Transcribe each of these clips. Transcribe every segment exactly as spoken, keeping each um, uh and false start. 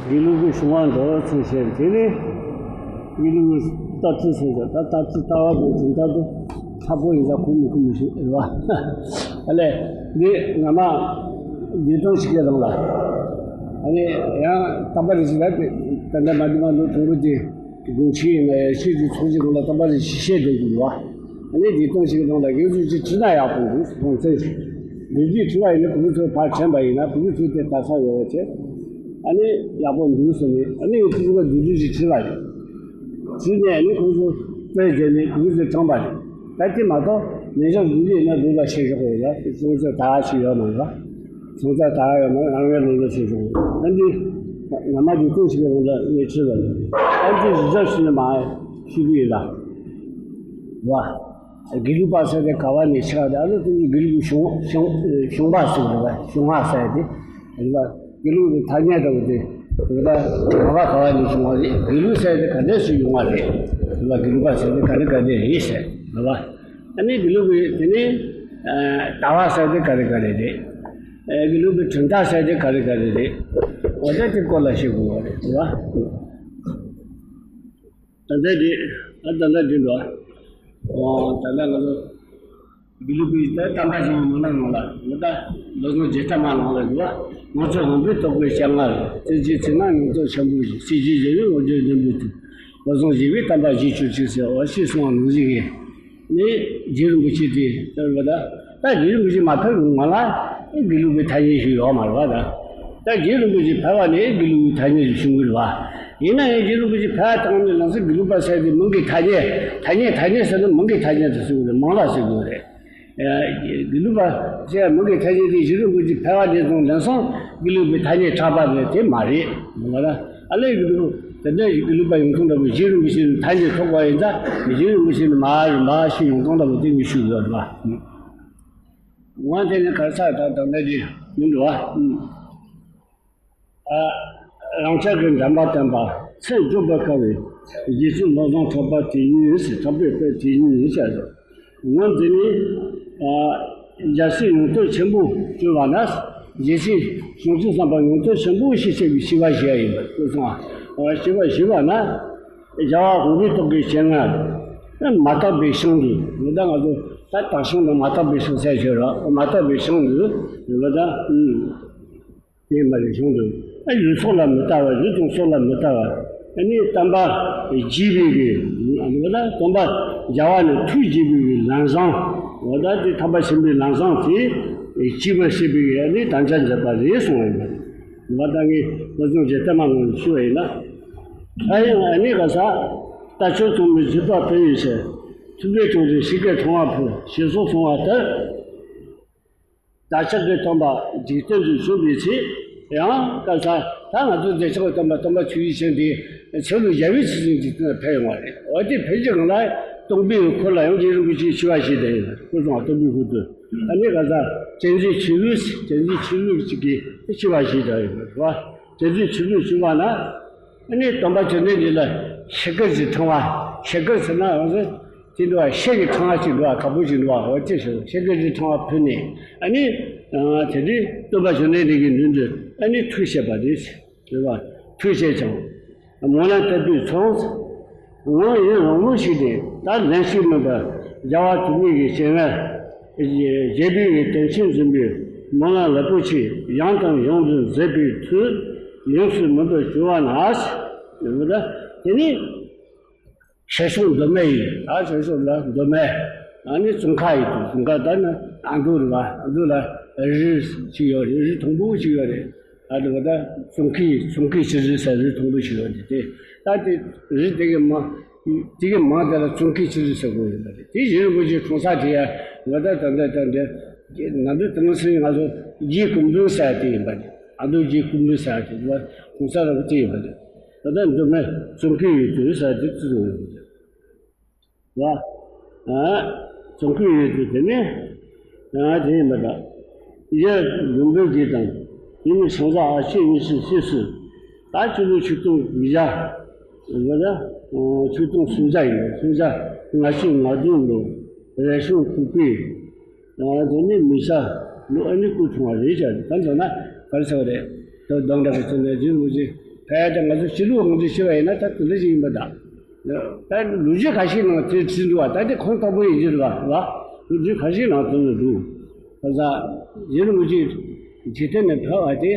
དགེ་ལུགས་ཀྱི་གཞུང་བ་འགྲོ་བ་ཚོས་བཤད། དེ་ནི་དགེ་ལུགས་ཀྱི་ལྟ་ཚུལ་ཟེར་ད་ལྟ་ཚུལ་ལྟ་བ་དང་གྲུབ་མཐའ་དང་ཁྱབ་པོ་ཡིན་ད་ཁུངས་མི་ཁུངས་མི་ཤེས་རེད་བ། ཨ་ལས་འདི་ང་མ་འདི་སྟོང་ཞིག་གི་རང་ལ་ཨ་ནི་ཡང་དམ་པ་རེ་ཞིག་ལ་དེ་ད་ལྟ་མ་འདི་མ་ལོ་དུང་གོ་དེ་དགོངས་ཆེན་ཡིན་ན་ཡང་ཤེས་ཀྱི་ཚོགས་ཀྱི་སྒང་ལ་དམ་པ་རེ་ཞིག་བཤད་དགོས་ཀྱི་རེད་བ། ཨ་ནི་འདི་སྟོང་ཞིག་གི་རང་ལ་ངེད་ཚོས་ཅིག་བྲིས་ན་ཡག་པོ་འདུག་ཁོང་ཚོས་འདི་འདི་བྲིས་པ་ཡིན་ན་བུ་གུ་ཚོས་ཕར་དྲན་པ་ཡིན་ན་བུ་གུ་ཚོས་དེ་ལྟ་ས་ཡོད་བ་བྱས། ཨ་ནི་ཡག་པོ་འདུག་ཟེར་ནས་ཨ་ནི་ཁོང་ཚོ་འདི་འདྲ་ཞིག་བྲིས་པ་རེད། བྲིས་ནས་ཨ་ནི་ཁོང་ཚོ་དཔེ་བརྒྱབ་ནས་ཁོང་ཚོས་དྲངས་པ་རེད། ད་དེ་མ་གཏོགས་ཉེ་ཆར་འདི་འདྲ་ཡིན་ན་འདུག་ལ་བཤད་ཆོག་གི་རེད་ལ་ཁོང་ཚོས་ད་ཞིག་ཡོད་མ་རེད་ལ། ཁོང་ཚོས་ད་ཡོད་མ་རེད། རང་རེ་ལོ་ལོ་བཤད་ཆོག་གི་རེད། ཨ་འདི་ང་མ་འདི་ཀུན་ཞིག་གི་རང་ལ་ངས་བྲིས་པ་རེད། ཨ་འདི་གཞི་བཞག་ཞིག་ནས་མ་ཤེས་གི་ཡིན་ལ། བ། དགེ་ལུགས་པ་ཟེར་དེ་ག་བ་ནས་ཆགས་དེ་ཨ་ནི་དེ་ནི་དགེ་ལུགས་ཀྱི་གཞུང་གཞུང་གཞུང་པ་ཟེར་རེད་བ། གཞུང་པ་ཟེར་དེ་རེད་བ། དགེ་ལུགས་ཀྱི་ཐ་སྙད་འདྲ་བོ་དེ་རེད་བ། ག་བ་ག་བ་ནས་བྱུང་བ་རེད། དགེ་ལུགས་ཟེར་དེ་ག་འདྲས་སུ་ཡོང་བ་རེད་རེད་བ། དགེ་ལུགས་པ་ཟེར་དེ་ག་འདྲ་ག་འདྲས་རེད་ཟེར་རེད་བ། ཨ་ནི་དགེ་ལུགས་ཀྱི་དེ་ནི་ལྟ་བ་ཟེར་དེ་ག་རེ་ག་རེ་རེད། དགེ་ལུགས་ཀྱི་གྲུབ་མཐའ་ཟེར་དེ་ག་རེ་ག་རེ་རེད། འོ་ད་དེ་སྐོར་ལ་ཤེས་དགོས་པ་རེད་རེད་བ། ད་ལྟ་འདི་ཨ་ད་ལྟ་འདི་འགྲོ། ཨོ་ད་ལྟ་ང་ཚོ་དགེ་ལུགས་པའི་ད་དམ་པ་ཞིག་ཡིན་ན་ང་ལ་ང་ད་བློ་བཟང་རྒྱལ་ཐ་མ་ལགས་ལ་འགྲོ། ང་ཚོ་འོང་པའི་རྟོགས་པའི་སྤྱན་སྔར་དེ་ཅི་ཚེ་ན་ངེས་རྟོགས་ཆེན་པོ་ཞིག་སྲིད་ཞིའི་རྒྱལ་བའི་ངོ་བོ་ལྡན་པའི་དུས། བློ་བཟང་རྒྱལ་བའི་དམ་པ་བཞེས་གྱུར་ཅིག་ཟེར་འོ་ཞེས་གསུངས་པ་ནང་བཞིན་གྱི། ནི་རྗེ་རིན་པོ་ཆེ་དེ་ལྟར་བ་ད་ད་རྗེ་རིན་པོ་ཆེ་མ་ཕེབས་གོང་ལ་དགེ་ལུགས་པའི་ཐ་སྙད་ཞིག་ཡོད་མ་རེད་བ། ད་ད་རྗེ་རིན་པོ་ཆེ་ཕེབས་པ་ནས་དགེ་ལུགས་པའི་ཐ་སྙད་ཞིག་བྱུང་གི་རེད་བ། ཡིན་ན་ཡང་རྗེ་རིན་པོ་ཆེ་ཕེབས་པ་དང་ནི་ལམ་སང་དགེ་ལུགས་པ་ཟེར་དེ་མིང་གི་ཐ་སྙད་ཐ་སྙད་ཐ་སྙད་ཟེར་ན་མིང་གི་ཐ་སྙད་དུ་ཟེར་གི་རེད། མིང་ལ་ཟེར་གི་རེད། དགེ་ལུགས་པ་ཟེར་མིང་གི་ཐ་སྙད་དེ་རྗེ་རིན་པོ་ཆེ་ཕེབས་པ་ནས་བཟུང་ལམ་སང་དགེ་ལུགས་པའི་ཐ་སྙད་གྲགས་པ་རེད་དེ་མ་རེད་མ་རེད། ཨ་ལས་ཀྱི་འདུག་དེ་འདྲ་ཞིག་གི་ལུགས་པ་ཡོང་ཐུབ་འདྲ་པོ་རྗེ་རིན་པོ་ཆེ་ནས་ཐ་སྙད་ཐོགས་པ་ཡིན་ཙང་རྗེ་རིན་པོ་ཆེ་ནས་མ་རེད་མ་ཤེས་ཡོང་སྟངས་འདྲ་པོ་དེ་ངས་ཞུས་ཡོད་རེད་པ། ངོ་དེ་ནས་གར་ཚར་དང་དང་འདྲ་ཞིག་མི་འདུག་བ། ཨ། རང་ཅག་གི་འགྲམ་པ་བསྟན་པ་ཚེ་བརྗོད་པར་དཀའ་བའི་རྗེ་བཙུན་བློ་བཟང་གྲགས་པ་དེ་ཉིད་ཟེར་གྲགས་པའི་དཔལ་དེ་ཉིད་ཟེར་ཏེ། ངོ་འདི་ནི། ཨ། རྒྱལ་སྲས་ཡོངས་བསྟོད་ཆེན་པོ་བརྗོད་པ་ན། རྗེ་བཙུན་བྱང་ཆུབ་སེམས་དཔའ་ཡོངས་བསྟོད་ཆེན་པོ་ཞེས་བྱ་བའི་ཞི་བ་ཞེས་ཡིན་པར་གསུངས་སོ། ཞི་བ་ཞི་བ་ན། རྒྱལ་བ་དབང་པོའི་ཏོག་གི་སྤྱན་སྔར། མ་དག་པའི་ཞིང་དུ་ཡོད་ད་ང་ཚོ་ད་དག་ཞིང་དུ་མ་དག་པའི་ཞིང་ཟེར་ཞོར་ར་མ་དག་པའི་ཞིང་དུ་ཡོད་ད། དེ་མ་རེད་གཞུང་དུ། ཨ་ལུས་སྲོག་ལ་མི་ལྟ་བ་ལུས་དང་སྲོག་ལ་མི་ལྟ་བ། ཨ་ནི་སྟོན་པ་རྒྱས་པའི་གི། ཨ་ནི་སྟོན་པ་རྒྱལ་བ་ནི་ཐུགས་དགྱེས་པའི་གི་ལམ་བཟང་། འོ་ད་དེ་ཐར་པ་ཆེན་པོའི་ལམ་བཟང་དེ་གཅེས་པར་བྱེད་པའི་གི་ཨ་ནི་དམ་བཅའ་མཛད་པ་རེད་གསུངས་པ་ཡིན་པ། འོ་ད་ངས་བློ་བཟང་རྒྱལ་ཐ་མ་ལ་ཞུ་བ་ཡིན་ན། ད་ཡང་ཨ་ནི་ག་ས་རྟ་མཆོག་ཚང་མའི་བཞེད་པ་ཕུལ་ཡོད་ཟེར། ཐུབ་པའི་དྲུང་དུ་ཞིང་ཁའི་ཕྲེང་བ་ཕུལ་ཞེས་སོགས་གསུངས་པ་ལྟར། བདག་ཅག་གི་སྟོན་པ་འཇིག་རྟེན་དུ་བྱོན་པའི་ཚེ། ཡང་སྐལ་བཟང་ད་ང་ཚོ་བདག་ཅག་གི་སྟོན་པ་སྟོན་པ་ཆོས་ཀྱི་ཞིང་དེ་ཆོས་ལུགས་ཡབ་ཡུམ་ཆོས་སྲིད་འཇིག་རྟེན་ལ་ཕེབས་ཡོང་བ་རེད། འོ་དེ་ཕེབས་ཀྱི་གང་ལ་སྟོན་པའི་འཁོར་ལ་ཡང་རྗེ་རིན་པོ་ཆེའི་ཆོས་པ་ཞིག་དང་ཡིན་པ་སྐུ་གསུང་བ་སྟོན་པའི་འཁོར་དུ་ཨ་ནི་སྐལ་བཟང་བསྟན་འཛིན་ཆོས་གླུ་བསྟན་འཛིན་ཆོས་གླུ་ཅིག་གིས་ཆོས་པ་ཞིག་དང་ཡིན་པ་རེད་བ། བསྟན་འཛིན་ཆོས་གླུ་ཞུ་བ་ན། ཨ་ནི་སྟོན་པ་བཅོམ་ལྡན་འདས་ལ་ཤེལ་དཀར་གྱི་ཕྲེང་བ། ཤེལ་དཀར་ཟེར་ན་ང་ཚོ་དེ་འདྲ་བ་ཤེལ་གྱི་ཕྲེང་བ་ཅིག་འདུག་བ་དཀར་པོ་ཅིག་འདུག་བ་འོ་ཅི་ཞིག་ཤེལ་དཀར་གྱི་ཕྲེང་བ་ཕུལ་ནས་ཨ་ནི་དེ་དུས་སྟོན་པ་བཅོམ་ལྡན་འདས་ཀྱི་མདུན་དུ་ཨ་ནི་ཐུགས་བཞེས་པ་རེད། རེད་བ། ཐུགས་བཞེས་ཀྱང་། སྨོན་ལམ་བཏབ་པའི་ཚོགས། ངོ་ཡིད་རང་མོས་ཤིག་སྟེ་ད་ལན་ཞིག་མིན་པར་རྒྱལ་བ་དུ་མའི་གི་སྤྱན་སྔར། རྒྱལ་པོའི་གི་དོན་ཆེན་འཛིན་པའི་སྨོན་ལམ་རླབས་པོ་ཆེ་ཡང་དང་ཡང་དུ་མཛད་པའི་མཐུས་ཡོངས་སུ་མིན་པར་གྱུར་པ་ན། ཡོད་པ་དེ་ནི་ཞལ་གསུང་མདོ་སྨད་ཡིན། ད་ཞལ་གསུང་ལ་མདོ་སྨད། ཨ་ནི་ཙོང་ཁ་ཡིན་དུ་ཙོང་ཁ་ད་ནི་ཨ་མདོ་རེད་བ། ཨ་མདོ་ལ་རི་ཞིག་ཡོད་རེད། རི་མཐོན་པོ་ཞིག་ཡོད་རེད། ཨ་ནི་ད་ཙོང་ཁའི་ཙོང་ཁའི་ཆུ་རུད་ཟེར་རི་མཐོན་པོ་ཞིག་ཡོད་རེད་དེ། ད་དེ་རི་དེ་གི་མ་དེ་གི་མིང་དེ་ལ་ཙོང་ཁའི་ཆུ་རུད་ཟེར་དགོས་ཡོད་པ་རེད། དེ་རྗེ་རིན་པོ་ཆེའི་འཁྲུངས་ས་དེ་ཡང་ང་ད་ད་ད་ད་འདྲ་ནམ་དུས་དེང་སང་ང་ཚོ་རྗེ་སྐུ་འབུམ་ཟེར་དེ་ཡིན་པ་རེད། ཨ་མདོ་རྗེ་སྐུ་འབུམ་ཟེར་དེ་ལ་འཁྲུངས་ས་ར་བ་དེ་ཡིན་པ་རེད། ད་ལྟ་མདོ་སྨད་ཙོང་ཁའི་ཡུལ་དུ་ཟེར་དེ་བརྩི་བཟོ་ཡོད་པ་རེད། བ། ཨ། ཙོང་ཁའི་ཡུལ་དུ་དེ་ནས། ཨ་དེ་ཡིན་པ་དང་། ཡ་ལུམ་བི་གི་དང་། ཡུལ་མི་ཤང་ཟ་ཨ་ཤེ་གཉིས་སུ་སུ་སུ། ད་ཆུ་ལུ་ཆུ་སྟོང་བཞི་བརྒྱ། འོ་ད། ཆུ་སྟོང་སུམ་བརྒྱ་ཡིན་པ་སུམ་བརྒྱ་ལྔ་བཅུ་ང་བདུན་ལོ། རས་ཆུང་ཁུག་པའི། ཨ་དེ་ནས་མི་ཤ་ལོ་ཨ་ནི་སྐུ་འཁྲུངས་པ་རེད་བྱ་རེད། ད་མདོར་ན་ག་རེ་ཟེར་བ་རེད། ད་གདོང་འདྲ་གི་ཚོ་ནས་རྗེ་རིན་པོ་ཆེ། ཕལ་ཆེར་ང་ཚོ་ཕྱི་ལུགས་དབང་འཛིན་བྱས་པ་ཡིན་ན་ད་དེ་འདྲ་ཞིག་ཡིན་པ་འདྲ། ད་ལོ་རྒྱུས་ཁ་ཤས་ནང་དེ་བྲིས་འདུག་བ། ད་དེ་ཁུངས་དག་པོ་ཡིན་གྱི་རེད་བ། ལོ་རྒྱུས་ཁ་ཤས་ནང་དེ་འདྲ་འདུག། ཁ་སང་རྗེ་རིན་པོ་ཆེ་འཇིག་རྟེན་ནས་ཕེབས་པ་དེ་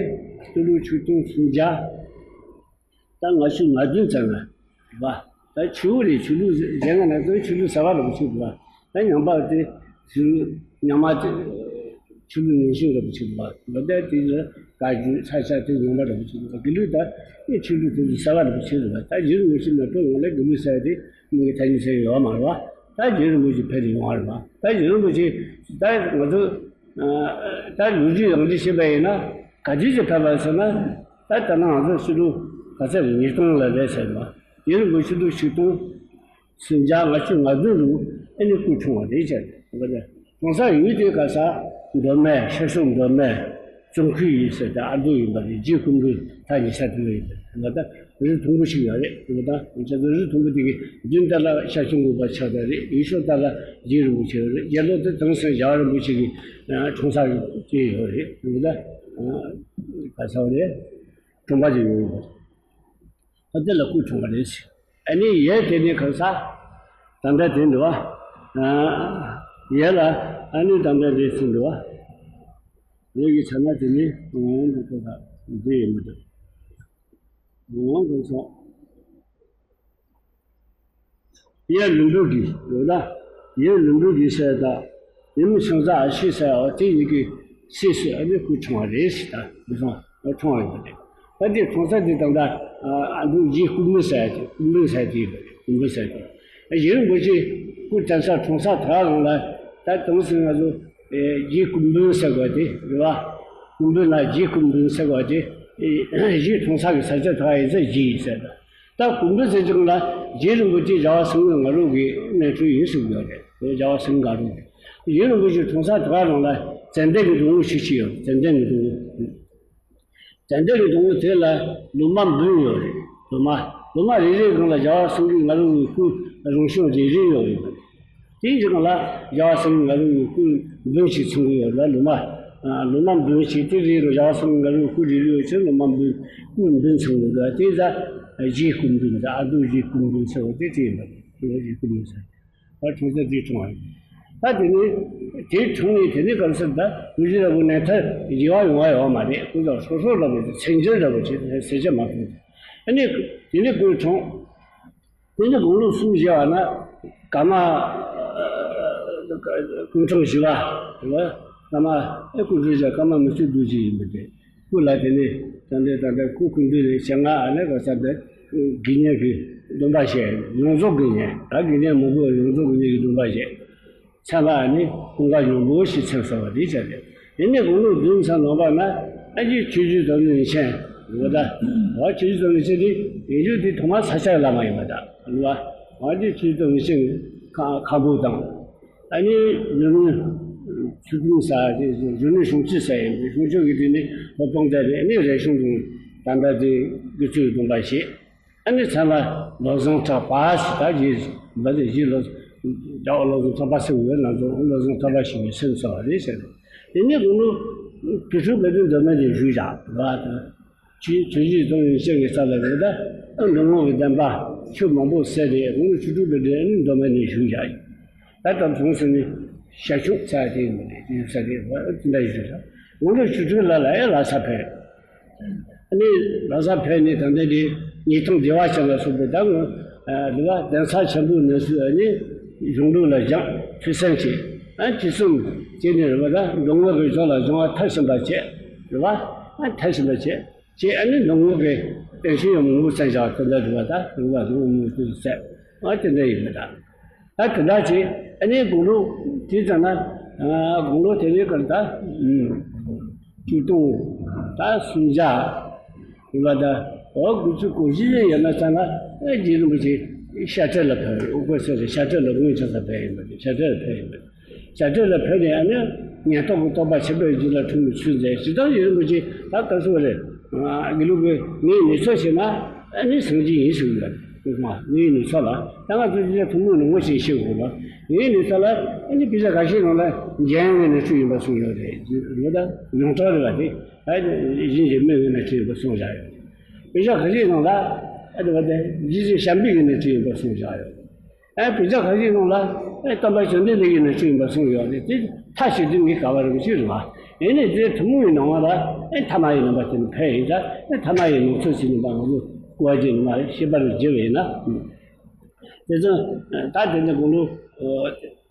སྤྱི་ལོ་ཆིག་སྟོང་སུམ་བརྒྱ། ད་ང་ཚོའི་ང་བདུན་ཙམ་ལ་རེད་བ། ད་ཆུ་བོ་རེད། ཆོས་ལུགས་གཞན་ལ་ན་ཚོད་ཆོས་ལུགས་གསར་བ་རིན་པོ་ཆེ་རེད་བ། ད་ཉམས་པ་དེ་ཆོས་ལུགས་རྙིང་མ་དེ་ཆོས་ལུགས་ཉམས་ཞིབ་རིན་པོ་ཆེ་རེད་བ། ད་དེ་ལ་བཀའ་བརྒྱུད་ས་ཆ་དེ་རྙིང་མ་རིན་པོ་ཆེ་རེད་བ། དགེ་ལུགས་ད་དེ་ཆོས་ལུགས་དེ་ཚོ་གསར་བ་རིན་པོ་ཆེ་རེད་བ། ད་རྗེ་རིན་པོ་ཆེ་མ་གཏོགས་ང་ལ་དགེ་ལུགས་ཟེར་དེ་མི་གི་ཐ་སྙད་ཟེར་ཡོད་མ་རེད་བ། ད་རྗེ་རིན་པོ་ཆེ་ཕེབས་ཏེ་ཡོང་བ་རེད་བ། ད་རྗེ་རིན་པོ་ཆེ་ད་ང་ཚོ་ད་ལོ་རྒྱུས་ཡང་འདི་བཤད་པ་ཡིན་ན་ག་དུས་ཀྱི་ཕེབས་པ་ཟེར་ན། ད་ལྟ་ན་ང་ཚོ་ཕྱི་ལོ་ག་ཚད་རེད། ཉིས་སྟོང་ལ་རེད་ཟེར་ན། དེ་རིང་གི་ཕྱི་ལོ་ཆིག་སྟོང་སུམ་བརྒྱ་ལྔ་བཅུ་ང་བདུན་ལོ་ཨ་ནི་སྐུ་འཁྲུངས་པ་རེད་ཟེར། གྲོང་གསར་ཡུལ་དེ་ག་ས་མདོ་སྨད་ཤར་ཕྱོགས་མདོ་སྨད་ཙུང་ཁུའི་ཡུལ་ཟེར་ད་ཨ་མདོ་ཡིན་པ་རེད། རྗེ་སྐུ་འབུམ་ཐག་ཉེ་ས་དེ་ལ་ཡོད་པ་རེད། ད་རི་མཐོན་པོ་ཞིག་ཡོད་རེད། ད་ང་ཚོ་རི་མཐོན་པོ་དེ་གི་མདུན་ལྟ་ལ་ཤར་ཕྱོགས་འོད་དཔག་ཆགས་པ་རེད། ཡུལ་ཕྱོགས་ལྟ་ལ་རྗེ་རིན་པོ་ཆེ་རེད། རྒྱ་ལོ་དེ་དེང་སང་རྒྱལ་བ་རིན་པོ་ཆེ་གི་གྲོང་གསར་ཅིག་ཡོད་རེད། ད་ག་ས་རེད། གྲོང་པ་ཅིག་ཡོད་རེད། ཨ་དེ་ལ་སྐུ་འཁྲུངས་པ་རེད། ཨ་ནི་ཡས་དེ་ནི་གང་ས་ད་ལྟ་དེ་འདུག་བ། ཡས་ལ་ཨ་ནི་ད་ལྟ་རེད་ཟེར་འདུག་བ། ཡས་ཀྱི་ཆ་ན་དེ་ནི་འོང་འདུག་ག་ས་འདི་ཡིན་མི་འདུག། འོང་གང་ས། ཡས་ལུམ་བུ་གི་ཡོད་ན། ཡས་ལུམ་བུ་གི་ཟེར་ད། ཡུམ་ཤིང་བཟའ་ཨ་ཤི་ཟེར་བ་དེ་ཡི་གེ་སྲས་སུ་ཨ་ནི་སྐུ་འཁྲུངས་པ་རེད་ཟེར། ད་འདི་སོང་འཁྲུངས་པ་ཡིན་པ་རེད། ད་དེ་གྲོང་གསར་དེ་དང་ད་ཨ་འདུག་རྗེ་སྐུ་འབུམ་ཟེར་དེ་སྐུ་འབུམ་ཟེར་དེ་ཡིན་པ་རེད། སྐུ་འབུམ་ཟེར་དེ། ཡུལ་རིན་པོ་ཆེ་སྐུ་བལྟམས་ས་གྲོང་གསར་དེ་ག་རང་ལ་ད་དུང་སེང་ང་ཚོ་རྗེ་སྐུ་འབུམ་ཟེར་བ་དེ་རེད་བ། སྐུ་འབུམ་ལ་རྗེ་སྐུ་འབུམ་ཟེར་བ་དེ་གཞི་གྲོང་གསར་གྱི་ས་ཆ་དེ་ག་ཡིན་ཟེར་རྗེ་ཡིན་ཟེར་ད། ད་སྐུ་འབུམ་ཟེར་ཅིག་ལ་རྗེ་རིན་པོ་ཆེ་རྒྱལ་བ་སེང་གེ་མངའ་རིས་ཀྱི་གནས་འཕྲོ་ཡིན་གསུངས་ཡོད་རེད། རྒྱལ་བ་སེང་གེ་མངའ་རིས་ཀྱི་རྗེ་རིན་པོ་ཆེ་གྲོང་གསར་དེ་ག་རང་ལ་ཙན་དན་གྱི་སྡོང་བོ་ཞིག་ཅིག་ཡོད། ཙན་དན་གྱི་སྡོང་བོ། ཙན་དན་གྱི་སྡོང་བོ་དེ་ལ་ལོ་མ་འབུམ་ཡོད་རེད། ལོ་མ། ལོ་མ་རེ་རེའི་སྒང་ལ་རྒྱལ་བ་སེང་གེ་མངའ་རིས་ཀྱི་སྐུ་རིང་ཤོས་རེ་རེ་ཡོད་རེད། དེའི་རྗེས་ལ་རྒྱལ་བ་སེང་གེ་མངའ་རིས་ཀྱི་སྐུ་འབུམ་ཞིག་ཚང་གི་ཡོད་ལ་ལོ་མ། ལོ་མ་འབུམ་ཞིག་དེ་རེ་རེ་རྒྱལ་བ་སེང་གེ་མངའ་རིས་ཀྱི་སྐུ་རེ་རེ་ཡོད་ཕྱིར་ལོ་མ་འབུམ། སྐུ་འབུམ་ཚང་གི་ཡོད། དེ་ད་རྗེ་སྐུ་འབུམ་ད་ཨ་མདོ་རྗེ་སྐུ་འབུམ་ཟེར་བ་དེ་དེ་ཡིན་པ་རེད། རྗེ་སྐུ་འབུམ་ཟེར། ད་གྲོང་གསར་དེ་འཁྲུངས་པ་རེད། ད་དེ་ནས་དེ་འཁྲུངས་ནས་དེ་ནས་ག་རེ་ཟེར། ད་ཀུན་གཞི་ལྟ་བུ་ནས་མཐར་རྒྱས་པ་ཡོང་བ་ཡོད་མ་རེད། ཀུན་རྫོབ་སོ་སོ་ལྟ་བུ་མཚན་ཉིད་ལྟ་བུ་བྱས་ཟེར་བྱ་མ་ཐུབ། ཨ་ནི་དེ་ནས་སྐུ་འཁྲུངས། དེ་ནས་དགུང་ལོ་སུམ་བཞི་བ་ན་ཀརྨ་སྐུ་འཁྲུངས་བཞི་བ་རེད་བ། ཀརྨ་ཨེ་སྐུ་འཁྲུངས་བཞི་བ་ཀརྨ་མི་བསྐྱོད་རྡོ་རྗེ་ཡིན་པ་རེད། སྐུ་ལ་དེ་ནས་ད་ལྟའི་ད་ལྟ་སྐུ་སྐུ་མདུན་ནས་ཞལ་སྔ་ཨ་ནེ་ག་ས་དེ་དགེ་བསྙེན་གྱི་སྡོམ་པ་བཞེས། ཡོངས་རྫོགས་དགེ་བསྙེན། ད་དགེ་བསྙེན་མང་པོ་ཡོངས་རྫོགས་དགེ་བསྙེན་གྱི་སྡོམ་པ་བཞེས། མཚན་ལ་ཨ་ནི་ཀུན་དགའ་སྙིང་པོ་ཞེས་མཚན་གསོལ་བ་རེད་བྱ་རེད། དེ་ནས་དགུང་ལོ་བདུན་ཙམ་ལོན་པ་ན་ཨ་ཅེ་ཆོས་རྗེ་རྫོགས་སྨིན་རིན་ཆེན་ཡོད་ད། འོ་ཆོས་རྗེ་རྫོགས་སྨིན་རིན་ཆེན་དེ་ཡིན་རྒྱུ་དེ་ཐོག་མར་ས་སྐྱ་བླ་མ་ཡིན་པ་ད་རེད་བ། ཨ་ཅེ་ཆོས་རྗེ་རྫོགས་སྨིན་རིན་ཆེན་ཁ་ཁ་འབོ་དང་། ཨ་ནི་གཞོན་ནུ་ཆོས་སྐྱོང་ས་དེ་གཞོན་ནུ་གཞུང་ཆེན་ས་ཡིན་པའི་གཞུང་ཆེན་གྱི་དེ་ནི་སློབ་སྟོང་དེ་རེད། ཨ་ནི་རས་ཆུང་དང་ད་ལྟ་དེ་དགེ་ཚུལ་སྡོམ་པ་བཞེས། ཨ་ནི་མཚན་ལ་བློ་བཟང་གྲགས་པ་ཞེས་ད་རྗེས་འབད་དེ་རྗེ་བློ་རྒྱལ་བ་བློ་བཟང་གྲགས་པ་ཟེར་བའི་ང་ཚོ་བློ་བཟང་གྲགས་པ་ཞེས་པའི་སེམས་གསོ་བ་རེད་ཟེར། དེ་ནས་དགུང་ལོ་བཅུ་དྲུག་པའི་དུས་མདོ་སྨད་ནས་བཞུགས་བཞག་རེད་བ། དེ་ཆོས་ཆོས་རྗེ་རྫོགས་སྨིན་རིན་ཆེན་གྱི་ས་ལ་རེད་ད། ཨ་འགྲོ་འོང་གི་བདེན་པ་ཆོས་མང་པོ་གསན་ཏེ་དགུང་ལོ་བཅུ་དྲུག་པའི་དུས་ཨ་ནི་མདོ་སྨད་ནས་བཞུགས་བཞག་ཡིན། ད་ལྟ་དུང་སེང་ནི་ཤ་ཆུང་ས་དེ་ཡིན་པ་རེད། ཡུལ་ས་དེ་བ་ཨ་དེ་འདྲ་ཡིན་ཟེར། དགུང་ལོ་བཅུ་དྲུག་ལ་ལ་ཡ་ལྷ་ས་ཕེབས། ཨ་ནི་ལྷ་ས་ཕེབས་ནས་ད་ལྟ་འདི་ཉིས་སྟོང་བདེ་བ་ཅན་ལ་སོགས་པའི་ད་ངོ་ཨ་རེད་བ། གདན་ས་ཆེན་པོའི་ནང་སུ་ཨ་ནི་གཞུང་ལུགས་ལ་སྦྱངས། ཐོས་བསམ་བྱས། ཨ་ཅི་གསུམ་བྱས་ནས་རེད་བ། ད་མདོ་སྔགས་ཀྱི་ཕྱོགས་ལ་སྦྱང་བ་མཐར་ཕྱིན་པ་བྱས། རེད་བ། ཨ་མཐར་ཕྱིན་པ་བྱས། བྱས་ཨ་ནི་མདོ་སྔགས་ཀྱི་བསྟན་བཅོས་ཡང་མང་པོ་གསན་བཞག། དེ་འདྲ་རེད་བ། ད་རེད་བ། མདོ་སྔགས་མང་པོ་གསན། ཨ་དེ་འདྲ་ཡིན་པ་ད། ད་དེ་འདྲ་བྱས་ཨ་ནི་དགུང་ལོ་དེ་ཙམ་ན་ཨ་དགུང་ལོ་དེ་རེད་ག་ད་ཨུམ་ཆིག་སྟོང་ད་སུམ་བརྒྱ་རེད་བ། ད་འོ་དགུ་བཅུ་གོ་བཞི་ཡན་ཡོད་ན་ཙམ་ན་ཨ་རྗེ་རིན་པོ་ཆེ་ཤར་ཕྲལ་ལ་ཕེབས་རེད། ཨུ་ཀོ་སེ་རེད། ཤར་ཕྲལ་ལ་སྔོན་ཆད་ས་ཕེབས་ཡིན་པ་རེད། ཤར་ཕྲལ་ལ་ཕེབས་ཡིན་པ་རེད། བྱ་སྤྲེལ་ལ་ཕེབས་ནས་ཨ་ནི་ཉན་ཐོས་ཀྱི་རྟོགས་པ་ཆེན་པོའི་རྒྱུད་ལ་འཁྲུངས་པའི་ཚུལ་མཛད། ཇི་ལྟར་རྗེ་རིན་པོ་ཆེ་ད་ག་ཚོད་རེད། དགེ་ལུགས་པའི་ངའི་ནུས་ཚོད་བྱས་ན་ཨ་ནི་སངས་རྒྱས་ཡིན་ཞུ་ཡོད་རེད། ངའི་ནུས་ཚོད་ལ་ད་ང་ཚོ་འདི་ལ་ཐུན་མོང་ནས་ངོ་ཤེས་ཤེས་དགོས་ལ། ངའི་ནུས་ཚོད་ལ་ཨ་ནི་དཔེ་ཆ་འགའ་ཤས་ནང་ལ་འཇམ་དབྱངས་ནས་འཁྲུངས་ཡིན་པ་གསུངས་ཡོད་རེད། ཡོད་ད་ཡོངས་གྲགས་རེད་བ། དེ་ད་གཞན་གྱི་མི་ངོས་ནས་འཁྲུངས་ཡིན་པ་གསུངས་བཞག་ཡོད། བོད་ཇ་ཁ་ཤས་ནང་ལ་ཨ་དེ་བ་དེ་རྗེ་བཙུན་བྱམས་པའི་གི་གནས་ཚུལ་ཡིན་པ་གསུངས་བཞག་ཡོད། ཨ་བོད་ཇ་ཁ་ཤས་ནང་ལ་ཨ་སྟོན་པ་བཅོམ་ལྡན་འདས་ཀྱི་གནས་ཚུལ་ཡིན་པ་གསུངས་ཡོད་རེད། དེ་མཐའ་གཅིག་ཏུ་ངས་ག་བ་རེད་ཅེས་རེད་བ། ཡིན་ནའི་དེ་ཐུན་མོང་བའི་ནང་ལ་ཨ་ཐ་མ་ཡི་ནང་པ་དེ་ནི་ཕན་ཡིན་ད། ཨ་ཐ་མ་ཡི་ནང་ཚུལ་ཞིག་ནི་པ་ང་ཚོ་གོ་བ་ཅིག་ནི་མ་རེད། ཤེས་པ་རུ་བརྗེ་བས་ན། དེ་ཚོ་ད་དེ་ནི་དགུང་ལོ་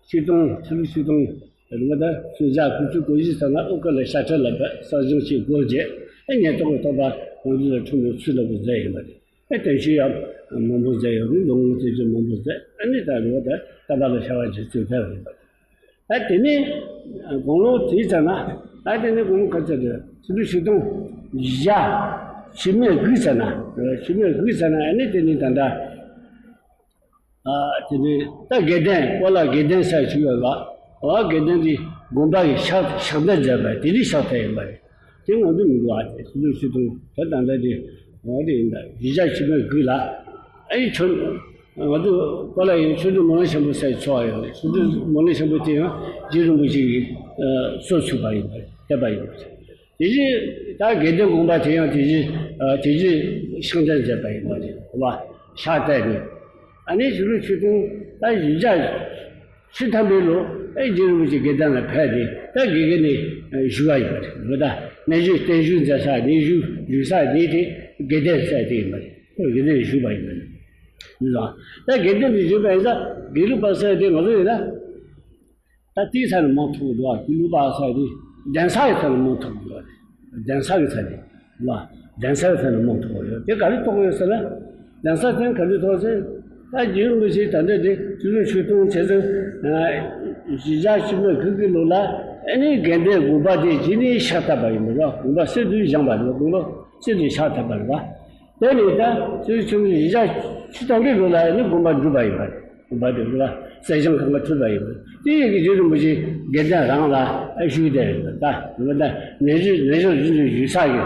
ཆིག་སྟོང་ཆིག་ལོ་ཆིག་སྟོང་རིང་པ་ད་སུམ་བརྒྱ་དགུ་བཅུ་གོ་བཞི་ཙམ་ལ་ཨོ་ཀ་ལ་ཤ་ཁྲག་ལ་བབས་གསོ་སྦྱོང་བྱེད་སྒོར་བརྒྱད། ཨེ་ཉེན་རྟོག་གི་རྟོག་པ་རང་རྒྱུད་ལ་འཁྲུངས་པའི་ཚུལ་ལ་བུ་མཛད་ཡིན་པ་རེད། ཨེ་བསྟན་བཅོས་ཡང་མང་པོ་མཛད་ཡོད་རེད། མདོ་སྔགས་བསྟན་བཅོས་མང་པོ་མཛད། ཨ་ནི་ད་རེད་པ་ད་བསྟན་པ་ལ་ཤར་བ་རྗེ་བཙུན་ཕེབས་ཡིན་པ་རེད། ད་དེ་ནས་དགུང་ལོ་དེའི་ཙམ་ན་ད་དེ་ནས་དགུང་ལོ་ག་ཚོད་རེད། ཆིག་སྟོང་བཞི་བརྒྱ་ཕྱི་མའི་དགུའི་ཙམ་ན་ཕྱི་མའི་དགུའི་ཙམ་ན་ཨ་ནི་དེ་ནས་ད་ལྟ། ཨ་དེ་ནས་ད་དགེ་ལྡན་སྤོ་ལགས་དགེ་ལྡན་ས་ཆུ་ཡོད་ལ། ཨ་དགེ་ལྡན་དེ་དགོན་པ་ཡི་ཕྱག་ཕྱག་འདར་མཛད་པ་དེ་ནི་ཕྱག་འཐེན་ཡིན་པ་རེད། དེ་ང་ཚོ་མི་འདུག་ཨ་དེ་ཆིག་སྟོང་ཆིག་སྟོང་ད་ད་ལྟ་དེ་འོ་དེ་ཡིན་ད་བཞི་བརྒྱ་ཕྱི་མའི་དགུ་ལ། ཨ་ཡི་ཆོས་ང་ཚོ་སྤོ་ལགས་ཡིན་ཆོས་འདུལ་མོ་ལ་ཤམ་བུ་སའི་ཚོ་བ་ཡོད་རེད། ཆོས་འདུལ་མོ་ལ་ཤམ་བུ་དེ་ཡང་རྗེ་རིན་པོ་ཆེ་གི་སྲོག་ཚུགས་པ་ཡིན་པ་རེད། བསྟན་པ་ཡིན་པ་རེད། དེ་བཞིན་ད་དགེ་ལྡན་དགོན་པ་དེ་ཡང་དེ་བཞིན་དེ་བཞིན་ཕྱག་འདར་མཛད་པ་ཡིན་པ་རེད་བ། ཕྱག་བཏབ་ནས་ཨ་ནི་ཆིག་སྟོང་ཆིག་སྟོང་ད་བཞི་བརྒྱ་བཅུ་ཐམ་པའི་ལོ་ཨེ་རྗེ་རིན་པོ་ཆེ་དགེ་ལྡན་ལ་ཕེབས་ཏེ་ད་དགེ་རྒན་ནས་བཞུགས་པ་ཡིན་པ་རེད། འོ་ད་གནས་མཇལ་བརྟན་བཞུགས་མཛད་ས་གནས་བཞུགས་བཞུགས་ས་དེ་དེ་དགེ་ལྡན་ས་དེ་ཡིན་པ་རེད། དགེ་ལྡན་བཞུགས་པ་ཡིན་པ་རེད། ད་དགེ་ལྡན་དུ་བཞུགས་པ་ཡིན་ཙང་དགེ་ལུགས་པ་ས་དེ་ང་ཚོ་ཡིན་ན། ད་དེའི་ས་ནས་མང་ཐུག་འདུག་ཨ། དགེ་ལུགས་པ་ས་དེ་གདན་ས་ཡི་ས་ནས་མང་ཐུག་འདུག་ཨ། གདན་ས་གི་ས་ནས་ལ་གདན་ས་གི་ས་ནས་མང་ཐུག་ཡོད། དེ་ག་རེ་ཐུག་ཡོད་ཟེར་ན། གདན་ས་དེ་ག་རེ་ཐུག་ཟེར། ད་རྗེ་རིན་པོ་ཆེ་ད་ལྟ་དེ་ཆིག་སྟོང་ཆིག་སྟོང་བྱས་ཙང་བཞི་བརྒྱ་བཅུ་མེད་དགུ་གི་ལོ་ལ་ཨ་ནི་དགེ་ལྡན་དགོན་པ་དེ་རྗེས་ནས་ཕྱག་བཏབ་པ་ཡིན་པ་རེད། དགོན་པ་གསེར་དུ་བཞེངས་པ་རེད། དགོན་པ་གསེར་དུ་ཕྱག་བཏབ་པ་རེད་པ། དེ་ནས་ད་ཆིག་སྟོང་བཞི་བརྒྱ་བཅུ་ཐམ་པའི་ལོ་ལ་ནི་དགོན་པ་འགྲུབ་པ་ཡིན་པ་རེད། དགོན་པ་འགྲུབ་པ་གསེར་བྱང་ཁང་ག་གྲུབ་པ་ཡིན་པ་རེད། དེ་ཡི་གི་རྗེ་རིན་པོ་ཆེ་དགེ་ལྡན་རང་ལ་ཨ་བཞུགས་བསྡད་ཡོད་པ་ད་རེད་པ། ད་ནས་བཞུགས་ནས་བཞུགས་རྗེས་འཇུག་བཞུགས་ས་གི་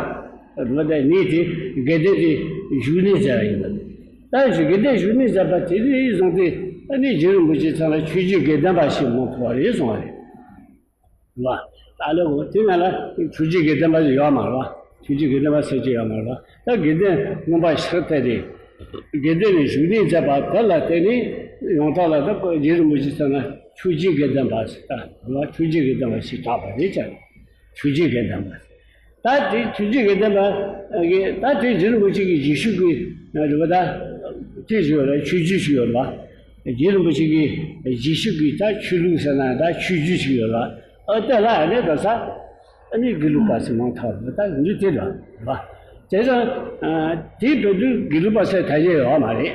རེད་པ། ད་ནས་དེ་དགེ་ལྡན་དེ་བཞུགས་གནས་མཛད་པ་ཡིན་པ་རེད། ད་དགེ་ལྡན་བཞུགས་གནས་མཛད་པ་དེ་དུས་བཟུང་སྟེ་ཨ་ནི་རྗེ་རིན་པོ་ཆེ་ཚང་ལ་ཆོས་རྗེ་དགེ་ལྡན་པ་ཞིག་མང་ཐུག་པ་རེད་གསུངས་པ་རེད། རེད་པ། ད་ལོ་དེ་ང་ལ་ཆོས་རྗེ་དགེ་ལྡན་པ་ཞིག་ཡོད་མ་རེད་པ། ཆོས་རྗེ་དགེ་ལྡན་པ་ཟེར་གྱི་ཡོད་མ་རེད་པ། ད་དགེ་ལྡན་དགོན་པ་ཕྱག་བཏབ་སྟེ་དགེ་ལྡན་ནས་བཞུགས་གནས་མཛད་པ་དེ་ལ་བརྟེན་ནས་ཡོངས་གྲགས་ལ་ད་རྗེ་རིན་པོ་ཆེ་ཚང་ལ་ཆོས་རྗེ་དགེ་ལྡན་པ་ཟེར། ད་རེད་པ། ཆོས་རྗེ་དགེ་ལྡན་པ་ཞེས་གྲགས་པ་རེད་ཀྱང་། ཆོས་རྗེ་དགེ་ལྡན་པ། ད་དེ་ཆོས་རྗེ་དགེ་ལྡན་པ་གི་ད་དེ་རྗེ་རིན་པོ་ཆེ་གི་རྗེས་ཤུལ་གྱི་རེད་པ། ད་དེ་ཞུ་ཡོད་རེད། ཆོས་རྗེ་ཞུ་ཡོད་རེད་པ། རྗེ་རིན་པོ་ཆེ་གི་རྗེས་ཤུལ་གྱི་ད་ཆོས་ལུགས་ཟེར་ན་ད་ཆོས་རྗེ་ཞུ་ཡོད་རེད་པ། ཨ་དེ་ལ་ཨ་ནི་ག་ས་ཨ་ནི་དགེ་ལུགས་པ་ཟེར་མང་ཐག་རེད། ད་འདི་དེ་འདྲ་རེད་པ། དེ་ཙང་དེ་བོད་དུ་དགེ་ལུགས་པ་ཟེར་ཐ་སྙད་ཡོད་མ་རེད།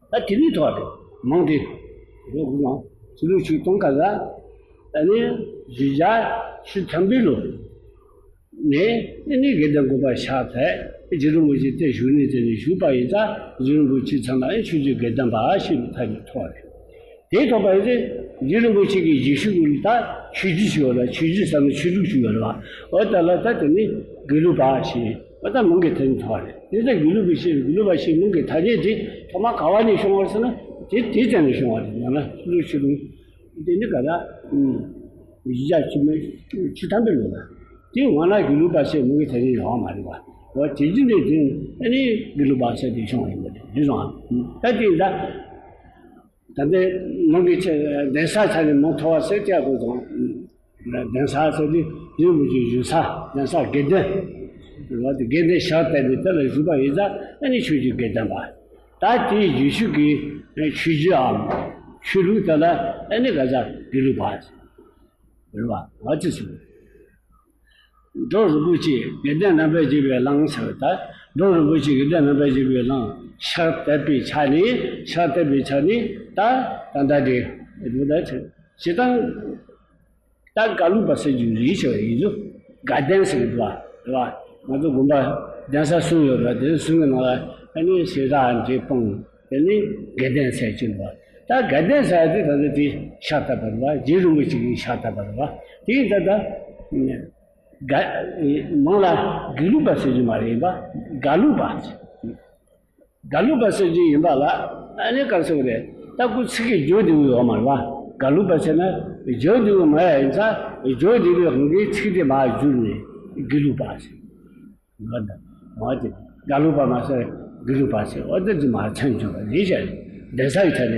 ད་དེ་ནི་ཐོག་རེད། མང་དེ་རེད་དགོས་ན་ཆིག་སྟོང་ཆིག་སྟོང་ག་ལ་ཨ་ནི་བཞི་བརྒྱ་བཅུ་ཐམ་པའི་ལོ་ནས་ཨ་ནི་དགེ་ལྡན་དགོན་པ་ཕྱག་ཕེབས། རྗེ་རིན་པོ་ཆེ་དེ་བཞུགས་གནས་དེ་ནས་བཞུགས་པ་ཡིན་ཙང་རྗེ་རིན་པོ་ཆེ་ཚང་ལ་ཨ་ཆོས་རྗེ་དགེ་ལྡན་པ་ཞེས་པའི་ཐ་སྙད་ཐོག་རེད། དེ་ཐོག་པ་ཡིན་ཚེ་རྗེ་རིན་པོ་ཆེ་གི་རྗེས་ཤུལ་གྱི་ད་ཆོས་རྗེ་ཞིག་ཡོད་ལ། ཆོས་རྗེ་ཟེར་ན་ཆོས་ལུགས་ཤིག་ཡོད་རེད་པ། འོ་ད་ལ་ད་དེ་ནི་དགེ་ལུགས་པ་ཞེས་འོ་ད་མང་གི་ཐ་སྙད་ཐོག་རེད། དེ་ལྟར་དགེ་ལུགས་པའི་ཆོས་དགེ་ལུགས་པ་ཞེས་མིང་གི་ཐ་སྙད་དེ་ཐོག་མ་ག་བ་ནས་བྱུང་བ་ཟེར་ན་དེ་དེ་ཙམ་ནས་བྱུང་བ་རེད། ཡང་ན་ལུགས་ཆོས་ལུགས་དེ་ནི་ག་ད་བཞི་བརྒྱ་བཅུ་མེད་བཅུ་ཐམ་པའི་ལོ་ལ་དེ་འོ་ན་དགེ་ལུགས་པ་ཞེས་མིང་གི་ཐ་སྙད་ཡོད་མ་རེད་པ། འོ་དེ་རྒྱུ་ནས་དེ་ཨ་ནི་དགེ་ལུགས་པ་ཟེར་དེ་བྱུང་བ་ཡིན་པ་རེད། རེད་སོང་ཨ། ད་དེ་ད། ད་ལྟའི་ནང་གི་ཆེ་གདན་ས་ཆ་ནས་མང་ཐོག་པ་ཟེར་ཀྱང་དགོས་དང་། གདན་ས་ཟེར་དུས་རིན་པོ་ཆེ་བཞུགས་ས་གདན་ས་དགེ་ལྡན། རེད་པ། དེ་དགེ་ལྡན་ཕྱག་བཏབ་ནས་དེ་ལ་བཞུགས་པ་ཡིན་ཙང་ཨ་ནི་ཆོས་རྗེ་དགེ་ལྡན་པ། ད་དེའི་རྗེས་ཤུལ་གྱི་ཆོས་རྗེའམ་ཆོས་ལུགས་དེ་ལ་ཨ་ནི་ག་ས་དགེ་ལུགས་པ། རེད་པ། ང་ཚོས་སུ། འགྲོ་རིན་པོ་ཆེ་དགེ་ལྡན་རྣམ་པར་རྒྱལ་བའི་གླིང་ཟེར་བ་ད། འགྲོ་རིན་པོ་ཆེ་དགེ་ལྡན་རྣམ་པར་རྒྱལ་བའི་གླིང་ཕྱག་བཏབ་པའི་ཆ་ནས་ཕྱག་བཏབ་པའི་ཆ་ནས་ད་ད་ལྟ་དེ་རེད་པ། ད་ཆེ་ད་ད་དགེ་ལུགས་པ་ཟེར་རྒྱུ་རེད་ཟེར་བ་ཡིན་ཙང་དགའ་ལྡན་ཟེར་གི་འདུག་པ། རེད་པ། ང་ཚོ་དགོན་པ་གདན་ས་གསུམ་ཡོད་པ་དེ་གསུམ་གི་ནང་ལ་ཨ་ནི་ཞེ་དྲག་འདྲེ་སྤོང་། དེ་ནི་དགའ་ལྡན་ཟེར་གྱི་འདུག་པ། ད་དགའ་ལྡན་ཟེར་དེ་ད་ལྟ་དེ་ཕྱག་བཏབ་པ་རེད་པ། རྗེ་རིན་པོ་ཆེ་གིས་ཕྱག་བཏབ་པ་རེད་པ། དེ་ཡིན་ད་ལྟ་དགའ་མང་ལ་དགེ་ལུགས་པ་ཟེར་རྒྱུ་མ་རེད་པ། དགེ་ལུགས་པ། དགེ་ལུགས་པ་ཟེར་རྒྱུ་ཡིན་པ་ལ་ཨ་ནི་ག་རེ་ཟེར་དགོས་རེད། ད་ཁོ་ཚིག་གི་བརྗོད་བདེ་པོ་ཡོད་མ་རེད་པ། དགེ་ལུགས་པ་ཟེར་ན་བརྗོད་བདེ་པོ་མ་ཡིན་ཙང་བརྗོད་བདེ་པོའི་དབང་གིས་ཚིག་དེ་མར་བསྒྱུར་ནས་དགེ་ལུགས་པ་ཟེར། ལ་ད་ འོ་དེ་དགེ་ལུགས་པ་མ་ཟད་དགེ་ལུགས་པ་ཟེར་འོ་དེ་ཚོ་མ་ཚང་བྱུང་བ་རེད་ཤག་གདན་ས་ཡི་ཆ་ནས་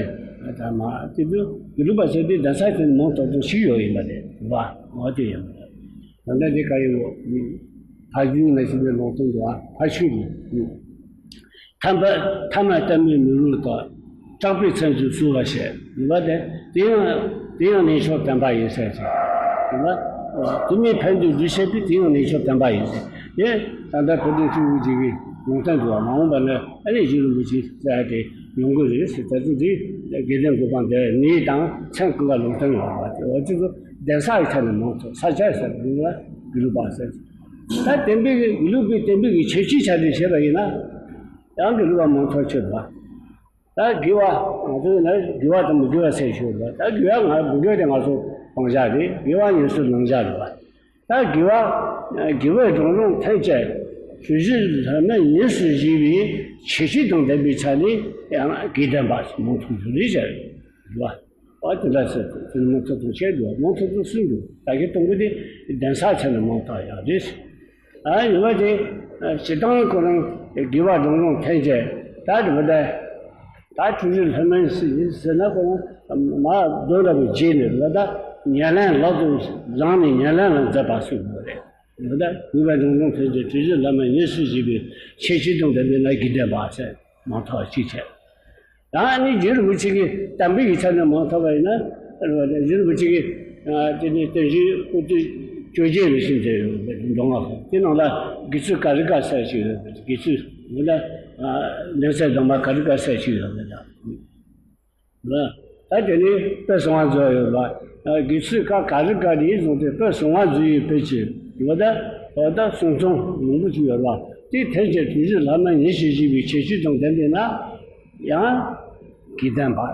ད་མ་དེ་ཚོ་དགེ་ལུགས་པ་ཟེར་དུས་གདན་ས་ཡི་ཆ་ནས་མང་ཐོག་ཐོག་ཞིག་ཡོད་ཡིན་པ་རེད་བ། འོ་དེ་ཡིན་པ་རེད། ད་ལྟ་དེ་ག་ཡིན་འོ། ཕ་རྒྱུད་ན་ཞིག་པའི་ལུང་སྟོན་འདུག་ཨ་ཕ་ཤུལ་གྱི། ཐ་མ་ཐ་མ་ལྟ་མིན་མི་རུ་དང་། སྐྲག་པའི་མཚན་ཚུལ་བསུ་བ་བྱས། ཡིན་པ་དེ་དེ་ཡང་དེ་ཡང་གནས་མཆོག་བསྟན་པ་ཡིན་ཟེར་ཅིག་ཡིན་པ། དེ་མིན་ཕན་བདེ་སྒྲུབ་བྱེད་པའི་དེ་ཡང་གནས་མཆོག་བསྟན་པ་ཡིན་ཟེར། དེ་ད་ལྟ་བོད་དོན་ཆུ་བོ་གཅིག་གི་ལུང་བསྟན་འདུག་བ། མ་འོངས་པ་ལ་ཨ་ནི་རྗེ་རིན་པོ་ཆེ་ཟེར་ཡ་དེ་ཡོང་གི་རེད་ཟེར། ད་ཚོད་དེ་དགེ་ལྡན་གོ་འཕང་དེ་གནས་དང་མཚན་ཀུན་དགའ་ལུང་བསྟན་ཡོད་པ་དེ་འོ་ཅི་ཚོ་གདན་ས་ཡི་ཆ་ནས་མང་ཚོགས་ས་ཆ་ཟེར་དེ་ལ་དགེ་ལུགས་པ་ཟེར། ད་བསྟན་པའི་དགེ་ལུགས་པའི་བསྟན་པའི་གི་ཁྱད་ཆོས་ཆ་དེ་བཤད་པ་ཡིན་ན། ཡང་གི་ལུགས་པ་མང་ཚོགས་ཆོས་པ། ད་དགེ་བ་ང་ཚོ་ནི་དགེ་བ་དང་མི་དགེ་བ་ཟེར་ཞུ་བ། ད་དགེ་བ་ང་མི་དགེ་བ་དེ་ང་ཚོ་སྤང་བྱ་རེད། དགེ་བ་ཉེས་སུ་ལེན་བྱ་རེད་བ། ད་དགེ་བ་དགེ་བའི་འབྲིང་རིམ་ཐམས་ཅད་ཆོས་བཞིན་ལྷ་མིན་ཉེས་སུ་བྱས་པའི་ཁྱད་ཆོས་དང་ལྡན་པའི་ཆ་ནས་ཡང་དགེ་ལྡན་པ་མང་ཚོགས་ཆོས་རེད་བྱ་རེད་བ། ཨ་དེ་འདྲ་ཟེར་དུས་དེ་ནི་མང་ཚོགས་དང་བཤད་དགོས། མང་ཚོགས་དང་གསུང་དགོས། ད་གིན་གཏོང་གི་དེ་གདན་ས་ཆ་ནས་མང་དག་ཡག་རེད། ཨ་ཡིན་པ་དེ་སྤྱིར་བཏང་ཁོ་རང་དགེ་བ་འབྲིང་རིམ་ཐམས་ཅད་ད་དེ་བ་ད་ད་ཆོས་བཞིན་ལྷ་མིན་ཟེར་ཟེར་ན་ཁོ་རང་མ་དོན་འདྲ་པོ་བརྗེད་ནས་རེད་ད་ཉམས་ལེན་ལག་ཏུ་བཟུང་ནས་ཉམས་ལེན་ལ་མཛད་པ་སུ་དགོས་རེད། རེད་ད་དགེ་བ་འབྲིང་རིམ་ཐམས་ཅད་ཆོས་བཞིན་ལྷ་མིན་ཉེས་སུ་བྱས་པའི་ཁྱད་ཆོས་དང་ལྡན་པས་ན་དགེ་ལྡན་པ་ཟེར་མང་ཐག་ཅིག་བྱས། ད་ནི་རྗེ་རིན་པོ་ཆེ་གིས་དམ་པའི་ཡིག་ཆ་ནས་མང་ཐོབ་པ་ཡིན་ན། རེད་བ། རྗེ་རིན་པོ་ཆེ་གིས་དེ་ནས་བསྟན་བཅོས་སྐུ་སྟོད་བཅོ་བརྒྱད་རེ་ཞིག་མཛད་ཡོད་པའི་མདོ་སྔགས་ཀྱི་དེ་ནང་ལ་དགེ་ཚུལ་ཀ་རི་ཀ་ཟེར་ཞིག་ཡོད་པའི་དགེ་ཚུལ་འདི་ལ་ལེགས་བཤད་གདམས་པ་ཀ་རི་ཀ་ཟེར་ཞིག་ཡོད་པའི་ད། ད་དེ་ནས་དཔེ་གསང་བ་མཛོད་ཡོད་པ། དགེ་ཚུལ་ཀ་ཀ་རི་ཀ་ནས་བཟུང་སྟེ་དཔེ་གསང་བ་མཛོད་ཡོད་པའི་ཕྱིར་ཡོད་ད། འོ་ད་གསུང་རྩོམ་མང་པོ་ཞིག་ཡོད་པ། དེ་ཐམས་ཅད་དུས་གཅིག་ལྷ་མིན་ཉེས་སུ་བྱས་པའི་ཁྱད་ཆོས་དང་ལྡན་པས་ན་ཡང་དགེ་ལྡན་པ།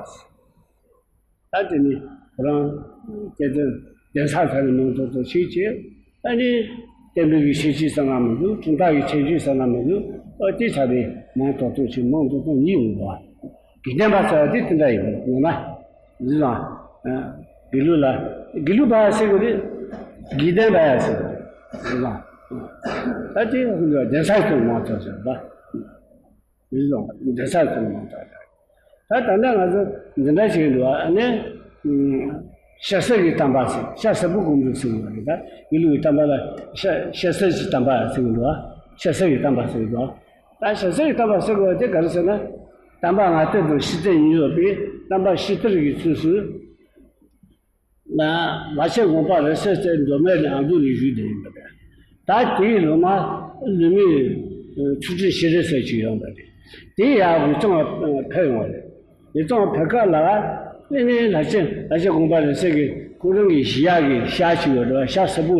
ད་དེ་ནི་ཁོ་རང་སྐྱེ་ཚུལ་གདན་ས་ས་ནས་མང་དུ་དུ་ཤེས་ཀྱི། ད་ནི་བསྟན་པའི་གི་ཁྱད་ཆོས་ཟེར་ན་མི་འདུག་གྲུབ་མཐའ་གི་ཁྱད་ཆོས་ཟེར་ན་མི་འདུག་ཨ་དེ་ཆ་ནས་མང་དུ་དུ་ཞིག་མང་དུ་དུ་ཡིན་འོང་བ། དགེ་ལྡན་པ་ཟེར་བ་དེ་དེ་འདྲ་ཡིན་པ་ངོ་མ། འདི་ལ་དགེ་ལུགས་ལ་དགེ་ལུགས་པ་ཟེར་གི་རེད། དགེ་ལྡན་པ་ཡ་ཟེར་གི་རེད། ད་དེ་གདན་ས་ཀུན་མང་དུ་ཟེར་བ། མི་རྫོང་འདྲེ་ས་ཀུན་མང་དྲགས་དྲགས། ད་ད་ལྟ་ང་ཚོ་འདི་འདྲ་ཞིག་འདུག་ཨ་ནི། ཤ་ཟ་གི་བསྟན་པ་ཟེར། ཤ་ཟ་བུ་ཀུན་འདུག་ཟེར་གི་འདུག་ད་དགེ་ལུགས་ཀྱི་བསྟན་པ་ལ་ཤ་ཤ་ཟ་གི་བསྟན་པ་ཟེར་གི་འདུག་ཤ་ཟ་གི་བསྟན་པ་ཟེར་གི་འདུག་ད་ཤ་ཟ་གི་བསྟན་པ་ཟེར་གི་འདུག་དེ་ག་རེ་ཟེར་ན། བསྟན་པ་སྔ་ལྟས་དང་ཕྱི་ལྟས་གཉིས་ཡོད་པའི་བསྟན་པ་ཕྱི་དར་གྱི་ཚུལ་སུ། ལ་ལ་ཕྱི་དགོངས་པ་རིང་བསྲེལ་ཟེར་མདོ་སྨད་ནས་ཨ་མདོ་ནས་བཞུགས་བསྡད་ཡིན་པ་རེད། ད་དེའི་ལོ་མ་ལུས་མེད་ཚུལ་ཁྲིམས་ཤེས་རབ་ཟེར་ཅིག་ཡོད་པ་རེད། དེ་ཡང་འོད་སྟོང་ཕེབས་ཡོང་བ་རེད། འོད་སྟོང་ཕེབས་སྐབས་ལ་ཨེ་ནས་ལ་ཕྱི་ལ་ཕྱི་དགོངས་པ་རིང་བསྲེལ་གྱི་ཁོ་རང་གི་གཞི་ཡག་གི་ཤ་ཅིག་ཡོད་རེད་བ། ཤ་སྲབ་པོ་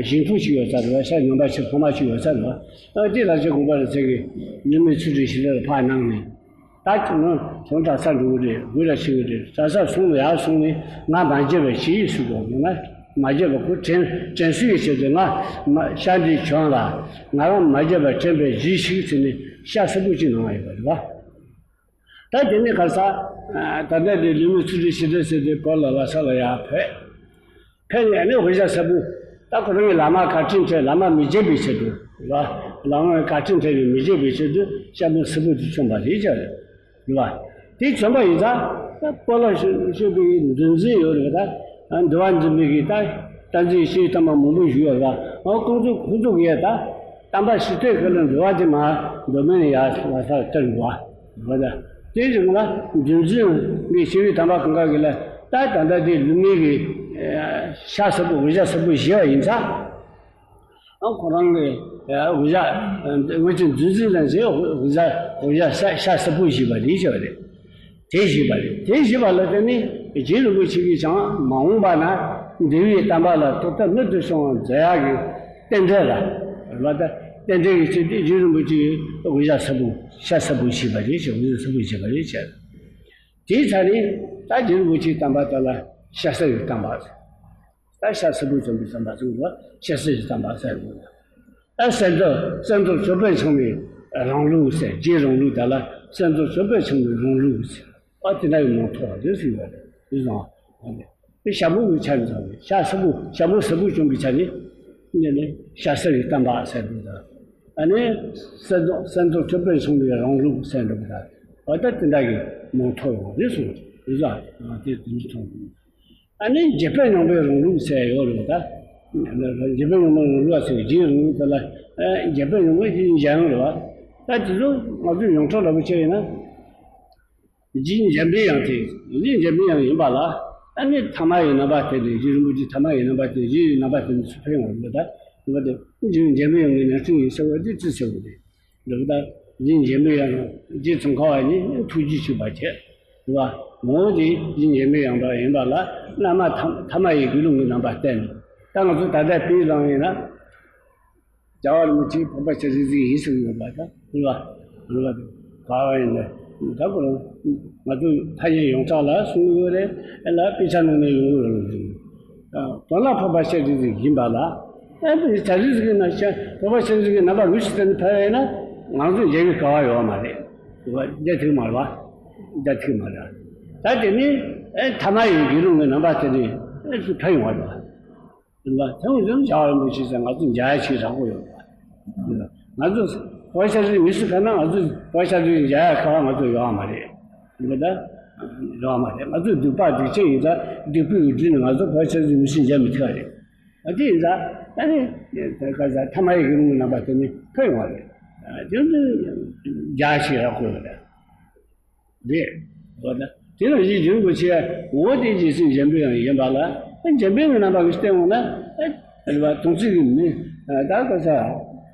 ཞིང་ཐུག་ཅིག་ཡོད་ས་རེད་བ། ཤ་ངན་པ་ཆེ་ཐོག་མ་ཅིག་ཡོད་ས་རེད་བ། ཨ་དེ་ལ་ཕྱི་དགོངས་པ་རིང་བསྲེལ་གྱི་ལུས་མེད་ཚུལ་ཁྲིམས་ཤེས་རབ་ཕར་གནང་ནས། ད་ཁྱོད་ནི་དོན་དག་ས་འགྲོ་གི་རེད། དགོས་ལ་ཆེ་གི་རེད། ས་ས་སོང་ལ་ཡར་སོང་ནས་ང་མ་བརྗེད་པ་བྱེད་ཡིན་ཟེར་གོ་ང་མ་བརྗེད་པ་ཁོ་དྲན་དྲན་གསོ་ཡི་ཆེད་དུ་ང་མ་ཤ་འདི་གྱོན་ལ་ང་རང་མ་བརྗེད་པ་དྲན་པའི་གཞི་ཞིག་ཟེར་ནས་ཤ་སྲབ་པོ་གཅིག་གནང་བ་ཡོད་པ་རེད་བ། ད་དེ་ནས་ག་ས་ད་ལྟ་དེ་ལུས་མེད་ཚུལ་ཁྲིམས་ཤེས་རབ་ཟེར་དེ་བོད་ལ་ལྷ་ས་ལ་ཡར་ཕེབས། ཕེབས་ནས་ཨ་ནི་དབུ་ཞྭ་སྲབ་པོ། ད་ཁོ་རང་གི་བླ་མ་བཀའ་དྲིན་དྲན། བླ་མ་མི་བརྗེད་པའི་ཆེད་དུ་ལ། བླ་མ་བཀའ་དྲིན་དྲན་ནས་མི་བརྗེད་པའི་ཆེད་དུ་ཞྭ་མོ་སྲབ་པོ་དེ་གྱོན་པ་རེད་ཅག་རེད་བ། དེ་གྱོན་པ་ཡིན་ཙང་ད་སྤོ་ལོ་ཤོད་པའི་འདུལ་འཛིན་ཡོད་རེད། ད་འདུལ་བ་འཛིན་པའི་གི་ད་བསྟན་འཛིན་ཤེས་ཡོན་བསྟན་པ་མང་པོ་བཞུགས་ཡོད་རེད། ཨ་ཁོང་ཚོ་ཁོང་ཚོ་གིས་ད་བསྟན་པ་ཕྱི་ཐོག་གི་ལ་འདུལ་བ་དེ་མ་འདུལ་མིན་ཡར་ལ་ས་སྟེར་འདུག་བ། བ་ད། དེ་རིང་ལ་འདུལ་འཛིན་གྱི་ཤེས་ཡོན་དམ་པ་གང་ག་གི་ལ་ད་ད་ལྟ་དེ་ལུས་མེད་ཀྱི་ཤ་སྲབ་པོ་དབུ་ཞྭ་སྲབ་པོ་བཞེས་པ་ཡིན་ཙང་། ཨ་ཁོ་རང་གི་དབུ་ཞྭ་དབུ་ཅན་འདུལ་འཛིན་ལ་བཞེས་དབུ་ཞྭ་དབུ་ཞྭ་ཤ་ཤ་སྲབ་པོ་བཞེས་པ་རེད་ཅེས་པ་རེད། དེ་བཞེས་པ་རེད། དེ་བཞེས་པ་ལ་བརྟེན་ནས་རྗེ་རིན་པོ་ཆེ་གིས་ཀྱང་མ་འོངས་པ་ན་འདུལ་བའི་བསྟན་པ་ལ་ཐོག་མཐའ་མེད་དུ་སོང་བ་མཛད་ཡག་གི་རྟེན་འབྲེལ་ལ། ལ་ད་རྟེན་འབྲེལ་གྱི་ཚེ་འདི་རྗེ་རིན་པོ་ཆེ་གིས་དབུ་ཞྭ་སྲབ་པོ་ཤ་སྲབ་པོ་བཞེས་པ་རེད་ཅེས། དབུ་ཞྭ་སྲབ་པོ་བཞེས་པ་རེད་ཅེས། དེའི་ཚེ་ནས་ད་རྗེ་རིན་པོ་ཆེའི་བསྟན་པ་དག་ལ་ཤ་སྲབ་ཀྱི་བསྟན་པ་ཟེར། ད་ཤ་སྲབ་པོ་བྱོན་པའི་བསྟན་པ་ཟེར་བ་ཤ་སྲབ་ཀྱི་བསྟན་པ་ཟེར་བ། ད་གསེར་མདོག་གསེར་མདོག་ཅོད་པན་འཆང་བའི་རིང་ལུགས་ཟེར། རྗེའི་རིང་ལུགས་དག་ལ་གསེར་མདོག་ཅོད་པན་འཆང་བའི་རིང་ལུགས་ཟེར། ཨ་དེ་འདྲ་ཡི་མང་ཐོག་རེད་ཟེར་བ་རེད། དེ་བཟང་བ་རེད། དེ་ཞྭ་མོ་གི་ཆ་ནས་ཟེར་བ་རེད། ཤ་སྲབ་པོ་ཞྭ་མོ་སྲབ་པོ་བྱོན་པའི་ཆ་ནས་ནས་ནས་ཤ་སྲབ་ཀྱི་བསྟན་པ་ཟེར་བ་རེད། ཨ་ནི་གསེར་མདོག་གསེར་མདོག་ཁྲི་དཔོན་གསུམ་གྱི་རིང་ལུགས་ཟེར་འདུག་ད། འོ་ད་དེ་འདྲ་གི་མིང་ཐོགས་ཡོང་རེད་གསུངས། རེད་ཟ། དེ་དེ་འདྲ་ཐོགས། ཨ་ནི་འཇམ་དཔལ་ཡོངས་པའི་རིང་ལུགས་ཟེར་ཡོད་རེད་ད། འཇམ་དཔལ་ཡོངས་པའི་རིང་ལུགས་ཟེར་རྗེའི་རིང་ལུགས་དེ་ལ། ཨ་འཇམ་དཔལ་ཡོངས་པའི་རྗེའི་འཇམ་དབྱངས་རེད་བ། ད་དེ་ཚོ་ང་ཚོས་ཡོངས་གྲགས་ལ་བུ་ཆེ་ཡིན་ན། རྗེ་འཇམ་པའི་དབྱངས་དེ། རྗེ་འཇམ་པའི་དབྱངས་ཡིན་པ་ལ། ཨ་ནི་ཐ་མ་ཡི་རྣམ་པ་དེ་ནི་རྗེ་རིན་པོ་ཆེ་ཐ་མ་ཡི་རྣམ་པ་དེ་རྗེ་ཡི་རྣམ་པ་དེ་ནི་སུ་ཕན་ཡོང་བ་ད། འདུག་པ་དེ་རྗེ་འཇམ་པའི་དབྱངས་ཀྱི་ནང་ཚན་ཡིན་ཟེར་བ་དེ་ཅི་ཟེར་བ་རེད། འདུག་ད། རྗེ་འཇམ་པའི་དབྱངས་རྗེ་ཙོང་ཁ་པ་ཉིད་ཐུགས་རྗེ་ཆེ་བ་བྱས། རེད་བ། ངོ་བོ་དེ་རྗེ་འཇམ་པའི་དབྱངས་པ་ཡིན་པ་ལ་བླ་མ་ཐ་ཐ་མ་ཡི་དགེ་སློང་གི་རྣམ་པ་བསྟན། ད་ང་ཚོ་ད་ལྟ་དཔེ་བླངས་ཡིན་ན། རྒྱལ་བ་རིན་པོ་ཆེ་འཕགས་པ་སྤྱན་རས་གཟིགས་ཡིན་ཟེར་གྱི་ཡོད་པ་དང་། རེད་བ། རེད་བ། དེ་ག་བ་ཡིན་ན། ད་ཁོ་རང་ང་ཚོ་ཐ་སྙད་ཡོངས་གྲགས་ལ་གསུང་གི་ཡོད་རེད། ཨེ་ལ་དཔེ་ཆ་ནང་ནས་ཡོང་གི་ཡོད་རེད། དོན་ལ་འཕགས་པ་སྤྱན་རས་གཟིགས་ཡིན་པ་ལ། ཨེ་བི་ཆ་རིག་གི་ན་ཤ་འཕགས་པ་སྤྱན་རས་གཟིགས་རྣམ་པ་མི་ཞིག་དེ་ནི་ཕལ་བ་ཡིན་ན། ང་ཚོ་མཇལ་བའི་སྐལ་བ་ཡོད་མ་རེད། རེད་བ། མཇལ་ཐུབ་མ་རེད་བ། མཇལ་ཐུབ་མ་རེད། ད་དེ་ནི་ཨེ་ཐ་མ་ཡི་དགེ་སློང་གི་རྣམ་པ་དེ་ནི་ཨེ་སུ་ཕན་ཡོང་བ་རེད་བ། ཡིན་པ། དེ་འོན་ཀྱང་རྒྱལ་བ་རིན་པོ་ཆེ་ཟེར་ང་ཚོ་མཇལ་ཡ་ཞིག་རག་གི་ཡོད་པ། ང་ཚོ་བོད་ཤ་རུས་མི་སུ་ཕན་ན་ང་ཚོ་བོད་ཤ་རུས་མཇལ་ཡ་ག་བ་ང་ཚོ་ཡོད་མ་རེད། ཡིན་པ་ད། ཡོད་མ་རེད། ང་ཚོ་སྡིག་པ་སྡིག་ཅན་ཡིན་ཙང་སྡིག་པའི་འབྲས་ནི་ང་ཚོ་བོད་ཤ་རུས་མི་སུ་མཇལ་མི་ཐུབ་པ་རེད། ཨ་དེ་ཡིན་ཙང་ཨ་ནི། དེ་ག་ས་ཐ་མ་ཡི་གི་རུང་གི་རྣམ་པ་དེ་ནི་ཕན་ཡོང་བ་རེད། དེ་ཚོ་མཇལ་ཡ་ཞིག་རག་གི་ཡོད་རེད། རེད། འོ་ན། དེ་ལ་གཞི་འབྱུང་དགོས་ཆེ། འོ་དེ་རྗེ་བཙུན་འཇམ་པའི་དབྱངས་ཡིན་པ་ལ། འཇམ་པའི་དབྱངས་རྣམ་པ་གིས་བསྟན་འོང་ན། རེད་བ། དོན་ཚིག་གི་མི། ད་ག་ས།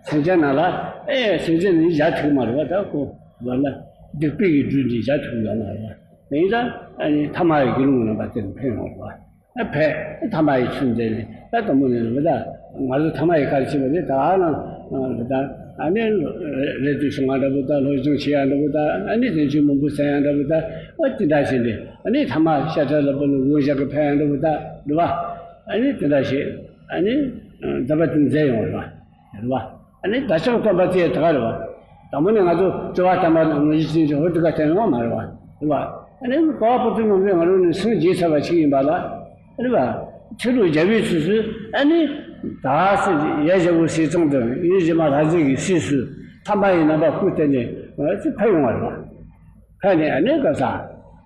སེམས་ཅན་ནང་ལ། ཨེ་སེམས་ཅན་ནི་བཞག་ཐུབ་མ་རེད་བ། ད་ཁོ། བ་ལ། སྡིག་པའི་གི་སྦྲུལ་འདི་བཞག་ཐུབ་ཡོད་མ་རེད་བ། དེ་ཡིན་ཙང་། ཨ་ནི་ཐ་མ་ཡི་དགེ་སློང་གི་རྣམ་པ་དེ་ལ་ཕན་ཡོང་བ། ཨ་ཕས་ཐ་མ་ཡི་ཚུལ་འདི་ནི་ད་དང་པོ་ནས་རེད་ད། ང་ཚོ་ཐ་མ་ཡི་ག་རེ་བྱེད་པ་རེད་ད། ཨ་ན་རེད་ད། ཨ་ནི་རེ་ལྟོས་བྱུང་བ་འདྲ་པོ་ད། སློབ་སྦྱོང་བྱེད་ཡ་འདྲ་པོ་ད། ཨ་ནི་དོན་ཆེན་མང་པོ་གསན་ཡ་འདྲ་པོ་ད། ཨ་དེ་འདྲ་བྱས་ནས་ཨ་ནི་ཐ་མ་ཤ་ཁྲག་ལ་པོ་ནི་དགོས་བཞག་གི་ཕན་ཡ་འདྲ་པོ་ད། རེད་བ། ཨ་ནི་དེ་འདྲ་བྱས། ཨ་ནི་འཛམ་བུ་གླིང་མཛེས་ཡོང་བ་རེད་བ། རེད་བ། ཨ་ནི་བདག་ཅག་སྟོན་པ་དེ་ད་ག་རེད་བ། དང་པོ་ནས་ང་ཚོ་སྤྲུལ་པ་དམ་པ་དང་ངོས་འཛིན་བྱེད་ཧོར་དུ་ག་དེ་ཡོང་མ་རེད་བ། རེད་བ། ཨ་ནི་གོ་བ་པོ་ཏི་ངོ་མས་ང་རང་ནས་སངས་རྒྱས་ཚར་བ་ཞིག་ཡིན་པ་ལ། རེད་བ། ཚེ་ལོ་བརྒྱ་པའི་ཚུལ་དུ་ཨ་ནི། ད་སེ་ཡ་བཞི་བོ་སྲིད་ཙང་དུ་ཡུལ་གཞི་མ་ལྷ་རྫས་ཀྱི་སྲིད་སུ་ཐམས་ཅད་ཡི་རྣམ་པ་བཀོད་དེ་ནས་ང་ཚོ་ཕན་ཡོང་བ་རེད་བ། ཁ་ནས་ཨ་ནི་ག་ས།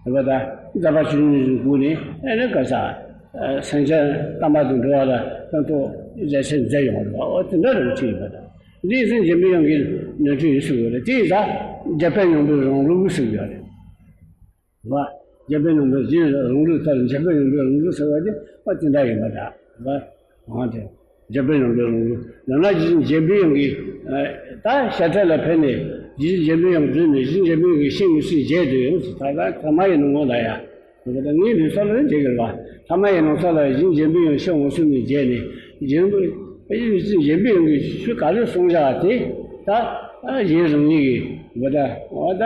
རེད་པ། ད་འཛམ་བུ་གླིང་གི་སྒོ་ནས་ཨ་ནི་ག་ས། སེམས་ཅན་དམ་པ་དང་འགྲོ་བ་ལ་ཕན་ཐོགས་རྒྱ་ཆེར་མཛད་ཡོང་བ་རེད་བ། འོ་དེ་འདྲ་རེད་བ། ཅི་ཡིན་པ་དང་། འདི་ཡིན་ཙང་འཇམ་པའི་དབྱངས་ཀྱི་ནོར་འཁྲུལ་ཡིན་ཟེར་གྱི་ཡོད་རེད། དེ་ཡིན་ཙང་འཇམ་དཔལ་ཡོངས་པའི་རང་ལུགས་ཟེར་གྱི་ཡོད་རེད། རེད་བ། འཇམ་དཔལ་ཡོངས་པའི་རྗེའི་རང་ལུགས་ལྟར་འཇམ་དཔལ་ཡོངས་པའི་རང་ལུགས་ཟེར་བ་དེ་འོ་དེ་འདྲ་ཡིན་པ་འདྲ། རེད་བ། འོ་དེ། འཇམ་དཔལ་ཡོངས་པའི་རང་ལུགས། ཡང་ན་རྗེ་བཙུན་འཇམ་པའི་དབྱངས་ཀྱིས། ད་ཞབས་ཁྲ་ལ་ཕེབས་ནས་རྗེ་བཙུན་འཇམ་པའི་དབྱངས་བསྒྲུབས་ནས་རྗེ་བཙུན་འཇམ་པའི་དབྱངས་ཀྱིས་བཤད་མི་སྲིད་མཇལ་དུ་ཡོང་ཟེར། ད་ལྟ་ཐ་མ་ཡི་ནང་ལོགས་ལ་ཡ། ད་ལྟ་ངའི་ལུགས་སྲོལ་ལ་མཇལ་གྱི་རེད་བ། ཐ་མ་ཡི་ནང་ལོགས་ལ་རྗེ་བཙུན་འཇམ་པའི་དབྱངས་བཤད་འོང་སྲིད་ནས་མཇལ་ནས། རྗེ་བཙུན་འཇམ་པའི་དབྱངས་ཀྱིས་ཆོས་ག་རེ་གསུངས་བཞག་དེ། ད་གཞན་རང་ཉིད་ཀྱིས་འོ་ད་འོ་ད་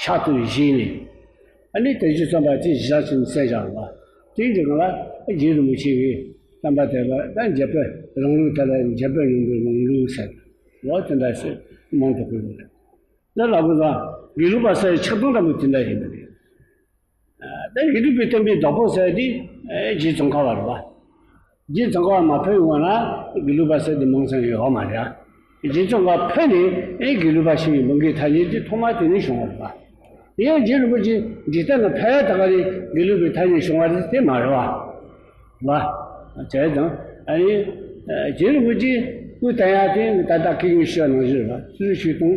ཕྱག་ཏུ་བཞེས་ནས། ཨ་ནི་དོན་ཆེན་བསམ་པ་དེ་གཞི་བཞག་ཕྱིན་གསལ་བཞག་ལ། དེའི་འཇུག་ལ་རྗེ་རིན་པོ་ཆེ་གི་བསྟན་པ་དེ་ལ་ད་འཇམ་དཔལ་རང་ལུགས་དེ་ལ་འཇམ་དཔལ་ཡོངས་པའི་རང་ལུགས་ཟེར། འོ་དེ་འདྲ་ཞིག་མང་དུ་བཀོད་ཡོད་རེད། ད་ལ་བུ་ལ་དགེ་ལུགས་པ་ཟེར་ཆགས་སྡང་འདྲ་པོ་དེ་འདྲ་ཡིན་པ་རེད། ད་དགེ་ལུགས་པའི་བསྟན་པའི་བདག་པོ་ཟེར་དེ་རྗེ་ཙོང་ཁ་པ་རེད་བ། རྗེ་ཙོང་ཁ་པ་མ་ཕེབས་ཡོང་བ་ན་དགེ་ལུགས་པ་ཟེར་དེ་མང་ཙམ་ཡོད་མ་རེད། རྗེ་ཙོང་ཁ་པ་ཕེབས་ནས་ཨེ་དགེ་ལུགས་པ་ཞིག་ཡིན་མིན་གྱི་ཐ་སྙད་དེ་ཐོག་མ་དེ་ནས་བྱུང་བ་རེད་པ། དེ་ཡང་རྗེ་རིན་པོ་ཆེ་འཇིག་རྟེན་ལ་ཕེབས་ཡ་ད་ག་རེ་དགེ་ལུགས་པའི་ཐ་སྙད་བྱུང་བ་རེད་དེ་མ་རེད་བ། བ། བྱས་ཙང་ཨ་ནི་རྗེ་རིན་པོ་ཆེ་སྐུ་བལྟམས་ཡ་དེ་ད་ལྟ་ཁྱེད་ཀྱིས་ཞུས་པ་ནང་བཞིན་རེད་པ། སྤྱི་ལོ་ཆིག་སྟོང་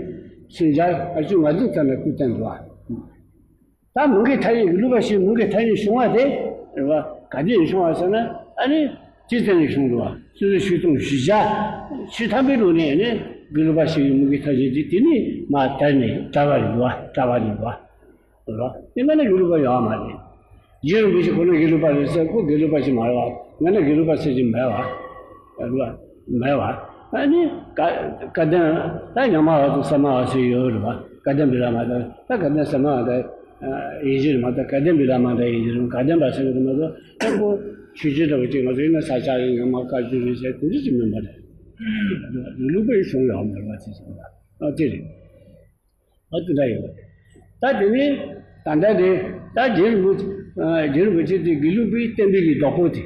སུམ་བརྒྱ་ལྔ་བཅུ་ང་བདུན་ཙམ་ལ་སྐུ་བལྟམས་འདུག་བ། ད་མུ་གེ་ཐ་སྙད་ཀྱི་ལུགས་པ་ཞིག་མུ་གེ་ཐ་སྙད་བྱུང་བ་དེ་རེད་བ། ག་དུས་བྱུང་བ་ཟེར་ན་ཨ་ནི་ཅི་ཙམ་ནས་བྱུང་འདུག་བ། སྤྱི་ལོ་ཆིག་སྟོང་བཞི་བརྒྱ་ཆིག་ཐམ་པའི་ལོ་ནས་ནི་དགེ་ལུགས་པ་ཞིག་གི་མུ་གེ་ཐ་སྙད་དེ་དེ་ནི་མ་དར་ནས་དར་བ་རེད་བ། དར་བ་རེད་བ། རེད་བ། དེ་མ་ནི་དགེ་ལུགས་པ་ཡོད་མ་རེད། རྗེ་རིན་པོ་ཆེ་ཁོ་ན་དགེ་ལུགས་པ་རེད་ཟེར། ཁོ་དགེ་ལུགས་པ་ཞིག་མ་རེད་བ། ང་ནི་དགེ་ལུགས་པ་ཟེར་གྱི་མེད་བ། རེད་བ། མེད་བ། ཨ་ནི་བཀའ་བཀའ་བསྟན་ད་ཉག་མ་བ་དང་ཟ་མ་བ་ཟེར་ཡོད་རེད་བ། བཀའ་བསྟན་པི་ལ་མ་ད་ད་བཀའ་བསྟན་ཟ་མ་བ་ད་ཡིན་གྱི་རེད་མ་ད། བཀའ་བསྟན་པི་ལ་མ་ད་ཡིན་གྱི་རེད། བཀའ་བསྟན་པ་ཟེར་གྱི་རེད་མ་ད། ད་ཁོ་ཆོས་བརྒྱུད་འདྲ་བོ་ཅིག་ང་ཚོ་ཡིན་ན་ས་སྐྱ་ཡིན། ཉག་མ་བཀའ་བརྒྱུད་རེད་ཟེར་དེ་འདྲ་ཅིག་མིན་པ་རེད། དགེ་ལུགས་པ་ཡི་བྱུང་ཡོད་མ་རེད་བ། ཅི་ཟེར་བ་ཨ་དེ་རེད། ཨ་དེ་འདྲ་ཡོད་རེད། ད་དེ་ནས་ད་ལྟ་དེ་ད་རྗེ་རིན་པོ་ཆེ་རྗེ་རིན་པོ་ཆེ་དེ་དགེ་ལུགས་པའི་བསྟན་པའི་གི་བདག་པོ་དེ་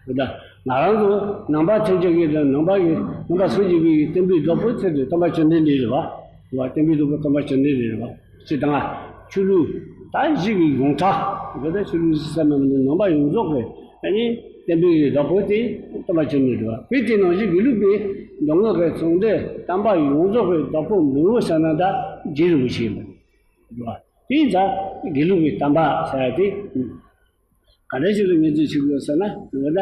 རེད་ད། ང་རང་ཚོ་ནང་པ་ཐལ་འགྱུར་གྱི་དང་ནང་པ་གི་ནང་པ་སངས་རྒྱས་པའི་བསྟན་པའི་བདག་པོ་ཚུལ་དུ་སྟོན་པ་བཅོམ་ལྡན་འདས་རེད་བ། རེད་བ། བསྟན་པའི་བདག་པོ་སྟོན་པ་བཅོམ་ལྡན་འདས་རེད་བ། ཅེས་དང་། ཆོས་ལུགས་ད་གཞི་གི་ཡོངས་གྲགས་འདི་ལྟར་ཆོས་ལུགས་ཟེར་ས་མེད་མི་འདུག་ནང་པ་ཡོངས་རྫོགས་ཀྱི་ཨ་ནི་བསྟན་པའི་བདག་པོ་དེ་སྟོན་པ་བཅོམ་ལྡན་འདས་རེད་བ། བོད་དེ་ནང་བཞིན་དགེ་ལུགས་པའི་མདོ་སྔགས་ཀྱི་ཚོགས་འདུ་དམ་པ་ཡོངས་རྫོགས་ཀྱི་བདག་པོ་མེས་པོ་ཟེར་ན་ད་རྗེ་རིན་པོ་ཆེ་ཡིན་པ་རེད་བ། དེ་ཡིན་ཙང་དགེ་ལུགས་པའི་དམ་པ་ཟེར་ཡ་དེ། ག་འདྲ་ཞིག་ལ་ངོས་འཛིན་བྱེད་དགོས་ཟེར་ན། འོ་ན།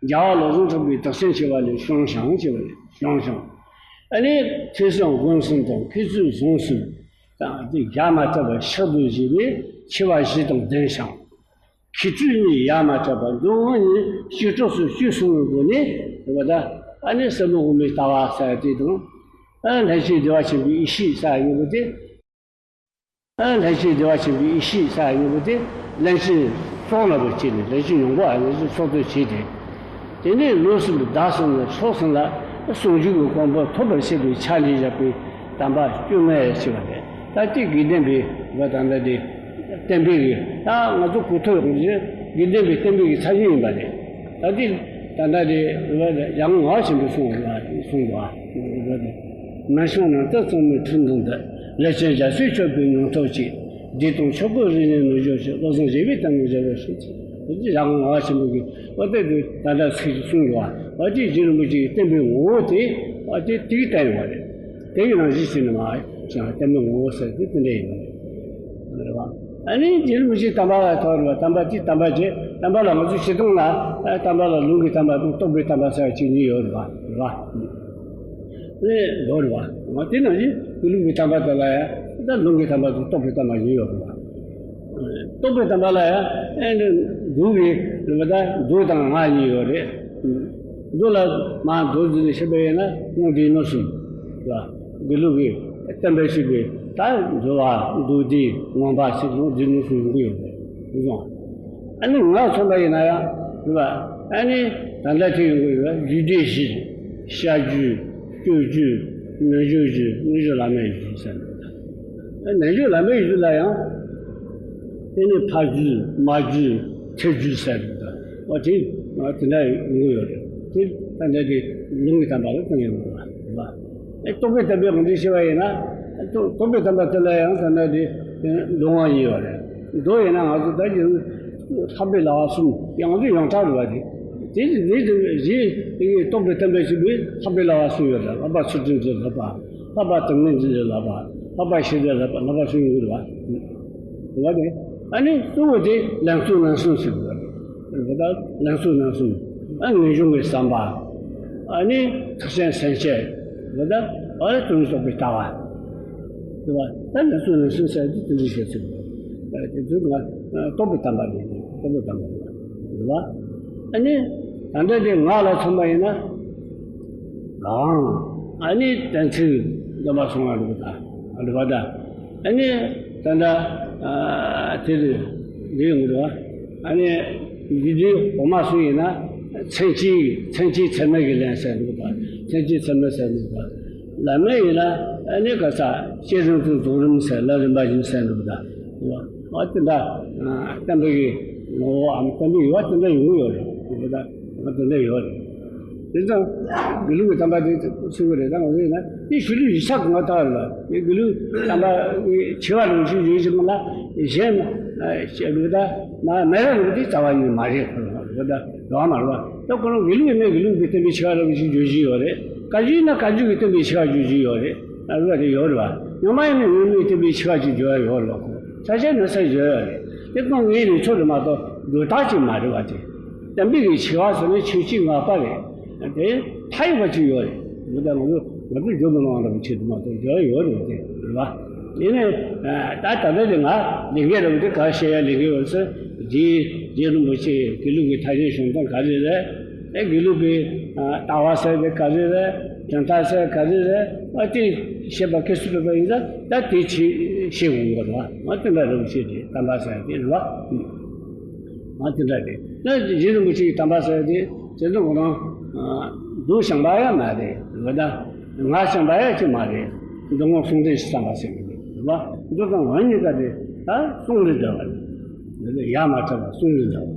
རྒྱལ་བ་ལོ་ཟླ་གྲགས་པའི་དག་ཞིང་ཆེ་བ་ལས་ཞང་ཞང་ཆེ་བ་ལས་ཞང་ཞང་། ཨ་ནི་ཐོས་བསམ་སྒོམ་གསུམ་དང་མཁས་བཙུན་བཟང་གསུམ་དང་དེ་ཡ་མ་བྲལ་བར་ཕྱག་ཏུ་བཞེས་པའི་ཆེ་བ་བཞི་དང་ལྡན་ཞིང་། མཁས་གྲུབ་གཉིས་ཡ་མ་བྲལ་བར་འདུལ་བ་གཉིས་བཅུ་དྲུག་སུ་བཅུ་གསུམ་གྱི་སྒོ་ནས་འདུལ་བ་དང་། ཨ་ནི་ཟབ་མོ་དབུ་མའི་ལྟ་བ་ཟེར་དེ་དང་། ཨ་ལྷན་ཅིག་བདེ་བ་ཆེན་པོའི་ཡེ་ཤེས་ཟེར་ཡོད་པ་དེ། ལྷན་ཅིག་བདེ་བ་ཆེན་པོའི་ཡེ་ཤེས་ཟེར་ཡོད་པ་དེ་ལན་ཅིག་སྲོག་ལ་བར་བྱས་ནས་ལན་ཅིག་ཡོང་སྒོ་ཨ་ནི་སྲོག་ཏུ་བྱས་ཏེ། དེ་ནས་ལུས་གསུམ་བདག་གསུམ་ལ་སྲོག་གསུམ་ལ་ཟུང་འཇུག་གི་གོ་འཕང་ཐོབ་པར་བྱེད་པའི་ཕྱག་ལེན་བཞག་པའི་དམ་པ་བཅོ་ལྔ་ཡང་ཞེས་པ་རེད། ད་ལྟའི་དགེ་ལྡན་པའི་བ་དང་ལྡན་ཏེ། བསྟན་པའི་གི་ད་ང་ཚོ་གོ་ཐོས་ཡོང་རྗེས་དགེ་ལྡན་པའི་བསྟན་པའི་གི་ཚ་ཞིང་ཡིན་པ་རེད། ད་ལྟའི་ད་ལྟ་རེད་རྒྱལ་དབང་ངག་ཆེན་པོས་གསུངས་པ་གསུངས་འདུག་ཨ། མ་བྱུང་ནམ་མཁའ་གཙང་མའི་ཁྲོད་འདུག་འདི། ལེགས་བྱས་རྒྱ་མཚོས་ཆོད་པའི་ཉམས་རྟོགས་ཀྱིས། བདེ་སྟོང་ཆོས་སྐུ་རིས་ནས་ནོར་འབྱུང་ཕྱིར། བློ་བཟང་བཞད་པའི་གཏམ་ངན་བརྗེད་པར་ཤོག་ཅེས། འོ་དེ་རྒྱལ་དབང་ངག་ཆེན་པོ་གིས་འོ་དེ་དུས་ད་ལྟ་ཚིག་གསུངས་འདུག་ཨ། འོ་དེ་རྗེ་རིན་པོ་ཆེ་གི་བསྟན་པའི་ངོ་བོ་དེ་འོ་དེ་དེ་གིས་བསྟན་ཡོད་པ་རེད། དེ་ཡི་རང་བཞིན་ཟེར་ནི་མ་ཡིན་ཀྱང་བསྟན་པའི་ངོ་བོ་ཟེར་དེ་དེ་འདྲ་ཡིན་པ་རེད། རེད་བ། ཨ་ནི་རྗེ་རིན་པོ་ཆེ་དམ་པ་ལ་ཐོག་རེད་བ། དམ་པ་དེ་དམ་པ་བྱས། དམ་པ་ལ་ང་ཚོ་བྱེ་ཐང་ལ་ཨ་དམ་པ་ལ་ལུང་གི་དམ་པ་དང་རྟོགས་པའི་དམ་པ་ཟེར་བ་གཅིག་གཉིས་ཡོད་རེད་བ། རེད་བ། ཨ་ནི་ཡོད་རེད་བ། འོ་དེ་ནང་བཞིན་དགེ་ལུགས་ཀྱི་དམ་པ་དེ་ལ་ཡང་ད་ལུང་གི་དམ་པ་དང་རྟོགས་པའི་དམ་པ་གཉིས་ཡོད་རེད་བ། རྟོགས་པའི་དམ་པ་ལ་ཡང་ཨ་ནི་མདོ་གི་རེད་བ། ད་མདོ་དང་སྔགས་གཉིས་ཡོད་རེད། མདོ་ལ་མ་མདོ་འཛིན་ནས་བཤད་པ་ཡིན་ན་སྔགས་སྡེ་སྣོད་གསུམ་ལ། དགེ་ལུགས་ཀྱི་བསྟན་པ་ཞིག་གི་ད་འགྲོ་བ་མདོ་སྡེ་ངོ་མ་ཞིག་སྔགས་སྡེ་སྣོད་གསུམ་ཡོང་གི་ཡོད་རེད། རེད་སོང་། ཨ་ནི་ངག་མཚོན་པ་ཡིན་ན་ཡང་རེད་བ། ཨ་ནི་ད་ལྟ་དེ་ཡོང་གི་ཡོད་རེད། རྒྱུད་སྡེ་བཞི། བཤད་རྒྱུད། སྤྱོད་རྒྱུད། རྣལ་འབྱོར་རྒྱུད། རྣལ་འབྱོར་བླ་མའི་རྒྱུད་ཟེར་ནས། རྣལ་འབྱོར་བླ་མའི་རྒྱུད་ལ་ཡང་། དེ་ནི་ཕ་རྒྱུད། མ་རྒྱུད། ཐེག་རྒྱུད་ཟེར་འདུག་འོ་དེ་དེ་འདྲ་ཡོང་གི་ཡོད་རེད། དེ་ད་ལྟ་དེ་ལུང་གི་དམ་པ་ལ་བསྟན་ཡོང་གི་རེད་བ། ཨེ་རྟོགས་པའི་དམ་པའི་དབང་དུ་བྱས་པ་ཡིན་ན། རྟོགས་རྟོགས་པའི་དམ་པ་དེ་ལ་ཡང་ད་ལྟ་དེ་མདོ་སྔགས་གཉིས་ཡོད་རེད། མདོ་ཡིན་ན་ང་ཚོ་ད་ཀྱི་ལྷག་པའི་ལྭ་བ་གསུམ་ཡང་དེ་ཡོངས་གྲགས་རེད་བ། དེ་དེ་དེ་དེ་རྟོགས་པའི་དམ་པའི་ཞིག་པའི་ལྷག་པའི་ལྭ་བ་གསུམ་ཡོད་རེད། ལྷག་པ་ཚུལ་ཁྲིམས་ཀྱི་ལྷག་པ། ལྷག་པ་དང་ངེས་འཛིན་གྱི་ལྷག་པ། ལྷག་པ་ཤེས་བྱའི་ལྷག་པ། ལྷག་པ་གསུམ་ཡོད་རེད་བ། རེད་བ། དེ་ཨ་ནི་གཙོ་བོ་དེ་ལན་གཙོ་ལན་གསུམ་ཟེར་དགོས་རེད། རེད་བ། ད་ལན་གཙོ་ལན་གསུམ། ཨ་ངེས་འབྱུང་གི་བསམ་པ། ཨ་ནི་ཐེག་ཆེན་སེམས་བསྐྱེད། རེད་བ། ད་ཨ་ནི་དོན་རྟོགས་པའི་ལྟ་བ། རེད་བ། ད་ལན་གཙོ་ལན་གསུམ་ཟེར་དེ་དེ་འདྲ་བཤད་ཚུལ་རེད། དེ་ཚོ་ང་རྟོགས་པའི་དམ་པ་རེད། རྟོགས་པའི་དམ་པ་རེད། རེད་བ། ཨ་ནི་ད་ལྟ་དེ་ངག་ལ་མཚོན་པ་ཡིན་ན། གང་། ཨ་ནི་གཏན་ཚིགས་སྡོམ་པ་སྲུང་བ་རེད་པ་ད། རེད་པ་ད། ཨ་ནི་ད་ལྟ་ཨ་དེ་རེད། རེད་ཡོང་གི་རེད་བ། ཨ་ནི་འདི་འདྲའི་འོག་མ་སུ་ཡིན་ན། མཚན་གཅིག་མཚན་གཅིག་ཚད་མའི་གི་ལན་ཟེར་འདུག་ད། མཚན་གཅིག་ཚད་མའི་ཟེར་འདུག་ད། བླ་མ་ཡིན་ན་ཨ་ནི་ག་ས་བསྐྱེད་རིམ་དང་རྫོགས་རིམ་ཟེར་ལ་རིམ་པ་བཞིན་ཟེར་འདུག་ད། རེད་བ། ཨ་དེ་འདྲ་བསྟན་པའི་གི་ངོ་བོའམ་བསྟན་པའི་ཡུལ་བ་དེ་འདྲ་ཡོང་གི་ཡོད་རེད། རེད་པ་ད། ང་དེ་འདྲ་ཡོད་རེད། དེ་ཙང་དགེ་ལུགས་ཀྱི་བསྟན་པ་དེ་ཚུལ་བ་རེད། ད་ང་ཚོ་ཡིན་ན་དེ་ཤུལ་ལུས་ཡིག་ཆ་གང་ག་ལྟ་བ་རེད་པ། དེ་དགེ་ལུགས་བསྟན་པ་ཆེ་བ་རུ་ཞིག་ཡོད་ཅིག་ལ་གཞན་ལུགས་ད་མ་མེད་ར་ལུགས་དེ་རྩ་བ་ཉིད་མ་རེད། རེད་པ་ད། རེད་པ་མ་རེད་པ། ད་ཁོ་རང་དགེ་ལུགས་ཡིན་ན་དགེ་ལུགས་ཀྱི་བསྟན་པའི་ཆེ་བ་རུ་ཞིག་བརྗོད་ཀྱི་ཡོད་རེད། བཀའ་བརྒྱུད་ཡིན་ན་བཀའ་བརྒྱུད་ཀྱི་བསྟན་པའི་ཆེ་བ་བརྗོད་ཀྱི་ཡོད་རེད། རེད་པ་དེ་ཡོད་རེད་པ། རྙིང་མ་ཡིན་ན་རྙིང་མའི་བསྟན་པའི་ཆེ་བ་ཅིག་བརྗོད་ཡ་ཡོད་རེད་པ། ཁོ་ས་ཆ་ནས་ས་བརྗོད་ཡ་རེད། དེ་ཀུན་ངའི་རིགས་ཚོ་རེད་མ་གཏོགས་སྒྲོ་བཏགས་ཅིག་མ་རེད་པ་དེ། བསྟན་པའི་གི་ཆེ་བ་ཟེར་ན་ཆོས་ཀྱི་ངག་པ་རེད། དེ་མཐའ་ཡས་པ་ཅིག་ཡོད་རེད། འདི་ལྟར་ང་ཚོ་ང་ཚོ་འཇོན་པོ་གནང་བ་ཆེད་དུ་མ་གཏོགས་བརྗོད་ཡ་ཡོད་རེད་པ་དེ། རེད་པ། དེ་ནས་ད་ད་ལྟ་དེ་ང་ལས་འགན་རེད་པ་དེ། ག་བཤད་ཡ་ལས་འགན་ཡོད་ཟེར། རྗེ་རྗེ་རིན་པོ་ཆེ་དགེ་ལུགས་ཀྱི་ཐར་བྱེད་གཞུང་དོན་ག་རེ་རེད། ཨེ་དགེ་ལུགས་པའི་ལྟ་བ་ཟེར་དེ་ག་རེ་རེད། དོན་དག་ཟེར་ག་རེ་རེད། ཨ་དེ་བཤད་པ་སྐད་སུ་བྲོ་བ་ཡིན་ཙང་ད་དེ་ཆེ་ཤེས་དགོས་པ་རེད་པ། ང་དེ་འདྲ་རེད་པ་ཆེ་དེ་དམ་པ་ཟེར་དེ་རེད་པ། ང་དེ་འདྲ་རེད། ད་རྗེ་རིན་པོ་ཆེའི་དམ་པ་ཟེར་དེ་དེ་ཚོ་ཁོ་རང་མདོ་སྦྱངས་པ་ཡང་མ་རེད། རེད་པ་ད། ངག་སྦྱངས་པ་ཡང་ཅིག་མ་རེད། མདོ་སྔགས་ཟུང་འབྲེལ་ཞིག་བརྩམས་པ་ཟེར་གི་རེད་པ། མདོ་དང་སྔགས་གཉིས་ཀ་དེ་ད་ཟུང་ལས་འབྲེལ་བ་རེད། ཡ་མ་བྲལ་བ་ཟུང་ལས་འབྲེལ་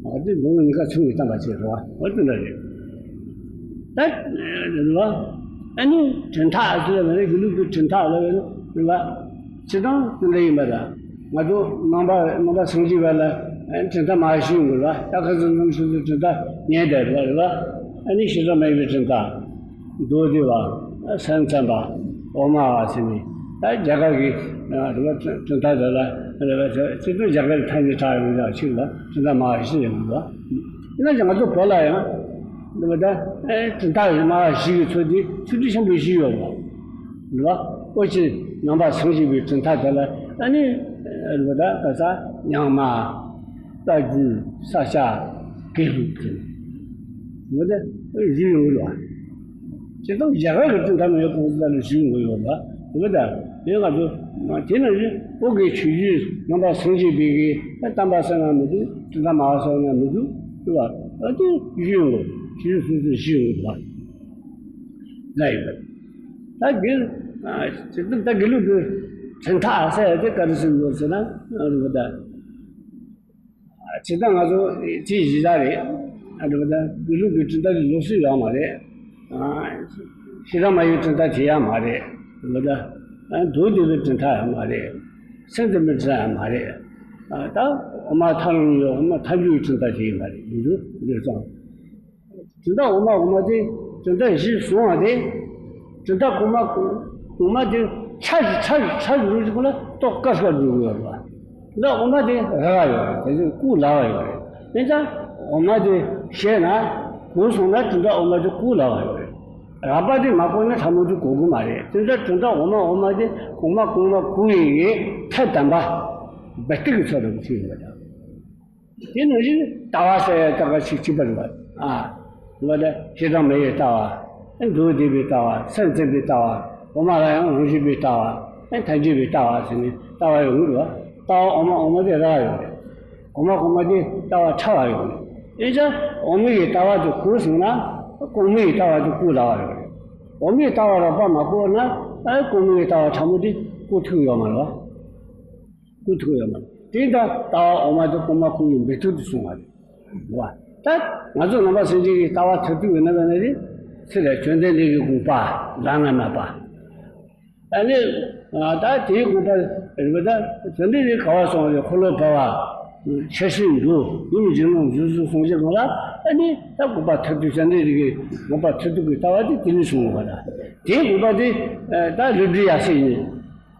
བ། ཨ་དེ་མདོ་གཉིས་ཀ་ཚུར་གྱིས་བསྟན་པ་བྱས་རེད་བ། འོ་དེ་འདྲ་རེད། ད་རེད་བ། ཨ་ནི་དྲན་ཐག་ཟེར་བ་རེད། དགེ་ལུགས་ཀྱི་དྲན་ཐག་ལབ་པ་རེད་བ། སྤྱིར་བཏང་དེ་འདྲ་ཡིན་པ་རེད། ང་ཚོ་ནང་པ་ནང་པ་སངས་རྒྱས་པ་ལ་དྲན་ཐག་མ་ཞུ་དགོས་རེད་བ། ད་ཁ་སང་ཚང་ཞུ་ཚོ་དྲན་ཐག་ཉན་བསྡད་རེད་བ། རེད་བ། ཨ་ནི་ཞེ་དྲག་མེད་པའི་དྲན་ཐག་མདོ་སྡེ་པ། སེམས་ཙམ་པ། འོག་མ་བ་ཟེར་ནས། ད་རྒྱ་གར་གྱི་རེད་བ། དྲན་ཐག་དེ་ལ་རེད་བ། སྤྱིར་བཏང་རྒྱ་གར་གྱི་ཐ་སྙད་གྲགས་ཡོང་ཡག་ཅིག་ལ་དྲན་ཐག་མ་བ་བཞི་ཡོང་གི་རེད་བ། ཡིན་ན་ཡང་ང་ཚོ་བོད་ལ་ཡང་རེད་བ། ད་དྲན་ཐག་མ་བ་བཞི་གི་ཚོ་དེ་ཐུགས་རྒྱུད་ཆེན་པོ་བཞི་ཡོད་རེད་བ། རེད་བ། ཨོ་ཅི། ནང་པ་སངས་རྒྱས་པའི་དྲན་ཐག་དེ་ལ་ཨ་ནི་རེད་བ། ད་ག་ས་རྙིང་མ། ལྟ་རྒྱུ། ས་སྐྱ། དགེ་ལུགས་དེ་ངོ་དེ་བཞི་ཡོད་རེད་བ། སྤྱིར་བཏང་རྒྱ་གར་གྱི་དྲན་ཐག་མེད་པ་གོང་ས་ལ་ཞུས་ཡོང་གི་ཡོད་ལ། དེ་ལྟར་དེ་ང་ཚོ་དེ་ནང་བཞིན་བོད་ཀྱི་ཆོས་བརྒྱུད་ནང་པ་སངས་རྒྱས་པའི་གི་བསྟན་པ་ཟེར་ན་མི་འདུག་དྲན་ཐག་མ་བ་ཟེར་ན་མི་འདུག་དེ་བ། ཨ་དེ་ཞུས་ཡོང་གི། ཞུས་སོ་སོ་ཞུས་ཡོང་གི་ལ། ལ་ཡོད། ད་དགེ་ད་དགེ་ལུགས་ཀྱི་དྲན་ཐག་ཟེར་ཡ་དེ་ག་རེ་ཟེར་འདུག་ཟེར་ན། རེད་བ། ད། བྱས་ཙང་ང་ཚོ་དེ་གཞི་བཞག་རེད། ཨ་འགྲོ་ད་དགེ་ལུགས་ཀྱི་དྲན་ཐག་གི་ལུགས་སྲོལ་ཡོད་མ་རེད། ཨ་ཤེས་རབ་མ་ཡི་དྲན་ཐག་བྱེད་ཡ་མ་རེད། འགྲོ་ད་ཨ་མདོ་སྡེ་པའི་དྲན་ཐག་ཡང་མ་རེད། སེམས་ཙམ་པའི་དྲན་ཐག་ཡང་མ་རེད། ཨ་ད་འོག་མ་ཐལ་རང་ཡོད། འོག་མ་ཐལ་འགྱུར་བའི་དྲན་ཐག་བྱེད་ཡ་མ་རེད། ཡིན་རྒྱུ་འདིར་ཙང་། དྲན་ཐག་འོག་མ་འོག་མ་དེ་དྲན་ཐག་གཞིར་བཟུང་བ་དེ། དྲན་ཐག་གོང་མ་གོང་མ་དེ་ཆ་ཆ་ཆ་འགྲོ་ཞིག་ལ་ཏོག་ཀ་ཤོར་འགྲོ་གི་ཡོད་རེད་བ། དྲན་ཐག་འོག་མ་དེ་རག་ཡོད་རེད། དེ་ཚོས་བཀུག་ལ་བ་ཡོད་རེད། དེ་ཙང་འོག་མ་དེ་ཤེས་ན་གོང་སོང་ན་དྲན་ཐག་འོག་མ་དེ་བཀུག་ལ་བ་ཡོད་རེད། རགས་པ་དེ་མ་བཀུག་ན་ཕྲ་མོ་དེ་གོ་གི་མ་རེད། དེ་ཙང་དྲན་ཐག་འོག་མ་འོག་མ་དེ་གོང་མ་གོང་མ་བཀུག་ཡིན་གྱི་ཐབས་དམ་པ་འབད་ཏིག་གི་ཚོད་དུ་ཚུད་ཡོད་རེད། དེ་ནང་བཞིན་ལྟ་བ་ཟེར་ཡ་ལྟ་བ་ཞིག་གཅིག་པ་རེད་བ། ཨ། ལོ་ད་ཤེས་རབ་མ་ཡི་ལྟ་བ། མདོ་སྡེ་པའི་ལྟ་བ། སེམས་ཙམ་པའི་ལྟ་བ། འོག་མ་ལ་ཡང་རང་བཞིན་པའི་ལྟ་བ། ཐལ་འགྱུར་བའི་ལྟ་བ་ཟེར་ནས་ལྟ་བ་ཡོད་རེད་བ། ལྟ་བ་འོག་མ་འོག་མ་དེ་རག་ཡོད་རེད། གོང་མ་གོང་མ་དེ་ལྟ་བ་ཕྲ་བ་ཡོད་རེད། ཨེ་ཅག་འོག་མའི་ལྟ་བ་དེ་གོ་སོང་ན་གོང་མའི་ལྟ་བ་དེ་བཀུག་ལ་བ་ཡོད་རེད། འོག་མའི་ལྟ་བ་རགས་པ་མ་བཀུག་ན་ཨ་གོང་མའི་ལྟ་བ་ཕྲ་མོ་དེ་བཀུག་ཐུབ་ཡོད་མ་རེད་བ། བཀུག་ཐུབ་ཡོད་མ་རེད། དེ་ལྟར་ལྟ་བ་འོག་མ་དེ་གོང་མ་བཀུག་ཡིན་པའི་ཐུགས་དེ་གསུང་བ་རེད། རེད་བ། ད་ང་ཚོ་ནང་པ་སེམས་ཅན་གྱི་ལྟ་བ་མཐར་ཐུག་ཡོད་ན་མེད་ན་རེད། ཚེ་ལ་བཅོམ་ལྡན་འདས་ཀྱི་དགོངས་པ་རང་ལ་མ་པ། ཨ་ནི་ད་དེའི་དགོངས་པ་རེད་པ། ད་བཅོམ་ལྡན་འདས་ག་བ་སོང་རེད། འཁོར་ལོ་བར་བ། ཆགས་ཞེན་འགྲོ། ཡུམ་གྱི་ནང་འཇུག་སོང་ཞེས་གང་ལ། ཨ་ནི་ད་དགོངས་པ་མཐར་ཐུག་བཅོམ་ལྡན་འདས་ཀྱི་དགོངས་པ་མཐར་ཐུག་གི་ལྟ་བ་དེ་དེ་ནས་བྱུང་བ་རེད། དེའི་དགོངས་པ་དེ་ད་ལུས་འབྲེལ་ཡབ་སྲས་ཡིན།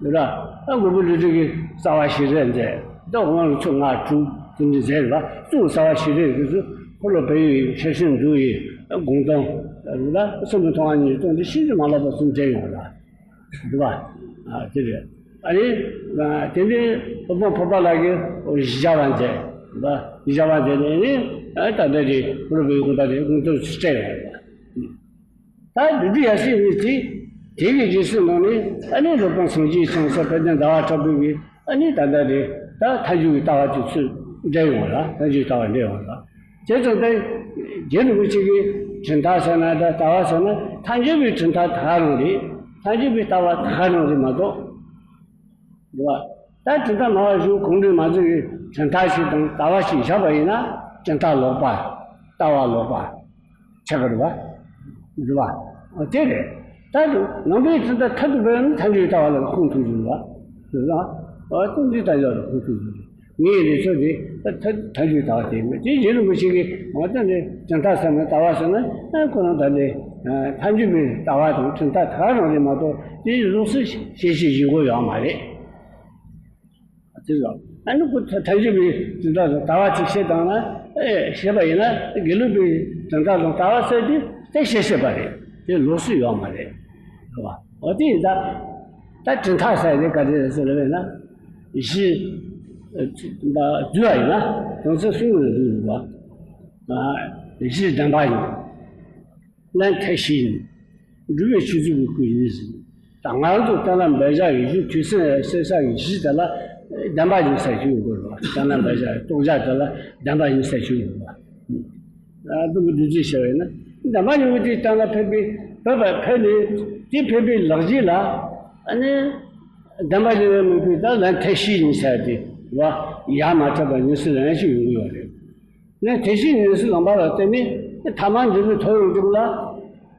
རེད་བ། ད་མགོན་པོ་ཀླུ་སྒྲུབ་ཀྱིས་རྩ་བ་ཤེས་རབ་མཛད། ད་འོག་མ་ལ་ཚོ་ལྔ་དྲུག་དེ་འདྲ་མཛད་རེད་བ། གཙོ་བོ་རྩ་བ་ཤེས་རབ་ཀྱི་ཚུལ་འཁོར་ལོ་བར་བའི་ཆགས་ཞེན་འགྲོ་ཡི་སྒོམ་སྟངས་རེད་བ། སེམས་ཀྱི་མཐོང་བ་ཉིད་སྟོང་དེ་ཤིན་ཏུ་མ་ལགས་པ་གསུམ་མཛད་ཡོང་བ་རེད་བ། ཨ་དེ་རེད། ཨ་ནི་དེ་འདྲའི་སློབ་དཔོན་འཕགས་པ་ལྷ་གིས་བཞི་བརྒྱ་པ་མཛད་རེད་བ། བཞི་བརྒྱ་པ་མཛད་ནས་ནི་ད་ལྟ་དེ་འཁོར་ལོ་བར་བའི་དགོངས་པ་དེ་དགོངས་རྫོགས་སུ་བསྩལ་ཡོང་བ་རེད་བ། ད་ལུས་འབྲེལ་ཡབ་སྲས་ཡིན་ཚེ། དེ་གི་རྗེས་སུ་འབྲངས་ནས་ཨ་ནི་སློབ་དཔོན་སངས་རྒྱས་བྱང་སེམས་དཔལ་ལྡན་ཟླ་བ་གྲགས་པའི་གི་ཨ་ནི་ད་ལྟ་དེ་ད་ཐལ་འགྱུར་གྱི་ལྟ་བ་དེ་ཚུར་འགྲེལ་ཡོང་བ་ལ། ཐལ་འགྱུར་ལྟ་བ་འགྲེལ་ཡོང་བ་ལ། དེ་ཙམ་ལྟར་རྗེ་རིན་པོ་ཆེ་གི་དྲན་ཐག་ཟེར་ན་ད་ལྟ་བ་ཟེར་ན་ཐལ་འགྱུར་བའི་དྲན་ཐག་ད་ག་རང་རེད། ཐལ་འགྱུར་བའི་ལྟ་བ་ད་ག་རང་རེད་མ་གཏོགས། རེད་བ། ད་དྲན་ཐག་མ་བ་ཞུ་གོང་འདྲི་མ་བཟོ་བའི་དྲན་ཐག་ཞིག་དང་ལྟ་བ་ཞིག་བཞག་པ་ཡིན་ན་དྲན་ཐག་ལོག་པ། ལྟ་བ་ལོག་པ། ཆགས་པ་རེད་བ། རེད་བ། འོ་དེ་རེད། ད་དུང་ནང་པའི་དྲན་ཐག་མཐར་ཐུག་པ་ཡིན་ན་ཐལ་འགྱུར་ལྟ་བ་ལ་ཁུངས་ཐུབ་ཀྱི་རེད་བ། རེད་བ། འོ་ཏན་ཏན་ལྟ་བ་ལ་ཁུངས་ཐུབ་ཀྱི་རེད། ངའི་རེ་ཚོ་དེ་ད་ཐལ་ཐལ་འགྱུར་ལྟ་བ་དེ་མེད་དེ། རྗེ་རིན་པོ་ཆེ་གིས་འོ་ད་འདི་དྲན་ཐག་ཟེར་ན་ལྟ་བ་ཟེར་ན་ཨ་ཁོ་རང་ད་ལྟའི་ཐལ་འགྱུར་བའི་ལྟ་བ་དང་དྲན་ཐག་ད་ག་རང་རེད་མ་གཏོགས་དེ་ལུགས་སྲོལ་གཞན་ཞིག་བཞེས་དགོས་ཡོད་མ་རེད། དེ་ལ་ཨ་ནི་ཁོ་ཐལ་འགྱུར་བའི་དོན་དག་དང་ལྟ་བ་ཅིག་བཤད་བཏང་ན། ཨེ་བཤད་པ་ཡིན་ན་དགེ་ལུགས་པའི་དོན་དག་དང་ལྟ་བ་ཟེར་དེ་དེ་བཤད་བཤད་པ་རེད། དེ་ལུགས་སྲོལ་ཡོད་མ་རེད། རེད་བ། འོ་དེ་ཡིན་ད། ད་དྲན་ཐག་ཟེར་དེ་ག་རེ་རེད་ཟེར་ལབ་ན། གཞི་བསྡུས་པ་ཡིན་ན་དོན་ཚན་གསུམ་ཡོད་རེད་བ། གཞི་བདེན་པ་ཡིན། ལན་ཐེག་བཞི་ཡིན། སྒྲུབ་པའི་ཆོས་ཚུལ་གྱི་སྐུ་ཡིན་ཟེར། ད་ང་རང་ཚོ་གཏན་ལ་འབེབས་བྱ་ཡི་གཞི་དུས་གསུམ་གསལ་བྱ་ཡི་གཞི་དེ་ལ་བདེན་པ་ཡིན་ཟེར་རྒྱུ་ཡོད་དགོས་རེད་བ། གཏན་ལ་འབེབས་བྱ་ཡི་རྟོགས་བྱ་དེ་ལ་བདེན་པ་ཡིན་ཟེར་རྒྱུ་ཡོད་རེད་བ། ཨ་དུམ་བུ་བདུན་ཚིགས་བཤད་པ་ཡིན་ན་བདེན་པ་ཡིན་པ་དེ་གཏན་ལ་ཕབ་པའི་ཕབ་པ་ཕབ་ནས་དེ་ཕབ་པའི་ལག་རྗེས་ལ་ཨ་ནི་བདེན་པ་ཡིན་པ་མིན་པའི་ད་ལན་ཐེག་བཞི་ཡིན་ཟེར་དེ་བ་ཡ་མ་ཐེག་པ་ཉི་ཤུ་ལན་ཞིག་ཡོང་གི་ཡོད་རེད། ནས་དེ་བཞིན་ཉོན་སྲིད་ལམ་པ་ལ་བརྟེན་ནས་ཐ་མལ་འབྲས་བུའི་ཐོབ་ཡོང་རྒྱུ་ལ།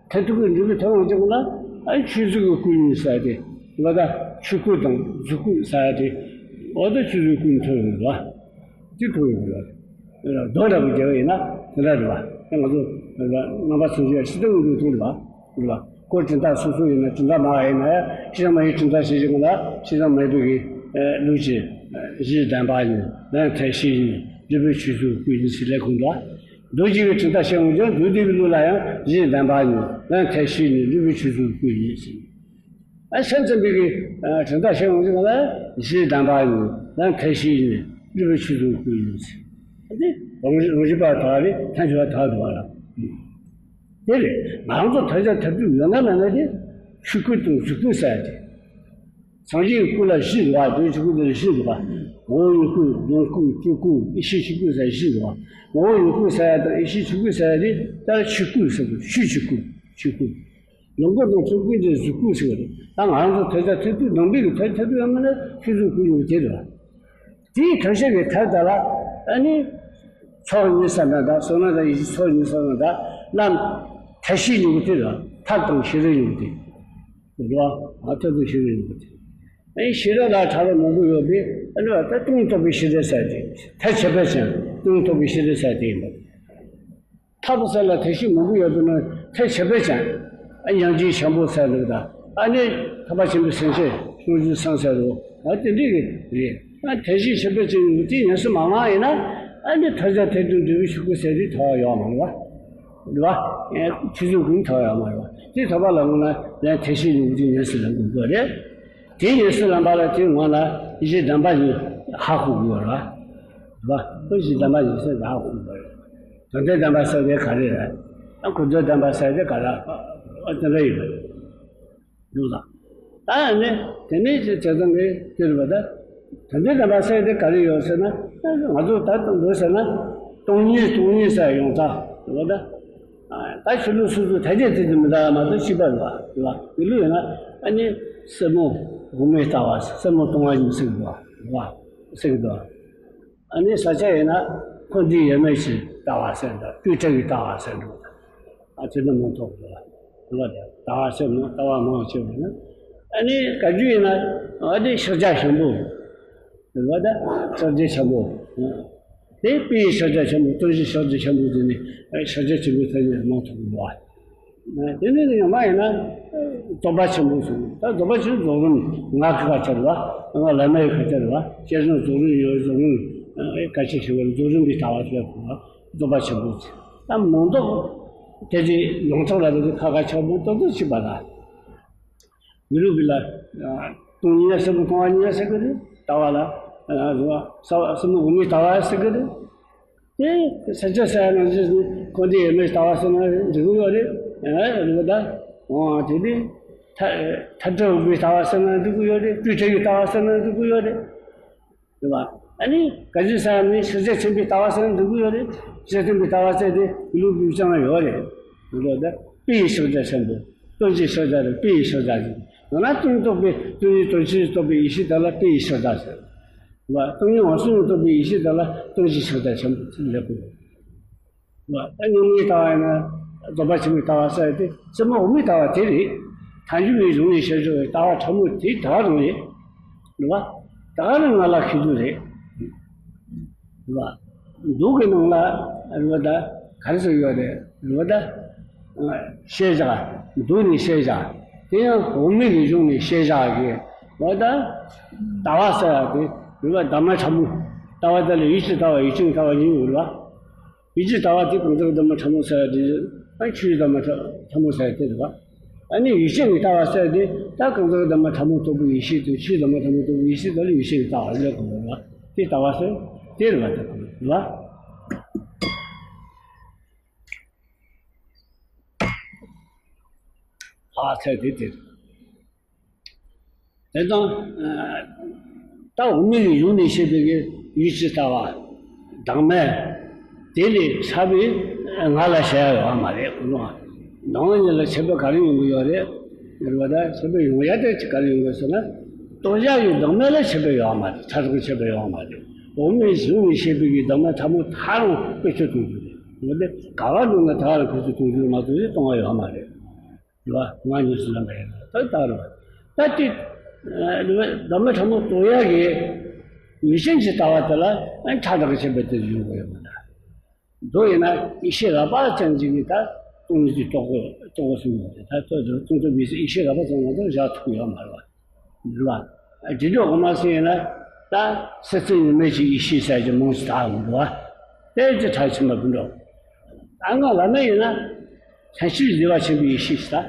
མཐར་ཐུག་གི་འབྲས་བུའི་ཐོབ་ཡོང་རྒྱུ་ལ། ཨ་ཆོས་གཟུགས་ཀྱི་སྐུ་ཡིན་ཟེར་ཏེ། ལ་ད་ཆོས་སྐུ་དང་གཟུགས་སྐུ་ཟེར་ཏེ། འོ་ད་ཆོས་གཟུགས་སྐུ་ཡིན་ཐོབ་ཡོང་རྒྱུ་ལ། དེ་ཐོབ་ཡོང་རྒྱུ་ལ། མདོ་འདྲ་པོ་རྒྱལ་བ་ཡིན་ན་དེ་འདྲ་རེད་པ། ང་ཚོ་རྣམ་པ་ཚོ་ཞེས་སྲིད་དོན་དངོས་པོའི་དོན་རེད་པ། རེད་པ། སྐུ་དྲན་རྟགས་སོ་སོ་ཡིན་ན་དྲན་རྟགས་མ་ཡིན་ན་ཡང་ཕྱི་ནང་མ་ཡིན་དྲན་རྟགས་བྱེད་ཀྱི་ལ། ཕྱི་ནང་མེད་པའི་གི་ལུགས་ཀྱི་གཞི་བདེན་པ་ཉིད་ལན་ཐེག་ཆེན་ཉིད་འབྲས་བུའི་ཆོས་གཟུགས་སྐུ་ཡིན་ཞེས་ལས་ཁུངས་འདུག། མདོ་སྡེ་གི་དྲན་རྟགས་བཤད་འོང་ཀྱང་མདོ་སྡེ་གི་ལུགས་ལ་ཡང་གཞི་བདེན་པ་ཉིད་ལན་ཐེག་ཆེན་ཉིད་འབྲས་བུའི་ཆོས་གཟུགས་སྐུ་ཡིན་ཞེས། ཨ་སེམས་ཙམ་པའི་གི་དྲན་རྟགས་བཤད་འོང་ཀྱང་ལ་གཞི་བདེན་པ་ཉིད་ལན་ཐེག་ཆེན་ཉིད་འབྲས་བུའི་ཆོས་གཟུགས་སྐུ་ཡིན་ཞེས། འདི་རང་བཞིན་རང་བཞིན་པ་དག་རེད། ཐལ་འགྱུར་བ་དག་འདུག་བ་ལ། དེ་རེད། ང་རང་ཚོ་ཐོས་བྱ་ཐོས་གྲུབ་ཡོད་ན་མེད་ན་དེ་ཆོས་སྐུ་དང་གཟུགས་སྐུ་ཟེར་ཏེ། སངས་རྒྱས་ཀྱི་སྐུ་ལ་བཞི་འདུག་བ། དེ་ཆོས་སྐུ་དེ་ལ་བཞི་འདུག་བ། ངོ་བོ་ཡོད་སྐུ། ལོངས་སྐུ། སྤྲུལ་སྐུ། ཡེ་ཤེས་ཆོས་སྐུ་ཟེར་བཞི་འདུག་བ། ངོ་བོ་ཡོད་སྐུ་ཟེར་ཡ་དང་ཡེ་ཤེས་ཆོས་སྐུ་ཟེར་ཡ་དེ་ད་ཆོས་སྐུ་ཟེར་དགོས། ཆོས་ཀྱི་སྐུ། ཆོས་སྐུ། ལོངས་སྐུ་དང་སྤྲུལ་སྐུ་དེ་གཟུགས་སྐུ་ཟེར་བ་རེད། ད་ང་རང་ཚོ་ཐོས་བྱ་ཐོས་གྲུབ་ནང་པའི་གི་ཐོས་ཐོས་གྲུབ་ཡོད་མ་ན་ཆོས་གཟུགས་སྐུ་ཡོད་དེ་རེད་བ། དེའི་ཐོས་བྱ་གི་ཐད་ད་ལ་ཨ་ནི། ཚོགས་གཉིས་ཟེར་ན་ད་བསོད་ནམས་དང་ཡེ་ཤེས་ཚོགས་གཉིས་ཟེར་ན་ད་ལམ་ཐབས་ཤེས་ཡོད་དེ་རེད། ཐབས་དང་ཤེས་རབ་ཡོད་དེ། རེད་བ། ཐབས་དང་ཤེས་རབ་ཡོད་དེ། ཨ་ནི་ཤེས་རབ་ལ་ཕྲ་རབ་མང་པོ་ཡོད་པས་ཨ་ནི་ད་སྟོང་རྟོགས་པའི་ཤེས་རབ་ཟེར་ཏེ། ཐལ་ཁྱད་པར་ཅན་སྟོང་རྟོགས་པའི་ཤེས་རབ་ཟེར་དེ་ཡིན་པ། ཐབས་ཟེར་ལ་ཐབས་ཤེས་མང་པོ་ཡོད་པས་ན་ཐལ་ཁྱད་པར་ཅན། ཨ་ཉང་རྗེ་འཆང་པོ་ཟེར་འདུག་ད། ཨ་ནི་ཐར་པ་ཆེན་པོའི་སེམས་བསྐྱེད་སྤྱོད་བཞིའི་སེམས་ཟེར་རོ། ཨ་དེ་འདྲའི་རེད། ཨ་ཐབས་ཤེས་ཁྱད་པར་ཅན་ཡོད་དེ་ཉམས་སུ་མ་བླངས་ཡིན་ན་ཨ་ནི་ཐོས་བྱ་ཐོས་གྲུབ་འབྲས་བུ་ཆོས་སྐུ་ཟེར་དེ་ཐོབ་ཡོད་མ་རེད་བ། རེད་བ། ཆོས་གཟུགས་ཀུན་ཐོབ་ཡོད་མ་རེད་བ། དེ་ཐོབ་པ་ལ་དངོས་ན་ལན་ཐབས་ཤེས་ཡོད་དེ་ཉམས་སུ་ལེན་དགོས་རེད། དེ་ཉམས་སུ་ལེན་པ་ལ་དེ་སྔོན་ལ་གཞི་བདེན་པ་ཉིད་ཧ་གོ་དགོས་རེད་བ། རེད་བ། ཁོ་གཞི་བདེན་པ་ཉིད་ཟེར་ཧ་གོ་དགོས་རེད། དོན་དམ་བདེན་པ་ཟེར་དེ་ག་རེ་རེད། ཨ་ཁོ་དོན་དམ་བདེན་པ་ཟེར་དེ་ག་རེ། ཨ་དེ་འདྲ་ཡིན་པ་རེད། འདུག་ལ། ད་ནི་དེ་ནས་ཅི་བྱེད་སྟངས་རེད་དེ་རེད་པ་ད། དོན་དམ་བདེན་པ་ཟེར་དེ་ག་རེ་ཡོད་ཟེར་ན། ང་ཚོ་ད་དུང་འདུག་ཟེར་ན། སྟོང་ཉིད་སྟོང་ཉིད་ཟེར་ཡོང་ཐབས་རེད་པ་ད། ད་ཆོས་ལུགས་སོ་སོའི་ཐ་སྙད་དེ་དེ་མི་འདྲ་མ་གཏོགས་གཅིག་པ་རེད་པ། རེད་པ། དེ་ལུགས་ཡིན་ན་ཨ་ནི་སེན་མོ་འོག་མའི་ལྟ་བ། སེན་མོ་སྟོང་པ་ཉིད་ཟེར་གི་འདུག་པ། རེད་པ། ཟེར་གི་འདུག་ཨ་ནི་ས་སྐྱ་ཡིན་ན་འཁོར་འདས་ཡོད་མེད་ཀྱི་ལྟ་བ་ཟེར་འདུག་སྤྲོས་བྲལ་གྱི་ལྟ་བ་ཟེར་འདུག་ཨ་ཅེ་ནི་མང་ཐོག་གི་ལ་ལྟ་བ་ཟེར་ནོ། ལྟ་བ་མང་ཆེ་བ་ནི་ཨ་ནི་བཀའ་བརྒྱུད་ཡིན་ན་ཨ་ནི་ཕྱག་རྒྱ་ཆེན་པོ་རེད་པ་ད། ཕྱག་རྒྱ་ཆེན་པོ། དེ་དཔེ་ཡི་ཕྱག་རྒྱ་ཆེན་པོ། སྟོང་གཞི་ཕྱག་རྒྱ་ཆེན་པོ་དེ་ནི་ཕྱག་རྒྱ་ཆེན་པོའི་ཐ་སྙད་མང་ཐོག་གི་འདུག་དེ་ནས་ནི་ཡང་མ་ཡིན་ན་རྫོགས་པ་ཆེན་པོ་གསུངས། ད་རྫོགས་པ་ཆེན་པོ་རྫོགས་རིམ་ང་གི་ཁ་ཆེ་རེད་པ། ང་བླ་མའི་ཁ་ཆེ་རེད་པ། སྐྱེ་རིམ་རྫོགས་རིམ་ཡོད། རྫོགས་རིམ་ཁ་ཆེ་ཞིག་པ་རྫོགས་རིམ་པའི་ལྟ་བ་ཟེར་དགོས་པ། རྫོགས་པ་ཆེན་པོ་ཟེར། ད་མང་ཐོག་དེ་དེ་ཡོངས་གྲགས་ལ་དེ་ཁ་ཁ་ཆེ་མོ་ཏོག་ཏོག་ཅིག་པ་ལ། མི་རུ་བི་ལ། སྟོང་ཉིད་ཟེར་གི། སྟོང་པ་ཉིད་ཟེར་གི་རེད། ལྟ་བ་ལ། ས་སེན་མོ་འོག་མའི་ལྟ་བ་ཟེར་གི་རེད། དེ་ས་སྐྱ་ས་ཡ་ནང་བཞིན་འཁོར་འདས་ཡོད་མེད་ལྟ་བ་ཟེར་ན་འགྲིག་གི་ཡོད་རེད། རེད་པ་ད། འོ་དེ་ནི་མཐའ་མཐའ་བྲལ་འོག་མའི་ལྟ་བ་ཟེར་ན་འགྲིག་གི་ཡོད་རེད། སྤྲོས་བྲལ་གྱི་ལྟ་བ་ཟེར་ན་འགྲིག་གི་ཡོད་རེད། རེད་པ། ཨ་ནི་ག་ཅི་ཟེར་ན་ཕྱག་རྒྱ་ཆེན་པོའི་ལྟ་བ་ཟེར་ན་འགྲིག་གི་ཡོད་རེད། ཕྱག་རྒྱ་ཆེན་པོའི་ལྟ་བ་ཟེར་དེ་ལུགས་ཀྱི་ཅང་ཡོད་རེད། རེད་པ་ད། དཔེ་ཡི་ཕྱག་རྒྱ་ཆེན་པོ། སྟོང་གཞི་ཕྱག་རྒྱ་རེད། དཔེ་ཡི་ཕྱག་རྒྱ་རེད། ཡང་ན་སྟོང་རྟོགས་པའི་སྟོང་ཉིད་དོན་ཆོས་རྟོགས་པའི་ཡེ་ཤེས་དག་ལ་དཔེ་ཡི་ཕྱག་རྒྱ་ཟེར། རེད་པ། སྟོང་ཉིད་འོད་གསལ་རྟོགས་པའི་ཡེ་ཤེས་དག་ལ་སྟོང་གཞི་ཕྱག་རྒྱ་ཆེན་པོ་ཟེར་ལབ་དགོས། རེད་པ། ད་སྙོམས་ངའི་ལྟ་བ་ཡིན་ན་རྫོགས་པ་ཆེན་པོའི་ལྟ་བ་ཟེར་ཏེ། སེན་མོ་འོག་མའི་ལྟ་བ་དེ་རེད། ཐལ་འགྱུར་བའི་གཞུང་ནས་བཤད་ཆོག་པའི་ལྟ་བ་ཕྲ་མོ་དེ་ད་ག་རང་རེད། རེད་པ། ད་ག་རང་ང་ལ་ཤེས་རྒྱུ་རེད། རེད་པ། མདོ་གི་ནང་ལ་རེད་པ་ད་ག་རེ་ཟེར་ཡོད་རེད། རེད་པ་ད། བཤད་བཞག་མདོ་ནས་བཤད་བཞག་དེ་ཡང་འོག་མིན་གྱི་གཞུང་ནས་བཤད་བཞག་གི་རེད་པ་ད། ལྟ་བ་ཟེར་བ་དེ་རེད་པ། གདམས་ངག་ཕྲ་མོ། ལྟ་བ་དེ་ལ་ཡུལ་གྱི་ལྟ་བ་ཡུལ་ཅན་གྱི་ལྟ་བ་གཉིས་ཡོད་རེད་པ། ཡུལ་གྱི་ལྟ་བ་དེ་གང་ཟག་གདམས་ངག་ཕྲ་མོ་ཟེར་བ་དེ། ཨ་ཆོས་ཀྱི་གདམས་ངག་ཕྲ་མོ་ཟེར་བ་དེ་རེད་པ། ཨ་ནི་ཡུལ་ཅན་གྱི་ལྟ་བ་ཟེར་དེ་ད་གང་ཟག་གདམས་ངག་ཕྲ་མོ་རྟོགས་པའི་ཡེ་ཤེས་དང་ཆོས་གདམས་ངག་ཕྲ་མོ་རྟོགས་པའི་ཡེ་ཤེས་དག་ལ་ཡུལ་ཅན་གྱི་ལྟ་བ་ལབ་དགོས་པ་རེད་པ། དེ་ལྟ་བ་ཟེར་དེ་རེད་པ། དེ་རེད་པ། ལྟ་བ་ཟེར་དེ་དེ་རེད། དེ་དང་། ད་འོག་མིན་གྱི་གཞུང་ནས་བཤད་པའི་གི་ཡུལ་གྱི་ལྟ་བ། གདམས་ངག་དེ་ལས་ཕྱེ་བའི་ང་ལ་བྱ་ཡ་ཡོད་མ་རེད། ཁོ་རང་གདམས་ངག་གཉིས་ལ་ཁྱད་པར་ག་རེ་ཡོང་གི་ཡོད་རེད། རེད་པ་ད། ཁྱད་པར་ཡོང་ཡ་དེ་ག་རེ་ཡོང་གི་ཟེར་ན། རྟོགས་བྱ་ཡི་གདམས་ངག་ལ་ཁྱད་པར་ཡོད་མ་རེད། ཕྲ་རགས་ཁྱད་པར་ཡོད་མ་རེད། འོག་མིན་གཞུང་ནས་བཤད་པའི་གི་གདམས་ངག་ཕྲ་མོ་ཐག་རིང་བེད་སྤྱོད་གཏོང་རྒྱུ་རེད། འོ་དེ་ག་བ་འགྲོ་ན་ཐག་རིང་བེད་སྤྱོད་གཏོང་རྒྱུ་མ་གཏོགས་གཏོང་བ་ཡོད་མ་རེད། རེད་བ། ང་གཉིས་སུ་ལ་མེད་ད་ད་རེད་བ། ད་དེ་གདམས་ངག་ཕྲ་མོ་རྟོགས་ཡག་གི་ཡུལ་ཅན་གྱི་ལྟ་བ་དེ་ལ་ཕྲ་དྲག་གི་ཁྱད་པར་དེ་ཡོང་གི་ཡོད་མ་རེད། མདོ་ཡིན་ན་ཡེ་ཤེས་རགས་པ་ཅན་གྱི་ད་སྟོང་ཉིད་ཀྱི་རྟོགས་པ་རྟོགས་པ་གསུམ་ཡོད་དེ་ད་ལྟོས་དང་སྟོང་ཐུབ་པའི་ཡེ་ཤེས་རགས་པ་ཅན་ང་ཚོར་བཞག་ཐུབ་ཀྱི་ཡོད་མ་རེད་བ། རེད་བ། དྲི་རོ་དབུ་མ་སོགས་ཡིན་ན་ད་སེམས་ཙམ་ཡིན་མིན་གྱི་ཡེ་ཤེས་ཟེར་གྱི་མང་ཞིག་དག་འདུག་བ། དེ་ཅི་ཕྲ་ཕྱིན་པ་མི་འགྲོ། ད་ང་བླ་མེད་ཡིན་ན་བྱང་ཆུབ་བདེ་བ་ཆེན་པོའི་ཡེ་ཤེས་ཟེར།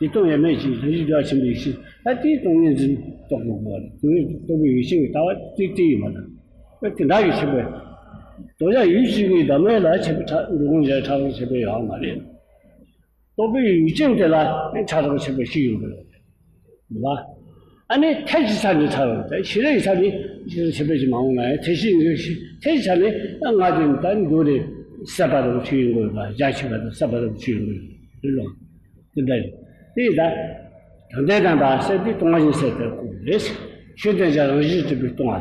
དེ་སྟོང་ཡང་མེད་ཅིང་བྱང་ཆུབ་བདེ་བ་ཆེན་པོའི་ཡེ་ཤེས་ད་དེའི་སྟོང་ཉིད་འཛིན་རྟོགས་དགོས་པ་རེད། སྟོང་ཉིད་རྟོགས་པའི་ཡེ་ཤེས་ཀྱི་ལྟ་བ་དེ་དེ་ཡིན་མ་རེད། དེ་འདྲ་གི་ཕྱེ་བས། རྡོ་རྗེ་ཡུལ་གཅིག་གི་གདམས་ངག་ལ་ཕྱེ་བས་ཕྲ་འགྲོ་ཀུན་མཇལ་ཕྲ་རགས་ཕྱེ་བས་ཡོད་མ་རེད། རྟོགས་པའི་ཡུལ་ཅན་དེ་ལ་ཕྲ་རགས་ཕྱེ་བས་ཤིག་ཡོད་པ་རེད། རེད་བ། ཨ་ནི་ཐལ་གྱི་ཆ་ནས་ཕྲ་རགས་དེ་ཤེས་རབ་ཀྱི་ཆ་ནས་ཤེས་རབ་ཕྱེ་བས་ཀྱི་མ་འོངས་ན་ཡང་ཐལ་ཤེས་ཡིན་ཤེས་ཐལ་གྱི་ཆ་ནས་ང་དེ་ད་འདོད་རེད། སད་པ་རུ་ཆོས་ཡིན་དགོས་པ་རྒྱ་ཆེ་བ་དང་སད་པ་རུ་ཆོས་ཡིན་དགོས་རེད་ལོ། དེ་འདྲ་རེད། དེ་ཡིན་ད། དོན་དེ་དང་པ་སད་དེ་སྟོང་པ་ཉིད་སད་དེ་ཀུན་རེད། ཆོས་དོན་བྱ་རང་བཞིན་གྲུབ་པའི་སྟོང་པ།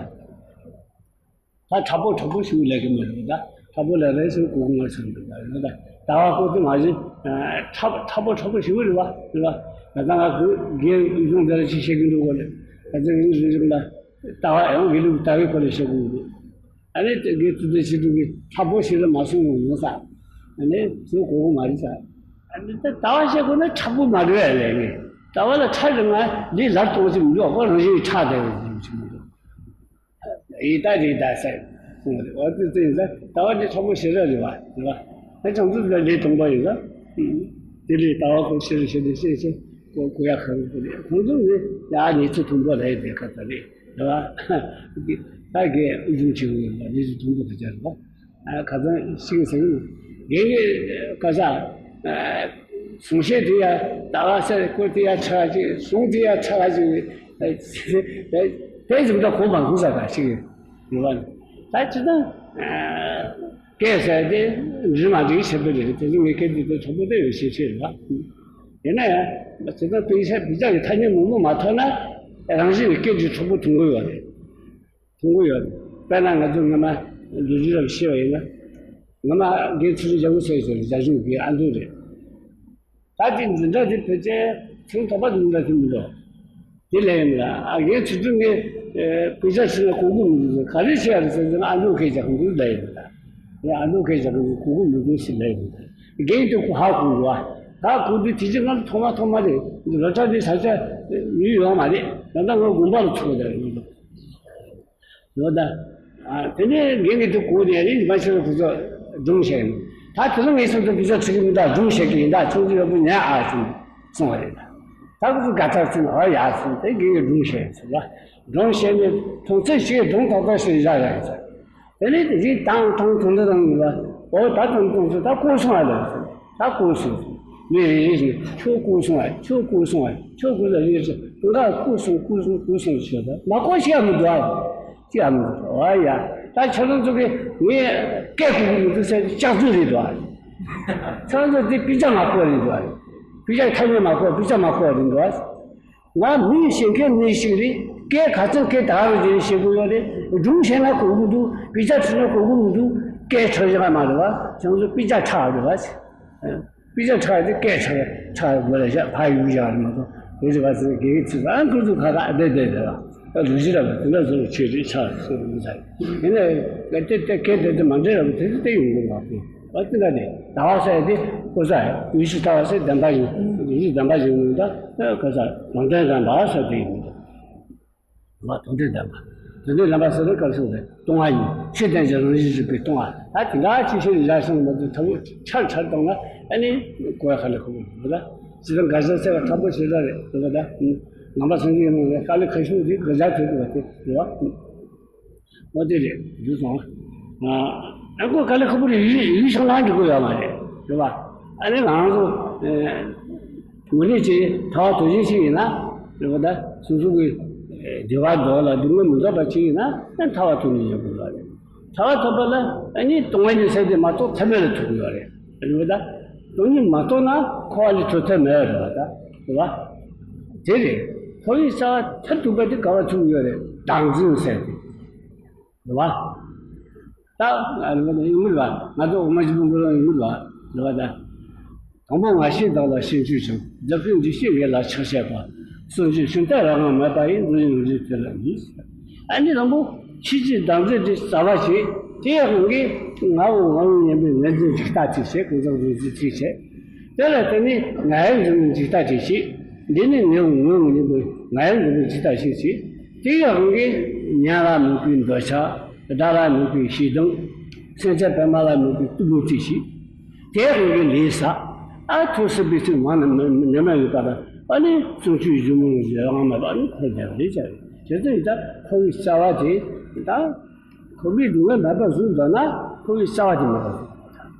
ད་ཕྲ་པོ་ཕྲ་པོ་ཞིག་ལས་ཀྱི་མི་རེད་ད། ཕྲ་པོ་ལས་རེད་ཟེར་གོ་ངོ་ཟེར་འདུག་ད་ཡོད་ད། ལྟ་བ་ཁོ་དེ་མ་གཞི་ཕྲ་ཕྲ་པོ་ཕྲ་པོ་ཞིག་རེད་བ་རེད་བ། ད་ལྟ་ང་གི་རྒན་གཞུང་འདི་ལ་ཅིག་བཤད་ཀྱི་འདུག་གོ་ལེ། ད་ཚེ་རིང་རིང་རིང་ལ་ལྟ་བ་ཡང་དགེ་ལུགས་ལྟ་བའི་སྐོར་ལ་བཤད་དགོས་འདུག་ཨ་ནི་དེ་དགེ་ཚུལ་དེ་བྱེད་དུས་ཀྱི་ཕྲ་པོ་ཞིག་ལ་མ་སོང་ངོ་ཟ། ཨ་ནི་ཚོ་གོ་གོ་མ་རེད་ཟ། ཨ་ནི་ད་ལྟ་བ་བཤད་དགོས་ན་ཕྲ་པོ་མ་རེད་ཨ་ལས་ངས་ལྟ་བ་ལ་ཕྲ་རེད་ང་ལས་ལར་གཏོང་ཅིག་མི་འདུག་ཨ་ཁོ་རང་བཞིན་གྱི་ཕྲ་དེ་རེད་ཅིག་མི་འདུག་ཡི་ད་རེད་ད་ཟེར། གསུངས་པ་རེད། འོ་དེ་ཚོ་ཡིན་ཙང་ལྟ་བ་འདི་ཕྲ་མོ་ཞེ་དྲག་རེད་བ། རེད་བ། ད་བྱང་ཆུབ་ལ་ལས་དང་པོ་ཡིན་ཙང་། དེ་ལས་ལྟ་བ་ཁོ་ཞེ་དྲག་ཞེ་དྲག་ཞེ་ཞེ་ཁོ་གོ་ཡ་ཁ་རུ་དེ་རེད། ཁོང་ཚོ་ནི་ཡ་ཉི་ཚེ་དང་པོ་ལ་ཡི་དེ་ཁ་ད་རེད། རེད་བ། ད་གའི་ཨུ་ཆུང་ཆེ་བོ་ཡིན་པ་ཉི་ཚེ་དང་པོ་ག་ཅར་བ། ཁ་སང་ཤིང་ཟེར་གི་འདུག་རྒན་གྱི་བཀའ་ཤག་གསུང་བཤད་དེ་ཡ་ཟླ་བ་སེར་སྐོར་དེ་ཡ་ཆགས་ཅིག་གསུང་དེ་ཡ་ཆགས་ཅིག་དེ་ཟིག་ད་གོ་མ་གོ་ས་ག་ཞིག་ཡོད་པ་ནི། ད་ཅི་ད་སྐད་ཟེར་དེ་འགྲིག་མ་འགྲིག་བྱེད་པ་རེད། དེ་ཚོ་ངའི་སྐད་དེ་དེ་གྲོགས་པོ་དེ་ཡོད་ཤེས་ཤེས་རེད་བ། ཡིན་ན་ཡང་ཅི་ད་དཔེ་ཆ་དཔེ་ཆ་གི་ཐ་སྙད་མང་པོ་མ་ཐོན་ན་རང་བཞིན་གྱི་སྐད་ཀྱི་གྲོགས་པོ་ཐོན་གི་ཡོད་རེད། གསུང་གི་ཡོད། དཔེར་ན་ང་ཚོ་སྔ་མ་ལུས་རིགས་རབ་ཤེས་པ་ཡིན་ན། སྔ་མ་རྒན་ཚུལ་ཁྲིམས་རྒྱལ་པོ་ཟེར་ཞིག་རྒྱ་གཞུང་གི་ཨ་མདོ་རེད། ད་དེ་འཛིན་གྲྭ་དེ་ཕལ་ཆེར་ཐེངས་དང་པོ་འཛིན་གྲྭ་དེ་མི་འགྲོ། དེ་ལས་ཡིན་ལ་ཨ་རྒན་ཚུལ་ཁྲིམས་ནི་དཔེ་ཆ་ཁྲིད་ན་གོ་གི་མི་འདུག་ག་རེ་བྱེད་ཡ་རེད་ཟེར་ཟེར་ན་ཨ་མདོ་སྐད་རྒྱག་གི་འདུག་ལབ་ཡིན་ལ། ཨ་མདོ་སྐད་རྒྱག་གི་གོ་གི་མི་འདུག་ཟེར་ལབ་ཡིན་ལ། རྒན་དེ་ཧ་གོ་འདུག་ཨ་ཧ་གོ་དུས་དེ་རྗེས་ང་ཐོག་མ་ཐོག་མ་རེད། རོ་ཁྲ་དེ་ས་ཆ་ཡུལ་ཡོད་མ་རེད། ད་ལྟ་ང་དགོན་པ་ལ་ཚུགས་པ་རེད། ཡོད་ད། དེ་ནས་རྒན་གྱིས་དེ་གོ་ནས་རིན་མ་ཆེ་བ་ཁོ་ཚོ་སྒྲུང་བཤད་ཡིན། ད་དེ་རིང་ངས་སོང་ཙང་དེ་ཚོ་ཁྲིད་ཀྱི་མི་འདུག་སྒྲུང་བཤད་ཀྱི་ཡིན་ད་ཆུང་ཆུང་ཡག་པོ་ཉན་ཨ་ཅེ་གསུངས་པ་རེད། ད་ཁོ་ཚོ་དགའ་ཐག་ཆོད་ནས་ཨོ་ཡ་ཟེར་ནས་དེ་རྒན་གྱིས་སྒྲུང་བཤད་ཡིན་ཟེར་བ། སྒྲུང་བཤད་ནས་མཐོང་ཚད་ཞིག་སྒྲུང་ཏག་ཏག་ཞིག་བཞག་ཡ་ཡིན་ཟེར། དེ་ནས་དེ་རིང་དང་ཐང་ཐང་ཐང་ཐང་ལ་ཨོ་ད་ཐང་ཐང་ཚོ་ད་བསྐུར་སོང་ཨ་ལ་ཟེར། ད་བསྐུར་སོང་། མི་རེ་རེ་བཞིན་ཁྱོད་བསྐུར་སོང་ཨ་ཁྱོད་བསྐུར་སོང་ཨ་ཁྱོད་བསྐུར་ལ་རེ་རེ་ད་བསྐུར་སོང་བསྐུར་སོང་བསྐུར་སོང་ཞེས་ད་མ་བསྐུར་ཞིག་ཡང་མི་འདུག་ཨ། ཅི་ཡང་མི་འདུག་ཨ་ཡ། ད་ཁྱོད་རང་ཚོ་གིས་ངས་སྐད་གོ་གི་མི་འདུག་ཟེར་ཏེ་ལྕགས་རྫུན་རེད་འདུག་ཨ། ཁྱོད་རང་ཚོ་འདི་དཔེ་ཆ་མ་གོ་རེད་འདུག་ཨ། དཔེ་ཆ་ཐ་སྙད་མ་གོ་དཔེ་ཆ་མ་གོ་རེད་འདུག་ཨ། ང་མི་ཤེས་མཁན་མི་ཞིག་རེད། སྐད་ག་ཚོད་སྐད་ད་རུང་དེ་ནས་བཤད་དགོས་ཡོད་རེད། སྒྲུང་བཤད་ན་གོ་གི་འདུག་དཔེ་ཆ་ཁྲིད་ན་གོ་གི་མི་འདུག་སྐད་འཕྲོད་བཞག་མ་རེད་བ། ཁྱེད་ཚོ་དཔེ་ཆ་ཁྲག་རེད་བ། དཔེ་ཆ་ཁྲག་དེ་སྐད་ཁྲག་ཁྲག་དགོས་ལ་བཞག་ཕ་ཡུལ་བཞག་རེད་མ་གཏོགས་དེ་རེད་བ་ཟེར་དགེ་བའི་ཚིག་ཨ་ཁུ་ཚོ་ཁ་ཁ་བསྡད་བསྡད་རེད་བ། ད་ལུས་ཅི་ར་བ་དེ་འདྲ་བཟོ་བའི་ཆོས་རེད་ཆགས་སོ་མི་ཚར། ཡིན་ན་ཡང་དེ་དེ་སྐད་དེ་དེ་མ་འདྲེས་ར་བ་དེ་དེ་ཡོང་གི་མ་རེད། ཨ་ཙི་ན་ནི་ཟླ་བ་ཟེར་ཡ་དེ་ཀོ་ས་ཡུལ་ཕྱོགས་ཟླ་བ་ཟེར་བདེན་པ་ཡིན། ཡུལ་ཕྱོགས་བདེན་པ་ཡིན་ནོ་ད་ཀོ་ས་ལུང་བསྟན་དང་ཟླ་བ་ཟེར་དེ་ཡིན་ནོ། ལུང་བསྟན་བདེན་པ། དོན་དེ་ལམ་པ་ཟེར་བའི་སྐབས་སུ་སྟོང་བ་ཡིན། ཆོས་བསྟན་ཅིང་རང་བཞིན་གྲུབ་པའི་སྟོང་བ། ད་དེ་འདྲ་ཅི་ཤེས་ལ་སོང་མ་དུ་ཐབས་ཆར་ཆར་བཏང་ན་ཨ་ནི་གོ་ཡ་ཁ་ལ་ཁོ་བོ་ད་ཇི་ལྟར་དགའ་ས་ཟེར་བ་ཐབས་པོ་ཞེ་དྲག་རེད་འདུག་ད། ནང་པ་སངས་རྒྱས་ཡིན་ནོ་རེད་དཀའ་ལས་ཁ་ཤུགས་རེད་དགའ་ཆ་ཐོས་དགོས་པ་དེ་རེད་བ། འོ་དེ་རེད་འདུག་སོང་། ཨ་ཁོ་དཀའ་ལས་ཁག་པོ་རེད། ཡུལ་ཡུལ་ཤང་ལང་འགྲོ་དགོས་ཡོད་མ་རེད་རེད་བ། ཨ་ནི་ང་ཚོ་དངོས་གནས་ཀྱི་ཐར་པ་དོན་གཞན་ཞིག་ཡིན་ན་རེད་བ། ད་སོ་སོ་གི་བདེ་བ་འདོད་ལ་སྡུག་བསྔལ་མི་འདོད་པ་ཅིག་ཡིན་ན་ཨ་ཐར་པ་ཐོབ་ནས་ཡོང་དགོས་ཡོད་རེད། ཐར་པ་ཐོབ་པ་ལ་ཨ་ནི་སྟོང་པ་ཉིད་ཟེར་དེ་མ་གཏོགས་ཐ་མལ་ལ་ཐུག་གི་ཡོད་རེད་རེད་བ། ད་སྟོང་ཉིད་མ་རྟོགས་ན་འཁོར་བ་ལས་གྲོལ་ཐབས་མེད་རེད་བ། ད་རེད་བ། དེ་རེད། འཁོར་བའི་རྩ་བ་མཐར་ཐུག་པ་དེ་ག་བ་ཐུག་གི་ཡོད་རེད། བདག་འཛིན་ཟེར་དེ། རེད་བ། ད་ང་ཚོ་ཡོང་གི་རེད་བ། ང་ཚོ་འོ་མ་བཞི་པོ་འགོ་ལ་ཡོང་གི་རེད་བ། རེད་བ་ད། དང་པོ་ང་ཤེས་བདག་ལ་ཤེས་འཇུག་ཅིང་། བདག་གི་འདུ་ཤེས་ངེས་ལ་ཆགས་བྱེད་པ། སེམས་ཀྱི་ཤིང་རྟ་རང་དབང་མེད་པ་ཡི། འདུ་ཡི་འདུ་དེ་ལ་འདུས། ཨ་ནི་དང་པོ་ཆོས་ཀྱི་བདག་འཛིན་དེ་རྩ་བ་བྱེད། དེ་ཡང་གི་ངའོ་ངའོ་སྙམ་པའི་ངར་འཛིན་འཇིག་ལྟ་དེ་བྱེད། ཀུན་བཟང་འཛིན་འཛིན་དེ་བྱེད། དེ་ལ་བརྟེན་ནས་ང་ཡང་འཛིན་པའི་འཇིག་ལྟ་དེ་བྱེད། འདི་ནི་ངའོ་ངའོ་སྙམ་པའི་ང་ཡང་འཛིན་པའི་འཇིག་ལྟ་ཞིག་བྱེད། དེ་ཡང་གི་ཉོན་ལ་དམིགས་པའི་འདོད་ཆགས། དགྲ་ལ་དམིགས་པའི་ཞེ་སྡང་། སེམས་ཅན་པད་མ་ལ་དམིགས་པའི་གཏི་མུག་དེ་བྱེད། དེ་ཡང་གི་ལས་བསགས། ཨ་ཐོས་སྲིད་པའི་ཚུལ་མ་ནི་མི་མི་ཉམས་ཡོད་པ་ལ། ཨ་ནི་བྱང་ཆུབ་སེམས་དཔའི་ཡོན་ཏན་ཨང་མ་ལ་ཨ་ནི་འཁོར་བསྡད་པ་རེད་བྱ་རེད། དེ་ཚོ་ཡིན་ད་འཁོར་བའི་རྩ་བ་དེ་ད། འཁོར་བའི་སྡུག་བསྔལ་མེད་པར་བཟོས་འདོད་ན་འཁོར་བའི་རྩ་བ་དེ་མེད་པར་བཟོ་དགོས།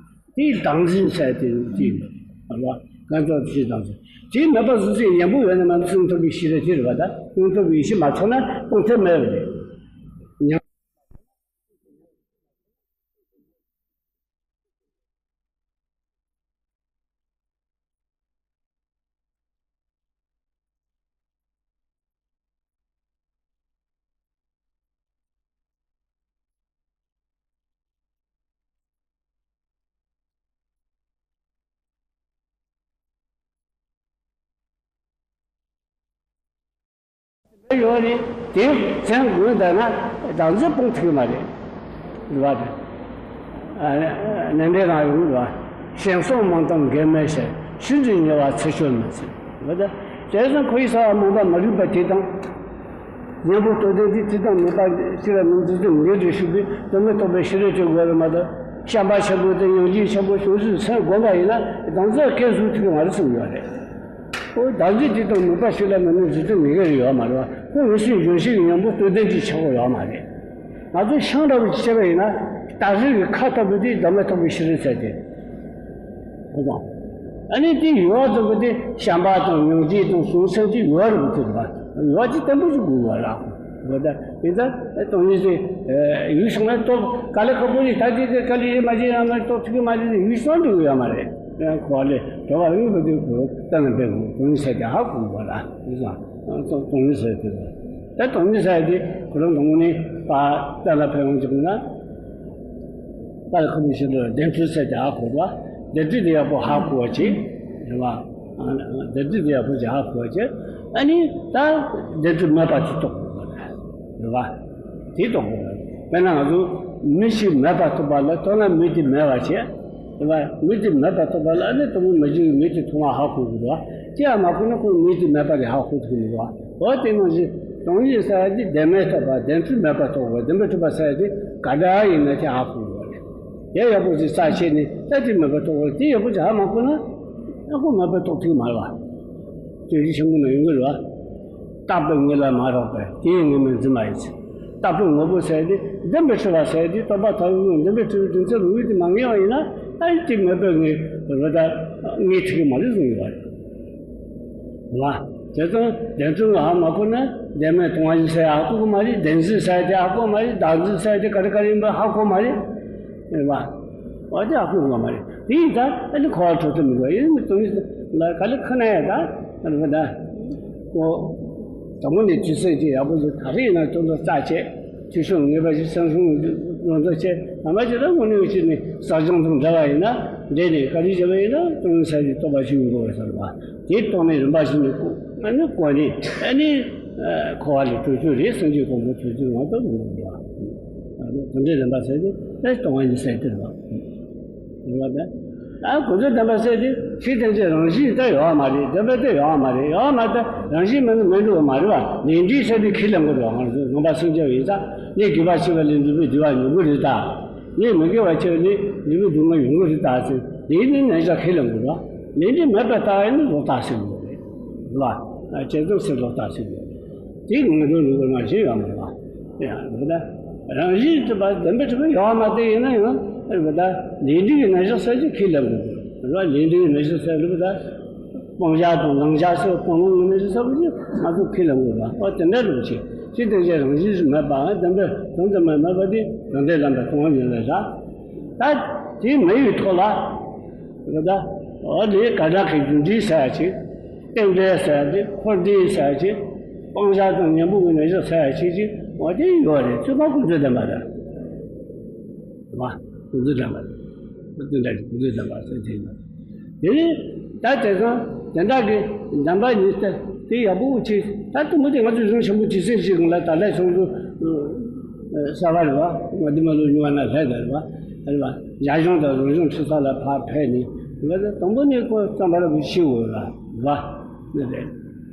དེའི་བདག་འཛིན་ཟེར་དེ་དེ་ཡིན་པ་རེད་བ། ཀུན་བཟང་འཛིན་བདག་འཛིན། དེ་མེད་པར་བཟོ་ཚེ་གཉེན་པོ་ཡོད་ན་མ་ནི་སྙིང་ཐོབ་པའི་ཤེས་རབ་དེ་རེད་བ། ད་སྙིང་ཐོབ་པའི་ཡེ་ཤེས་མ་ཐོབ་ན་སྤང་ཐབས་མེད་པ་རེད། ཡོད་རེད། དེ་མཚན་དགོས་འདུག་ན་བདག་འཛིན་སྤོང་ཐུབ་ཀྱི་མ་རེད། རེད་བ། ནན་ཏན་རང་ཡོང་རེད་བ། ཞིང་སོགས་མང་དང་འགལ་མེད་ཕྱིར། ཆོས་འདི་ཉེ་བར་འཚོལ་ཆོག་མིན་ཟེར། རེད་བ། དེ་བཞིན་ཁོ་ཡི་ས་བ་མང་པ་མ་རིག་པ་དེ་དང་། གཉེན་པོ་སྟོབས་ལྡན་དེ་དེ་དང་ནུས་པ་ཅི་ལ་མིན་འདི་དེ་ངེས་དུ་ཞུགས་པའི་དོན་མི་རྟོགས་པའི་ཤེས་རབ་ཀྱི་སྒོ་རུ་མ་གཏོགས། བྱམས་པ་ཆེན་པོ་དང་སྙིང་རྗེ་ཆེན་པོ་བྱང་ཆུབ་སེམས་བསྒོམ་པ་ཡིན་ན་བདག་འཛིན་སྐད་གཟུགས་ཐིག་མ་རེད་གསུངས་ཡོད་རེད། ཨོ་བདག་འཛིན་དེ་དང་ནུས་པ་ཞིག་ལ་མི་ནུས་འཛིན་སྟངས་མི་འགལ་ཡོད་མ་རེད་བ། ཁོ་འོད་གསལ་ལྗོན་ཤིང་གི་སྙིང་པོ་སྟོབས་ལྡན་གྱི་ཆག་གོ་ཡོད་མ་རེད། ང་ཚོ་ཤིང་འདྲ་བོ་ཅིག་བྱས་པ་ཡིན་ན་སྟག་རིགས་ཀྱི་ཁ་ལྟ་བུ་དེ་བདག་མེད་རྟོགས་པའི་ཤེས་རབ་ཟེར་ཏེ། ཨོ་དང་། ཨ་ནི་དེ་ཡོད་ཙམ་པོ་དེ་བྱམས་པ་དང་སྙིང་རྗེ་དང་བྱང་སེམས་དེ་ཡོད་རེད་བ། ཡོད་ཅིག་བརྟན་པོ་ཞིག་དགོས་པ་རེད། འོ་ད་དེ་ལྟར་སྟོང་ཉིད་ཅིག་ཡུལ་ཤོང་ན་སྟོབས་ག་ལེ་ཁ་པོ་ཞིག་ད་ཅིག་དེ་ག་ལེ་ཡེ་མ་ཅིག་ཡང་ན་སྟོབས་ཐུག་གི་མ་རེད། ཡུལ་ཤོང་འགྲོ་ཡོད་མ་རེད། ཡང་ཁོ་ལས་དྲོ་བ་ཡོད་པ་དེ་ཁོ་གཏན་ལ་འབེབས་དགོས། སྟོང་ཉིད་ཟེར་དེ་ཧ་གོ་དགོས་པ་རེད། དེ་ཙང་སྟོང་ཉིད་ཟེར་དེ་ད་སྟོང་ཉིད་ཟེར་དེ་ཁོ་རང་དང་པོ་ནས་ཕར་གཏན་ལ་འབེབས་ཡོང་ཅིག་ན། ད་ཁོ་མི་ཤེས་ལ་བདེན་འཁྲུལ་ཟེར་དེ་ཧ་གོ་བ། བདེན་འཁྲུལ་དེ་ཡག་པོ་ཧ་གོ་བ་བྱེད། རེད་བ། བདེན་འཁྲུལ་དེ་ཡག་པོ་ཅིག་ཧ་གོ་བ་བྱེད། ཨ་ནི་ད་བདེན་འཁྲུལ་མེད་པ་ཅིག་རྟོགས་དགོས་པ་རེད། རེད་བ། དེ་རྟོགས་དགོས་པ་རེད། དཔེར་ན་ང་ཚོ་མི་ཞིག་མེད་པ་ཐུབ་པ་ལ་ཐོག་ན་མི་དེ་མེད་པ་བྱེད། རེད་བ། མི་དེ་མེད་པ་ཐུབ་པ་ལ་ཨ་ནི་དང་པོ་མི་ཞིག་གིས་མི་དེ་མཐོང་བ་ཧ་གོ་དགོས་རེད་བ། དེ་ཡང་མ་གོ་ན་ཁོས་མི་དེ་མེད་པ་དེ་ཧ་གོ་ཐུབ་ཀྱི་མི་འདུག་བ། འོ་དེ་ནང་བཞིན་སྟོང་ཉིད་ཟེར་ཡ་དེ་བདེན་མེད་ཐོབ་པ། བདེན་འཁྲུལ་མེད་པ་རྟོགས་པ། བདེན་པའི་གྲུབ་པ་ཟེར་ཡ་དེ་ག་འདྲ་ཡིན་ན་དེ་ཧ་གོ་དགོས་པ་རེད། དེ་ཡག་པོ་ཞིག་རྩ་ཆེ་ནས་ད་དེ་མེད་པ་རྟོགས་པ་རེད། དེ་ཡག་པོ་ཞིག་ཧ་མ་གོ་ན་ཨ་ཁོ་མེད་པ་རྟོགས་ཐུབ་མ་རེད་བ། དེ་རིགས་ཆེན་པོ་ནང་ཡོང་གི་རེད་བ། རྟག་པའི་དངོས་ལ་མ་རག་པས་དེའི་དངོས་མེད་འཛིན་པ་ཡིན་ཟེར། རྟག་པའི་དངོས་པོ་ཟེར་ཡ་དེ་བདེན་པའི་གྲུབ་པ་ཟེར་ཡ་དེ་རྟོག་པ་དག་ཡོད་བདེན་པའི་གྲུབ་པའི་རྒྱུ་མཚན་ལུགས་ཡོད་དེ་མ་ངེས་པ་ཡིན་ན་ཨ་དེ་མེད་པའི་དངོས་རེད་ད་ངེས་ཐུབ་ཀྱི་མ་རེད་གསུངས་ཡོད་པ་རེད། ལ། དེ་ཙང་བདེན་རྫུན་ལ་ཧ་མ་གོ་ན་བདེན་མེད་སྟོང་པ་ཉིད་ཟེར་ཡ་ཧ་གོ་གི་མ་རེད། བདེན་འཛིན་ཟེར་ཡ་དེ་ཧ་གོ་མ་རེད། བདག་འཛིན་ཟེར་ཡ་དེ་ག་རེ་ག་རེ་ཡིན་པ་ཧ་གོ་མ་རེད། རེད་བ། འོ་དེ་ཧ་གོ་གི་མ་རེད། དེ་ཡིན་ཙང་ཨ་ནི་འཁོར་བ་འཁྲུལ་ཐབས་མི་འདུག་ཡིན་ནི་སྟོང་ཉིད་ལ་ག་ལེ་ཁ་ན་ཡ་ད་ཨ་ནི་བ་ད་ཀོ། དང་པོ་ནས་དུས་ཚོད་ཀྱི་ཡག་པོ་ཞིག་ག་རེ་ཡིན་ན་དོན་དུ་རྩ་ཆེ། ཐོས་བསམ་ངེས་པ་ཞིག་བསམ་བྱུང་ཡོངས་རྫོགས་ཆེ། ཐ་མ་ཅིག་ལ་དངོས་གནས་ཀྱི་ནི་བསགས་སྦྱང་དང་འབྲེལ་བ་ཡིན་ན་འབྲེལ་ནས་ག་རེ་བྱས་པ་ཡིན་ན་སྟོང་ཉིད་ས་ཀྱི་རྟོགས་པ་ཞིག་ཡོང་དགོས་པ་ཟེར་བ། དེ་རྟོགས་ནས་རིམ་པ་བཞིན་དུ་ཨ་ནི་གོ་ནས་ཨ་ནི་འཁོར་བ་ལས་གྲོལ་རྒྱུ་རེད། སངས་རྒྱས་གོ་འཕང་ཐོབ་རྒྱུ་ང་ལྟ་བུ་རེད་བ། དེ་འདྲའི་རིམ་པ་ཟེར་ཏེ་ཨེ་སྟོང་པ་ཉིད་ཟེར་དེ་རེད་བ། རེད་བ། ད་ཀུན་རྫོབ་བདེན་པ་ཟེར་དེ་ཤེས་ལྡན་གྱི་རང་བཞིན་ད་ཡོད་མ་རེད། བདེན་པ་ད་ཡོད་མ་རེད། ཡོད་མ་ད་རང་བཞིན་མིན་ན་མི་འགྲོ་བ་མ་རེད་བ། ལས་འབྲས་ཟེར་དེ་ཁས་ལེན་དགོས་རེད་བ། ང་ཚོ་ནང་པ་སངས་རྒྱས་པ་ཡིན་ཙང་ལས་དགེ་བ་བྱས་པ་ལས་འབྲས་བུ་བདེ་བ་ཡོང་གི་རེད་ད། ལས་མི་དགེ་བ་བྱས་པ་ལས་འབྲས་བུ་སྡུག་བསྔལ་ཡོང་གི་རེད་ད་ཟེར། ལས་འབྲས་རྣམ་གཞག་ཁས་ལེན་དགོས་རེད་བ། ལས་འབྲས་མེད་པ་ལྟ་ཡིན་ན་ལོག་ལྟ་ཟེར་དགོས་རེད་བ། བྱེད་ཙམ་ཟེར་ལོག་ལྟ་ཟེར་དགོས་རེད། དེ་ངོས་འཛིན་ལུགས་ཀྱི་རང་བཞིན་ཡོད་མ་རེད་བ། ཡ། རེད་པ་ད། རང་བཞིན་གྱིས་པ་བདེན་པའི་གྲུབ་པ་ཡོད་མ་རེད། ཡིན་ན་ཡང་རེད་པ་ད། ལས་འབྲས་ཀྱི་རྣམ་གཞག་ཟེར་གྱི་ཁས་ལེན་དགོས། རེད་པ། ལས་འབྲས་ཀྱི་རྣམ་གཞག་ཟེར་རེད་པ་ད། སྤང་བྱ་དང་བླང་བྱ་ཟེར་སྤང་བླང་གི་རྣམ་གཞག་ཟེར་བ་ཅིག་ང་ཚོ་ཁས་ལེན་དགོས་པ། ཨོ་དེ་འདྲ་རེད་པ་ཅིག་ཤེས་ལྡན་གྱི་རང་བཞིན་མེད་པ་བདེན་པའི་དོན་དུ་མེད་མེད་པ་དེ་དོན་དེ་ལམ་པའི་སྟོང་པ་ཉིད་ལས་ར། ད་དེ་མེད་པའི་ཐོག་ལ། རེད་པ་ད། འོ་དེ་ག་འདྲ་གི་རྒྱུ་འབྲས་ཟེར་ཡ་ཅིག་རྟེན་འབྲེལ་ཟེར་ཡ་ཅིག་འཁོར་འདས་ཟེར་ཡ་ཅིག་སྤང་བྱ་དང་གཉེན་པོ་གི་རྣམ་གཞག་ཟེར་ཡ་ཅིག་ཅིག་འོ་དེ་ཡོད་རེད། ཚུལ་ཁ་ཀུན་རྫོབ་བདེན་པ་རེད། བ། ཀུན་རྫོབ་དྲན་པ་རེད། དེ་འདྲ་གི་ཀུན་རྫོབ་དྲན་པ་ཟེར་དེ་ཡིན། དེ་ནི་ད་དེང་སང་དེ་འདྲ་གི་དྲན་པ་ཉིད་དེ་དེ་ཡག་པོ་ཅིག་ད་དུ་མོ་དེ་ང་ཚོ་གཞུང་ཆེན་པོ་ཇི་སྲིད་ཅིག་ལ་ད་ལས་ཆུང་དུ་གསར་བ་རེད་བ། ང་འདི་མ་ལོ་ཉུང་བ་ན་ལྷས་ད་རེད་བ། རེད་བ། རྒྱ་གཞུང་དང་རོང་གཞུང་ཁྲི་ས་ལ་ཕར་ཕེབས་ནས་ང་ཚོ་དང་པོ་ནས་ཁོ་རྩོམ་པ་ར་བུ་ཤི་འོ་ལ་རེད་བ།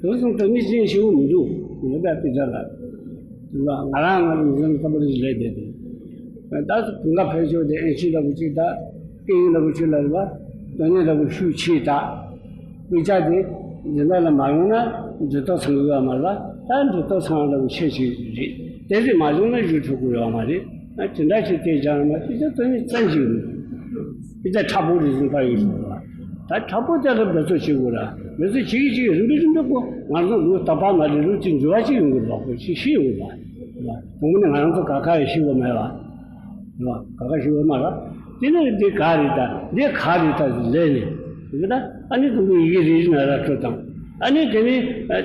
དེ་སོང་དུ་མི་གཅིག་ཤི་འོ་མི་འདུག་ང་ད་དཔེ་ཆ་ལ། ང་རང་ང་རང་མི་ཚང་ལྟ་བུ་རེ་ཞིག་ལས་བསྡད་དེ། ད་དུང་ག་ཕལ་ཆེར་དེ་ཨེ་ཤི་ལྟ་བུ་གཅིག་དང་སྐད་ཡིག་ལྟ་བུ་གཅིག་ལ་རེད་བ། དོན་གཉེར་ལྟ་བུ་ཤུགས་ཆེ་དང་། དཔེ་ཆ་དེ་འཛིན་གྲྭ་ལ་མ་ཡོང་ན་འབྲི་རྟོག་ཚང་གི་ཡོད་མ་རེད་བ། ད་འབྲི་རྟོག་ཚང་ལྟ་བུ་ཤེས་ཀྱི་རེད། དེ་རེད་མ་བྱུང་ན་ཞུ་ཐུབ་ཀྱི་ཡོད་མ་རེད། ད་དེ་འདྲ་ཞིག་དེ་སྦྱར་ན་དཔེ་ཆ་དོན་གཉེར་ཙམ་ཞིག་རེད། དཔེ་ཆ་མཁྲེགས་པོ་རེ་ཟིན་པ་ཡོད་ཞུ་བ། ད་མཁྲེགས་པོ་དེ་ལ་འབད་རྩོལ་བྱེད་དགོས་ར། འབད་རྩོལ་བྱེད་ཀྱི་བྱེད་ཀྱི་རིམ་པས་རིམ་པས་ཁོ་ང་ཚོ་ལུས་དག་པ་མ་རེད་ལུས་ཀྱི་འགྱུར་བ་ཅིག་ཡོང་གི་རེད་བ། ཁོ་ཤི་ཤི་ཡོང་གི་རེད་བ། དང་པོ་ནས་ང་རང་ཚོ་ག་ཁ་ཡི་ཤི་བ་མེད་བ། རེད་བ། ག་ཁ་ཤི་བ་མ་རེད། དེ་ནས་འདི་ག་རེད་ད་འདི་ག་རེད་ད་ལས་ནས་འདི་ད་ཨ་ནི་དང་པོ་ཡི་གེ་རེ་རེ་ན་ར་སྤྲོད་དང་། ཨ་ནི་དེ་ནས་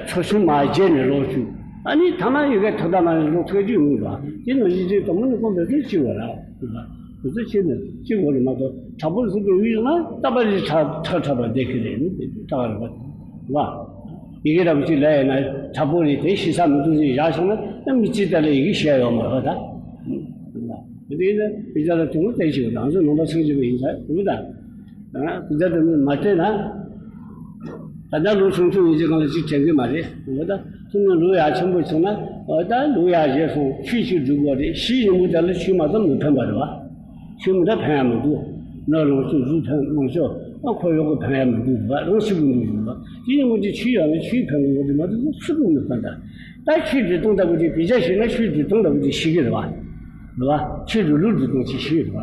ཚོ་ཆུང་མ་བརྗེད་ནས་ལོག་བཅུག་ཨ་ནི་ཐ་མ་ཡི་གེ་ཐོག་མཐའ་མ་ནས་ལོག་ཐུག་རྒྱུ་ཡོང་གི་རེད་བ། དེ་ནང་བཞིན་ཅིག་དང་པོ་ནས་ཁོང་འབད་རྩོལ་བྱེད་དགོས་ར། རེད་བ། འདི་ཚོ་ཕྱིར་ནས་གཅིག་འོ་རེ་མ་གཏོགས་དྲག་པོ་ཟིན་པའི་དབུས་ན་རྟ་པ་རི་ཁྲ་ཁྲ་ཁྲ་བ་བསྡད་ཀྱི་རེད་ནི་དེ་ལྟ་བ་རེད་པ། ཡི་གེ་འདྲ་པོ་ཅིག་ལས་ཡོད་ན་དྲག་པོ་རེད་དེ་ཤི་ས་མི་འདུག་ཟེར་བཞག་སོང་ན་ཨ་མི་ཅི་ལྟ་ལ་ཡི་གེ་ཤེས་ཡོད་མ་རེད་ད། དེ་ཡིན་ན་དཔེ་ཆ་ལ་དུང་བསྟན་ཞིག་རང་ཚོ་ནང་པ་སངས་རྒྱས་པ་ཡིན་ས་རེད་ད། དཔེ་ཆ་དེ་ནི་མ་བལྟས་ན། ད་ལྟ་ལོ་ཆུང་ཆུང་ཡིན་གྱི་གང་ལ་ཅིག་དྲན་གྱི་མ་རེད་འོ་ད། ཐུན་མོང་ལོ་ཡག་ཆེན་པོ་བྱུང་ན་འོ་ད་ལོ་ཡག་བཞེས་སོང་ཆོས་ཅིག་སྒྲུབ་དགོས་རེད། ཤི་ཡོང་གི་དེ་ལ་ཆོས་མ་གཏོགས་མི་ཕན་པ་རེད་བ། ཆོས་མི་འདྲ་ཕན་ཡ་མི་འདུག་ནོར་ལོངས་སྤྱོད་གཟུགས་ཕན་ལོངས་སྤྱོད་ཨ་ཁོ་ཡོག་གི་ཕན་ཡ་མི་འདུག་རེད་བ། རང་ཤི་དགོས་འདུག་རེད་བ། དེ་ཡིན་དགོས་ཀྱི་ཆོས་ཡོད་ན་ཆོས་ཕན་དགོས་རེད་མ་གཏོགས་སུ་གང་མི་ཕན་ད། ད་ཆོས་འདི་གཏོང་ལྟ་བུ་དེ་བེད་སྤྱད་བྱས་ན་ཆོས་འདི་གཏོང་ལྟ་བུ་དེ་ཤི་གི་རེད་བ། རེད་བ། ཆོས་འདི་ལུགས་འདི་གཏོང་ཅིག་ཤི་གི་རེད་བ།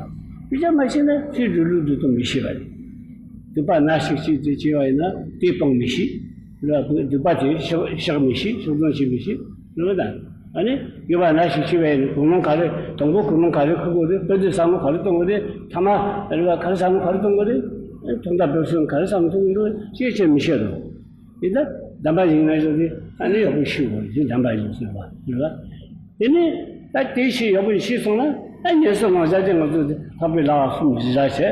བེད་སྤྱད་མ་བྱས་ན་ཆོས་འདི་ལུགས་འདི་གཏོང་མི་ཤེས་པ་རེད། སྡིག་པ་སྣ་ཞིག་ཅིག་དེ་བྱས་པ་ཡིན་ན་དེ་སྤང་མི་ཤེས། རེད་བ། སྡིག་པ་དེ་བཤགས་བཤགས་མི་ཤེས། བཤགས་སྡོམ་བྱེད་མི་ཤེས། རེད་བ་ད། ཨ་ནི་ཡོད་པ་ན་ཞིག་ཤི་བའི་གོ་ལོང་ག་རེ་དང་པོ་གོ་ལོང་ག་རེ་ཁུར་དགོས་རེད། དཔེ་དེབ་ཟབ་མོ་ག་རེ་གཏོང་དགོས་རེད། ཐ་མ་རེད་བ་ག་རེ་ཟབ་མོ་ག་རེ་གཏོང་དགོས་རེད། དོན་དག་འབེབས་སོང་ག་རེ་ཟབ་མོ་གཏོང་དགོས་རེད་ཅེས་བྱས་མི་ཤེས་རོགས། དེ་ལྟར་གདམས་པ་ཡིན་ན་ཞོག་དེ་ཨ་ནི་ཡག་པོ་ཤེས་དགོས་རེད། གདམས་པ་ཡིན་ཟེར་བ་རེད་བ། དེ་ནས་ད་དེ་ཤེས་ཡག་པོ་ཤེས་སོང་ན་ཨ་ངན་སོང་ལམ་སྦྱོང་དེ་ང་ཚོ་དེ་ཐག་པའི་ལག་གསུམ་རི་ར་བྱས།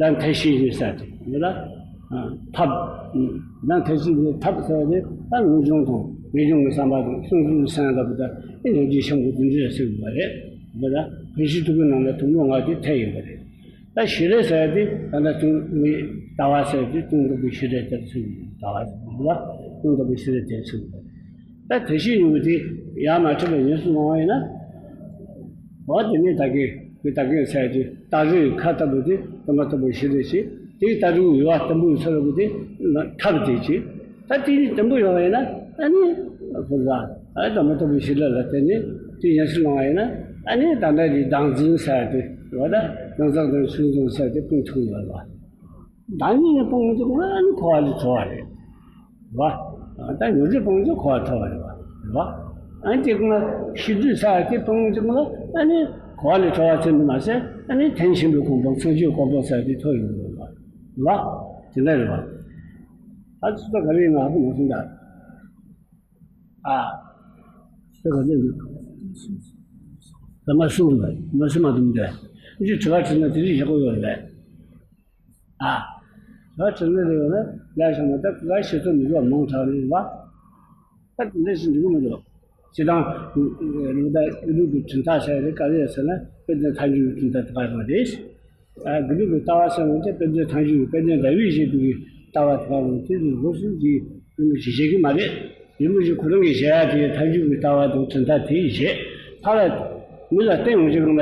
ལམ་ཐབས་ཤེས་ཡིན་ས་དེ་ཡིན་ལ། ཐབས། ལམ་ཐབས་ཤེས་ཀྱི་ཐབས་ཟེར་བ་དེ་ད་ངེས་འབྱུང་དང་ངེས་འབྱུང་གི་བསམ་པ་དང་བསམ་ཚུལ་གྱི་སེམས་ལ་བུ་ད་ཨེ་ཡོན་ཏན་ཆེན་པོ་དེ་འདྲ་ཟེར་དགོས་པ་རེད། བུ་ད་བོན་ཤེས་ཐུབ་པའི་ནང་ལ་དུམ་བུ་ལྔ་དེ་ཐེ་ཡོད་པ་རེད། ད་ཤེས་རབ་ཟེར་བ་དེ་ད་ལྟ་དུང་ལྟ་བ་ཟེར་བ་དེ་དུང་ལྟ་བུའི་ཤེས་རབ་དེར་ཚུད་ཡོད་ལྟ་བ་ཟེར་བ་དུང་ལྟ་བུའི་ཤེས་རབ་དེར་ཚུད་ཡོད་པ་རེད། ད་དེ་ཤེས་ཡོང་བ་དེ་ཡང་མ་འཁྲུལ་པའི་ཉམས་སུ་བླང་བ་ཡིན་ན། འོ་དེ་ནས་ད་གིན་ད་གིན་ཟེར་གྱི་སྟ་རེའི་ཁ་ལྟ་བུ་དེ་དམ་པ་ལྟ་བུ་ཞིག་རེད་ཅེས་དེའི་སྟ་རེའི་ཡུ་བ་བརྟན་པོའི་ཚོད་ལ་བུ་དེ་ཐབས་དེ་ཅེས་ད་དེ་ནི་བརྟན་པོ་ཡོང་བ་ཡིན་ན་ཨ་ནི་ཕུར་ཟ་ཨ་དམ་པ་ལྟ་བུ་ཞིག་ལ་ལ་བརྟེན་ནས་དེ་ཉམས་སུ་བླང་བ་ཡིན་ན་ཨ་ནི་ད་ལྟ་དེ་བདག་འཛིན་ཟེར་དེ་རེད་བ། ད་གང་ཟག་དང་ཆོས་འཛིན་ཟེར་དེ་སྤོང་ཐུབ་ཡོད་རེད་བ། བདག་ཉིད་ནས་སྤོང་ཐུབ་ན་ཨ་ནི་འཁོར་བ་ལས་གྲོལ་བ་རེད། བ། ད་ཉོན་སྒྲིབ་སྤོང་རྒྱུ་འཁོར་བ་ཐར་བ་རེད་བ། རེད་བ། ཨ་ནི་དེ་ཀུན་ལ་ཤེས་སྒྲིབ་ཟ་ཡ་དེ་སྤོང་རྒྱུ་ཀུན་ལ་ཨ་ནི་འཁོར་བ་ལས་གྲོལ་བ་ཚུན་དུ་མ་ཟད་ཨ་ནི་ཐེག་ཆེན་པོའི་གོ་འཕང་སངས་རྒྱས་གོ་འཕང་ཟེར་དེ་ཐོབ་ཡོང་གི་རེད་བ། རེད་བ། དེ་འདྲ་རེད་བ། ད་ཚོད་ལྟ་ག་རེ་ཡིན་ན་ཧ་གོ་མ་སོང་ད། ཨ། ཚོད་ག་ཚོད་འདུག་ད་མ་སུ་འདུག་མ་སུ་མ་འདུག་འདྲ། ཨ་ཅིག་དྲི་བ་དྲིས་ན་དེ་རིགས་ཡག་པོ་ཡོད་རེད། ཨ། ད་དྲི་ལན་རེ་ཡོད་ན་ལས་བྱུང་བ་ད་ལ་ཤེས་ཚོད་མི་འགྲོ་མང་དྲགས་རེད་བ། ད་དེ་འདྲ་ཞིག་འགྲིག་གི་མི་འདུག་སྤྱིར་བཏང་ལུགས་ད་དགེ་ལུགས་ཀྱི་གྲུབ་མཐའ་ཟེར་རེད་ག་རེ་ཡོད་ཟེར་ན་དཔེ་དེབ་ཐལ་འགྱུར་གྱི་གྲུབ་མཐའ་དེ་ག་རེད། ཨ་དགེ་ལུགས་ཀྱི་ལྟ་བ་ཟེར་བ་དེ་དཔེ་དེབ་ཐལ་འགྱུར་དཔལ་ལྡན་ཟླ་འོད་བཞད་པའི་ལྟ་བ་དེ་ག་རེད། དེ་ནི་ལོགས་སུ་འདི་དེ་ནི་ཞིག་བྱེད་ཀྱི་མ་རེད། རིན་པོ་ཆེ་ཁོ་རང་གིས་བཞག་ཡ་དེ་ཐལ་འགྱུར་གྱི་ལྟ་བ་དང་གྲུབ་མཐའ་དེ་བཞེས། ཕར་ལ་མི་ལ་བསྟན་ཡོང་ཅིག་ལ་ང་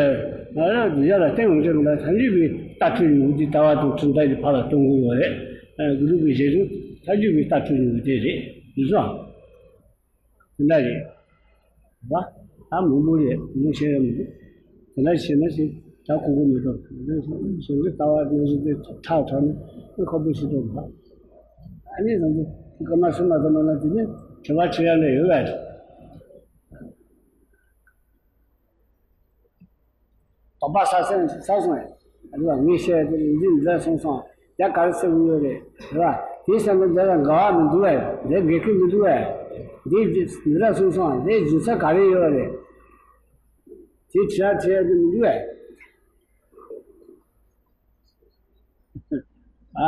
རང་གི་ཡ་ལ་བསྟན་ཡོང་ཅིག་ལ་ཐལ་འགྱུར་གྱི་ལྟ་གྲུབ་ཡོང་དེ་ལྟ་བ་དང་གྲུབ་མཐའ་དེ་ཕར་ལ་གཏོང་དགོས་ཡོད་རེད། དགེ་ལུགས་ཀྱི་བཞེད་དོན་ཐལ་འགྱུར་གྱི་ལྟ་གྲུབ་ཡོང་དེ་རེད། རེད་སོང་། དེ་འདྲ་རེད། བ། ད་མང་པོ་རེད་མི་ཤེས་ཡ་མི་འདུག་དེ་འདྲ་བྱས་ན་ཞིག་ད་གོ་གོ་མི་འདུག་གཞན་གྱི་ལྟ་བ་ནང་བཞིན་དེ་ཁྲག་ཁྲག་ནས་ཁོ་པོ་ཞིག་འདུག་བ། ཨ་ནི་ང་ཚོ་སྐར་མ་གསུམ་མ་ཙམ་མ་ལ་དེ་ནས་དྲི་བ་དྲི་ཡ་ལས་ཡོད་པས། དོགས་པ་ཟ་སེམས་ཟ་སོང་ཡ། རེད་བ། ངས་བཤད་དེ་འདི་འདྲ་སོང་སོང་། ཡ་ག་རེ་ཟེར་གྱི་ཡོད་རེད། རེད་བ། དེ་བསམ་ན་འདི་ལ་འགལ་བ་མི་འདུག་བས། འདི་འགལ་གྱི་མི་འདུག་བས། འདི་འདི་འདྲ་སོང་སོང་། འདི་རྒྱུ་མཚན་ག་རེ་ཡོད་རེད། དེ་དྲི་བ་དྲི་ཡ་དེ་མི་འདུག་བས། ཨ།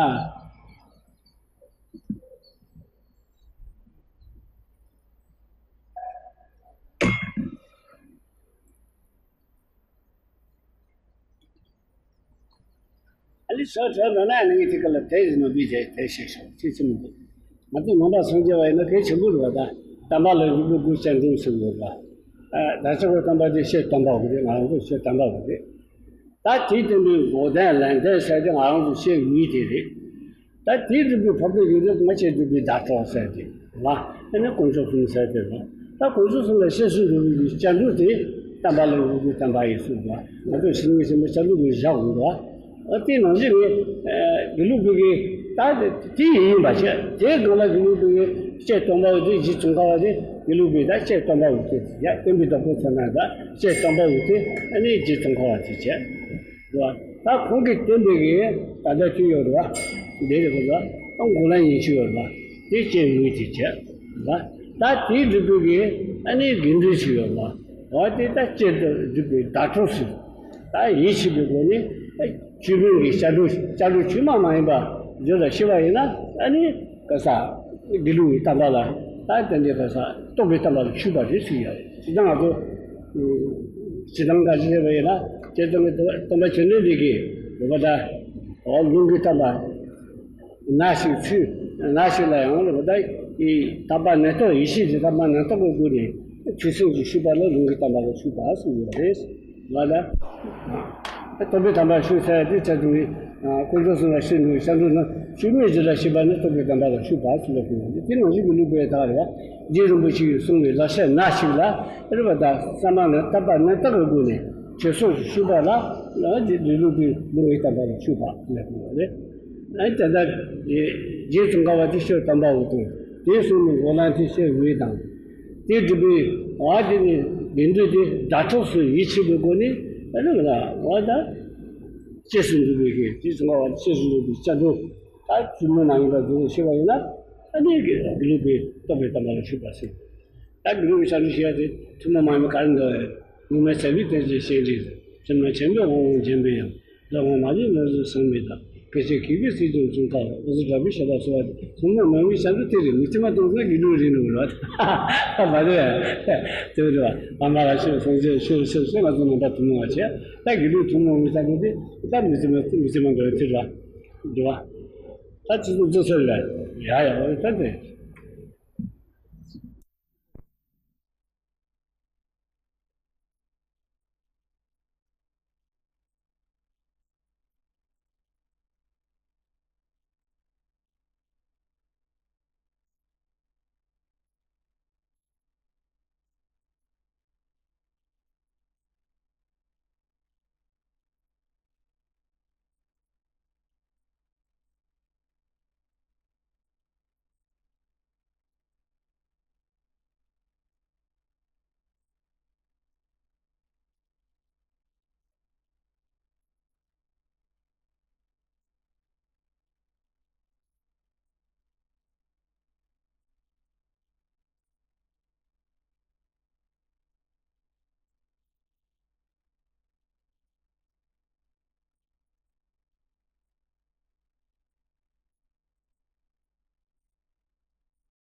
ཨ་ལི་ཤོ་ཁྲ་ན་ན་ནི་དེ་ག་ལ་དེ་ཡིན་ནོ་བི་དེ་དེ་ཤེས་ཤོག་ཅི་ཅི་མི་འདུག་ང་ཚོ་ནང་པ་སངས་རྒྱས་པ་ཡིན་ན་གལ་ཆེན་པོ་རེད་པ། ད་དམ་པ་ལ་རིགས་པའི་སྐུ་སྤྱན་དྲུག་ཟེར་དགོས་པ། ད་ཆོག་གི་དམ་པ་དེ་ཤེས་དམ་པ་བོ་རེད། ང་རང་ཚོ་ཤེས་དམ་པ་བོ་རེད། ད་དེའི་སྟེང་དུ་འགོག་བདེན་ལན་བདེན་ཟེར་དེ་ང་རང་ཚོ་ཤེས་ངེས་དེ་རེད། ད་དེའི་སྒྲུབ་པའི་ཕ་རྒོད་ཡོད་དུས་ང་ཆེ་སྒྲུབ་པའི་བརྡ་སྤྲོད་ཟེར་དེ་ལ། དེ་ནི་དཀོན་མཆོག་གསུམ་ཟེར་དེ་ལ། ད་དཀོན་མཆོག་གསུམ་ལ་ཤེས་སུ་འགྲོ་བའི་སྤྱན་དྲུག་དེ་དམ་པ་ལ་རིགས་པའི་སྐུ་དམ་པ་ཡིན་ཟེར་བ། ང་ཚོ་ཤེས་ངེས་ཤེས་མ་སྤྱན་དྲུག་གི་བཞག་འོང་བ། ཨ་དེ་ནང་བཞིན་ངས་དགེ་ལུགས་པའི་གི་ད་དེ་ཡིན་ཡིན་པ་བྱས། དེའི་སྒང་ལ་དགེ་ལུགས་པའི་གི་ལྕེ་སྟོང་པ་བོ་དེ་རྗེ་ཙོང་ཁ་པ་དེ་དགེ་ལུགས་པའི་ད་ལྕེ་སྟོང་པ་བོ་དེ་ཡ་སྟོན་པའི་བདག་པོ་ཚོ་ན་ད་ལྕེ་སྟོང་པ་བོ་དེ་ཨ་ནི་རྗེ་ཙོང་ཁ་པ་དེ་བྱས། རེད་བ། ད་ཁོང་གིས་བསྟན་པའི་གི་ད་ལྟ་ཅི་ཡོད་རེད་བ། འདི་རེད་བ། ཨ་འགོག་ལན་ཡིན་ཅི་ཡོད་རེད་བ། དེ་ལྕེ་ངོས་དེ་བྱས། རེད་བ། ད་དེའི་སྒྲུབ་པའི་གི་ཨ་ནི་དགེ་འདུན་ཅི་ཡོད་རེད་བ། འོ་དེ་ད་ལྕེ་དུ་སྒྲུབ་པའི་བརྡ་སྤྲོད་ཟེར། ད་ཡིད་ཆེས་པའི་སྒོ་ནས་བཅོས་མིན་གྱི་སྤྱན་དྲུག་སྤྱན་དྲུག་བཅོས་མ་མ་ཡིན་པ་བརྗོད་ལ་ཤེས་པ་ཡིན་ན་ཨ་ནི་ག་ས་དགེ་ལུགས་ཀྱི་བསྟན་པ་ལ་ད་དེ་འདྲའི་ག་ས་རྟོགས་པའི་བསྟན་པ་ལ་ཆུད་པ་རེད་ཟེར་ཡ་རེད། ཇི་ལྟར་ང་ཚོ་ཇི་ལྟར་འགའ་ཞིག་བཤད་པ་ཡིན་ན་ཇི་ལྟར་སྟོན་པ་བཅོམ་ལྡན་འདས་ཀྱིས་འོ་ད་འོ་ལུང་གི་བསྟན་པ་ན་ཞིག་ཚུལ་ན་ཞིག་ལ་ཡང་འོ་ད་ཡི་དག་པ་ནན་ཏོག་ཡེ་ཤེས་ཀྱི་དག་པ་ནན་ཏོག་གི་སྒོ་ནས་ཆོས་སེམས་ཀྱི་ཆུད་པ་ལ་ལུང་གི་བསྟན་པ་ལ་ཆུད་པ་ཟེར་ཡོད་རེད། ལ་ལ། རྟོགས་པའི་དམ་པ་ཞུ་ས་ཡ་དེ་ཚད་དུ་ནི། དཀོན་མཆོག་གསུམ་ལ་ཤེས་འདུག་ཤ་འདུག་ན་ཆོས་མེད་རྒྱུ་ལ་ཤེས་པ་ནི་རྟོགས་པའི་དམ་པ་ལ་ཆུད་པ་ཟེར་ལ་དགོས་པ་དེ་ནང་བཞིན་གྱི་ལུགས་པའི་དག་རེད་བ། རྗེ་རིན་པོ་ཆེ་ཡིས་གསུངས་པའི་ལེགས་བཤད་སྣ་ཞིག་ལ་རེད་བ། ད་ས་མ་ནི་དག་པ་ནན་ཏོག་གི་སྒོ་ནས་ཆོས་སོགས་ཞུ་བ་ལ་ལ་རྗེ་ལུགས་པའི་ལུང་གི་དམ་པ་ལ་ཆུད་པ་ལ་དགོས་པ་རེད། ཨ་ནི་ད་ལྟ་རྗེ་ཙོང་ཁ་པ་དེ་ཤོད་དམ་པ་འོ་དང་དེ་གསུངས་ནས་འགོག་ལན་དེ་ཤོད་འོས་དང་། དེ་སྒྲུབ་པའི་བ་དེ་ནི་བདེན་འདོད་དེ་ཟླ་གྲོགས་སུ་ཡིད་ཆེས་པའི་སྒོ་ནས་ཨ་ནི་ང་བ་ད་ཅེས་སུ་འདུག་པའི་གི་དེ་ཚོ་ང་བ་ཅེས་སུ་འདུག་པའི་བཅའ་འགྲོ་ད་ཚུལ་མོ་ནང་ཡིན་པ་དེ་ཚོ་ཤེས་པ་ཡིན་ན་ཨ་ནི་གི་དགེ་ལུགས་པའི་རྟོགས་པའི་དམ་པ་ལ་ཆུད་པ་ཟེར། ད་དགེ་ལུགས་པའི་བཅའ་འགྲོ་ཞེས་པ་དེ་ཐུན་མོང་མ་ཡིན་པ་ག་རེ་འདུག་ངོ་མ་བྱ་བའི་རྟེན་ཅན་ཤེས་རིག །ཐུན་མོང་ཆེན་པོའི་དབང་པོ་འབྱིན་པའི་ཡང་། ལ་ངོ་མ་ལུས་ལ་གཟུགས་སངས་མི་དང་། སྐད་ཅིག་གིས་གིས་སྲིད་ཀྱང་ཙོང་ཁ་བ། འོ་ཟོ་དྲག་པོའི་ཤ་སྟག་སོ་བ་དེ། ཐུན་མོང་མ་ཡིན་པའི་བྱ་འགྲོ་དེ་རེད། མི་ཚེ་མ་གཏོང་ན་དགེ་ལུགས་རེད་འགྲོ་ར། མ་རེད། དེ་རེད་བ། བ་མ་ར་ཤོད་སོང་ཚེ་ཤོད་ཤོད་ཤོད་ང་ཚོ་ནང་པ་ཐུན་མོང་བ་བྱས། ད་དགེ་ལུགས་ཐུན་མོང་མི་ཚ་གི་དེ་ད་མི་ཚེ་མ་མི་ཚེ་མ་འགྲོ་དེ་ར། འགྲོ་བ། ད་ཅི་ཙོ་ཙོ་ཚོད་ལ་ཡ་ཡ་བ་ད་དེ།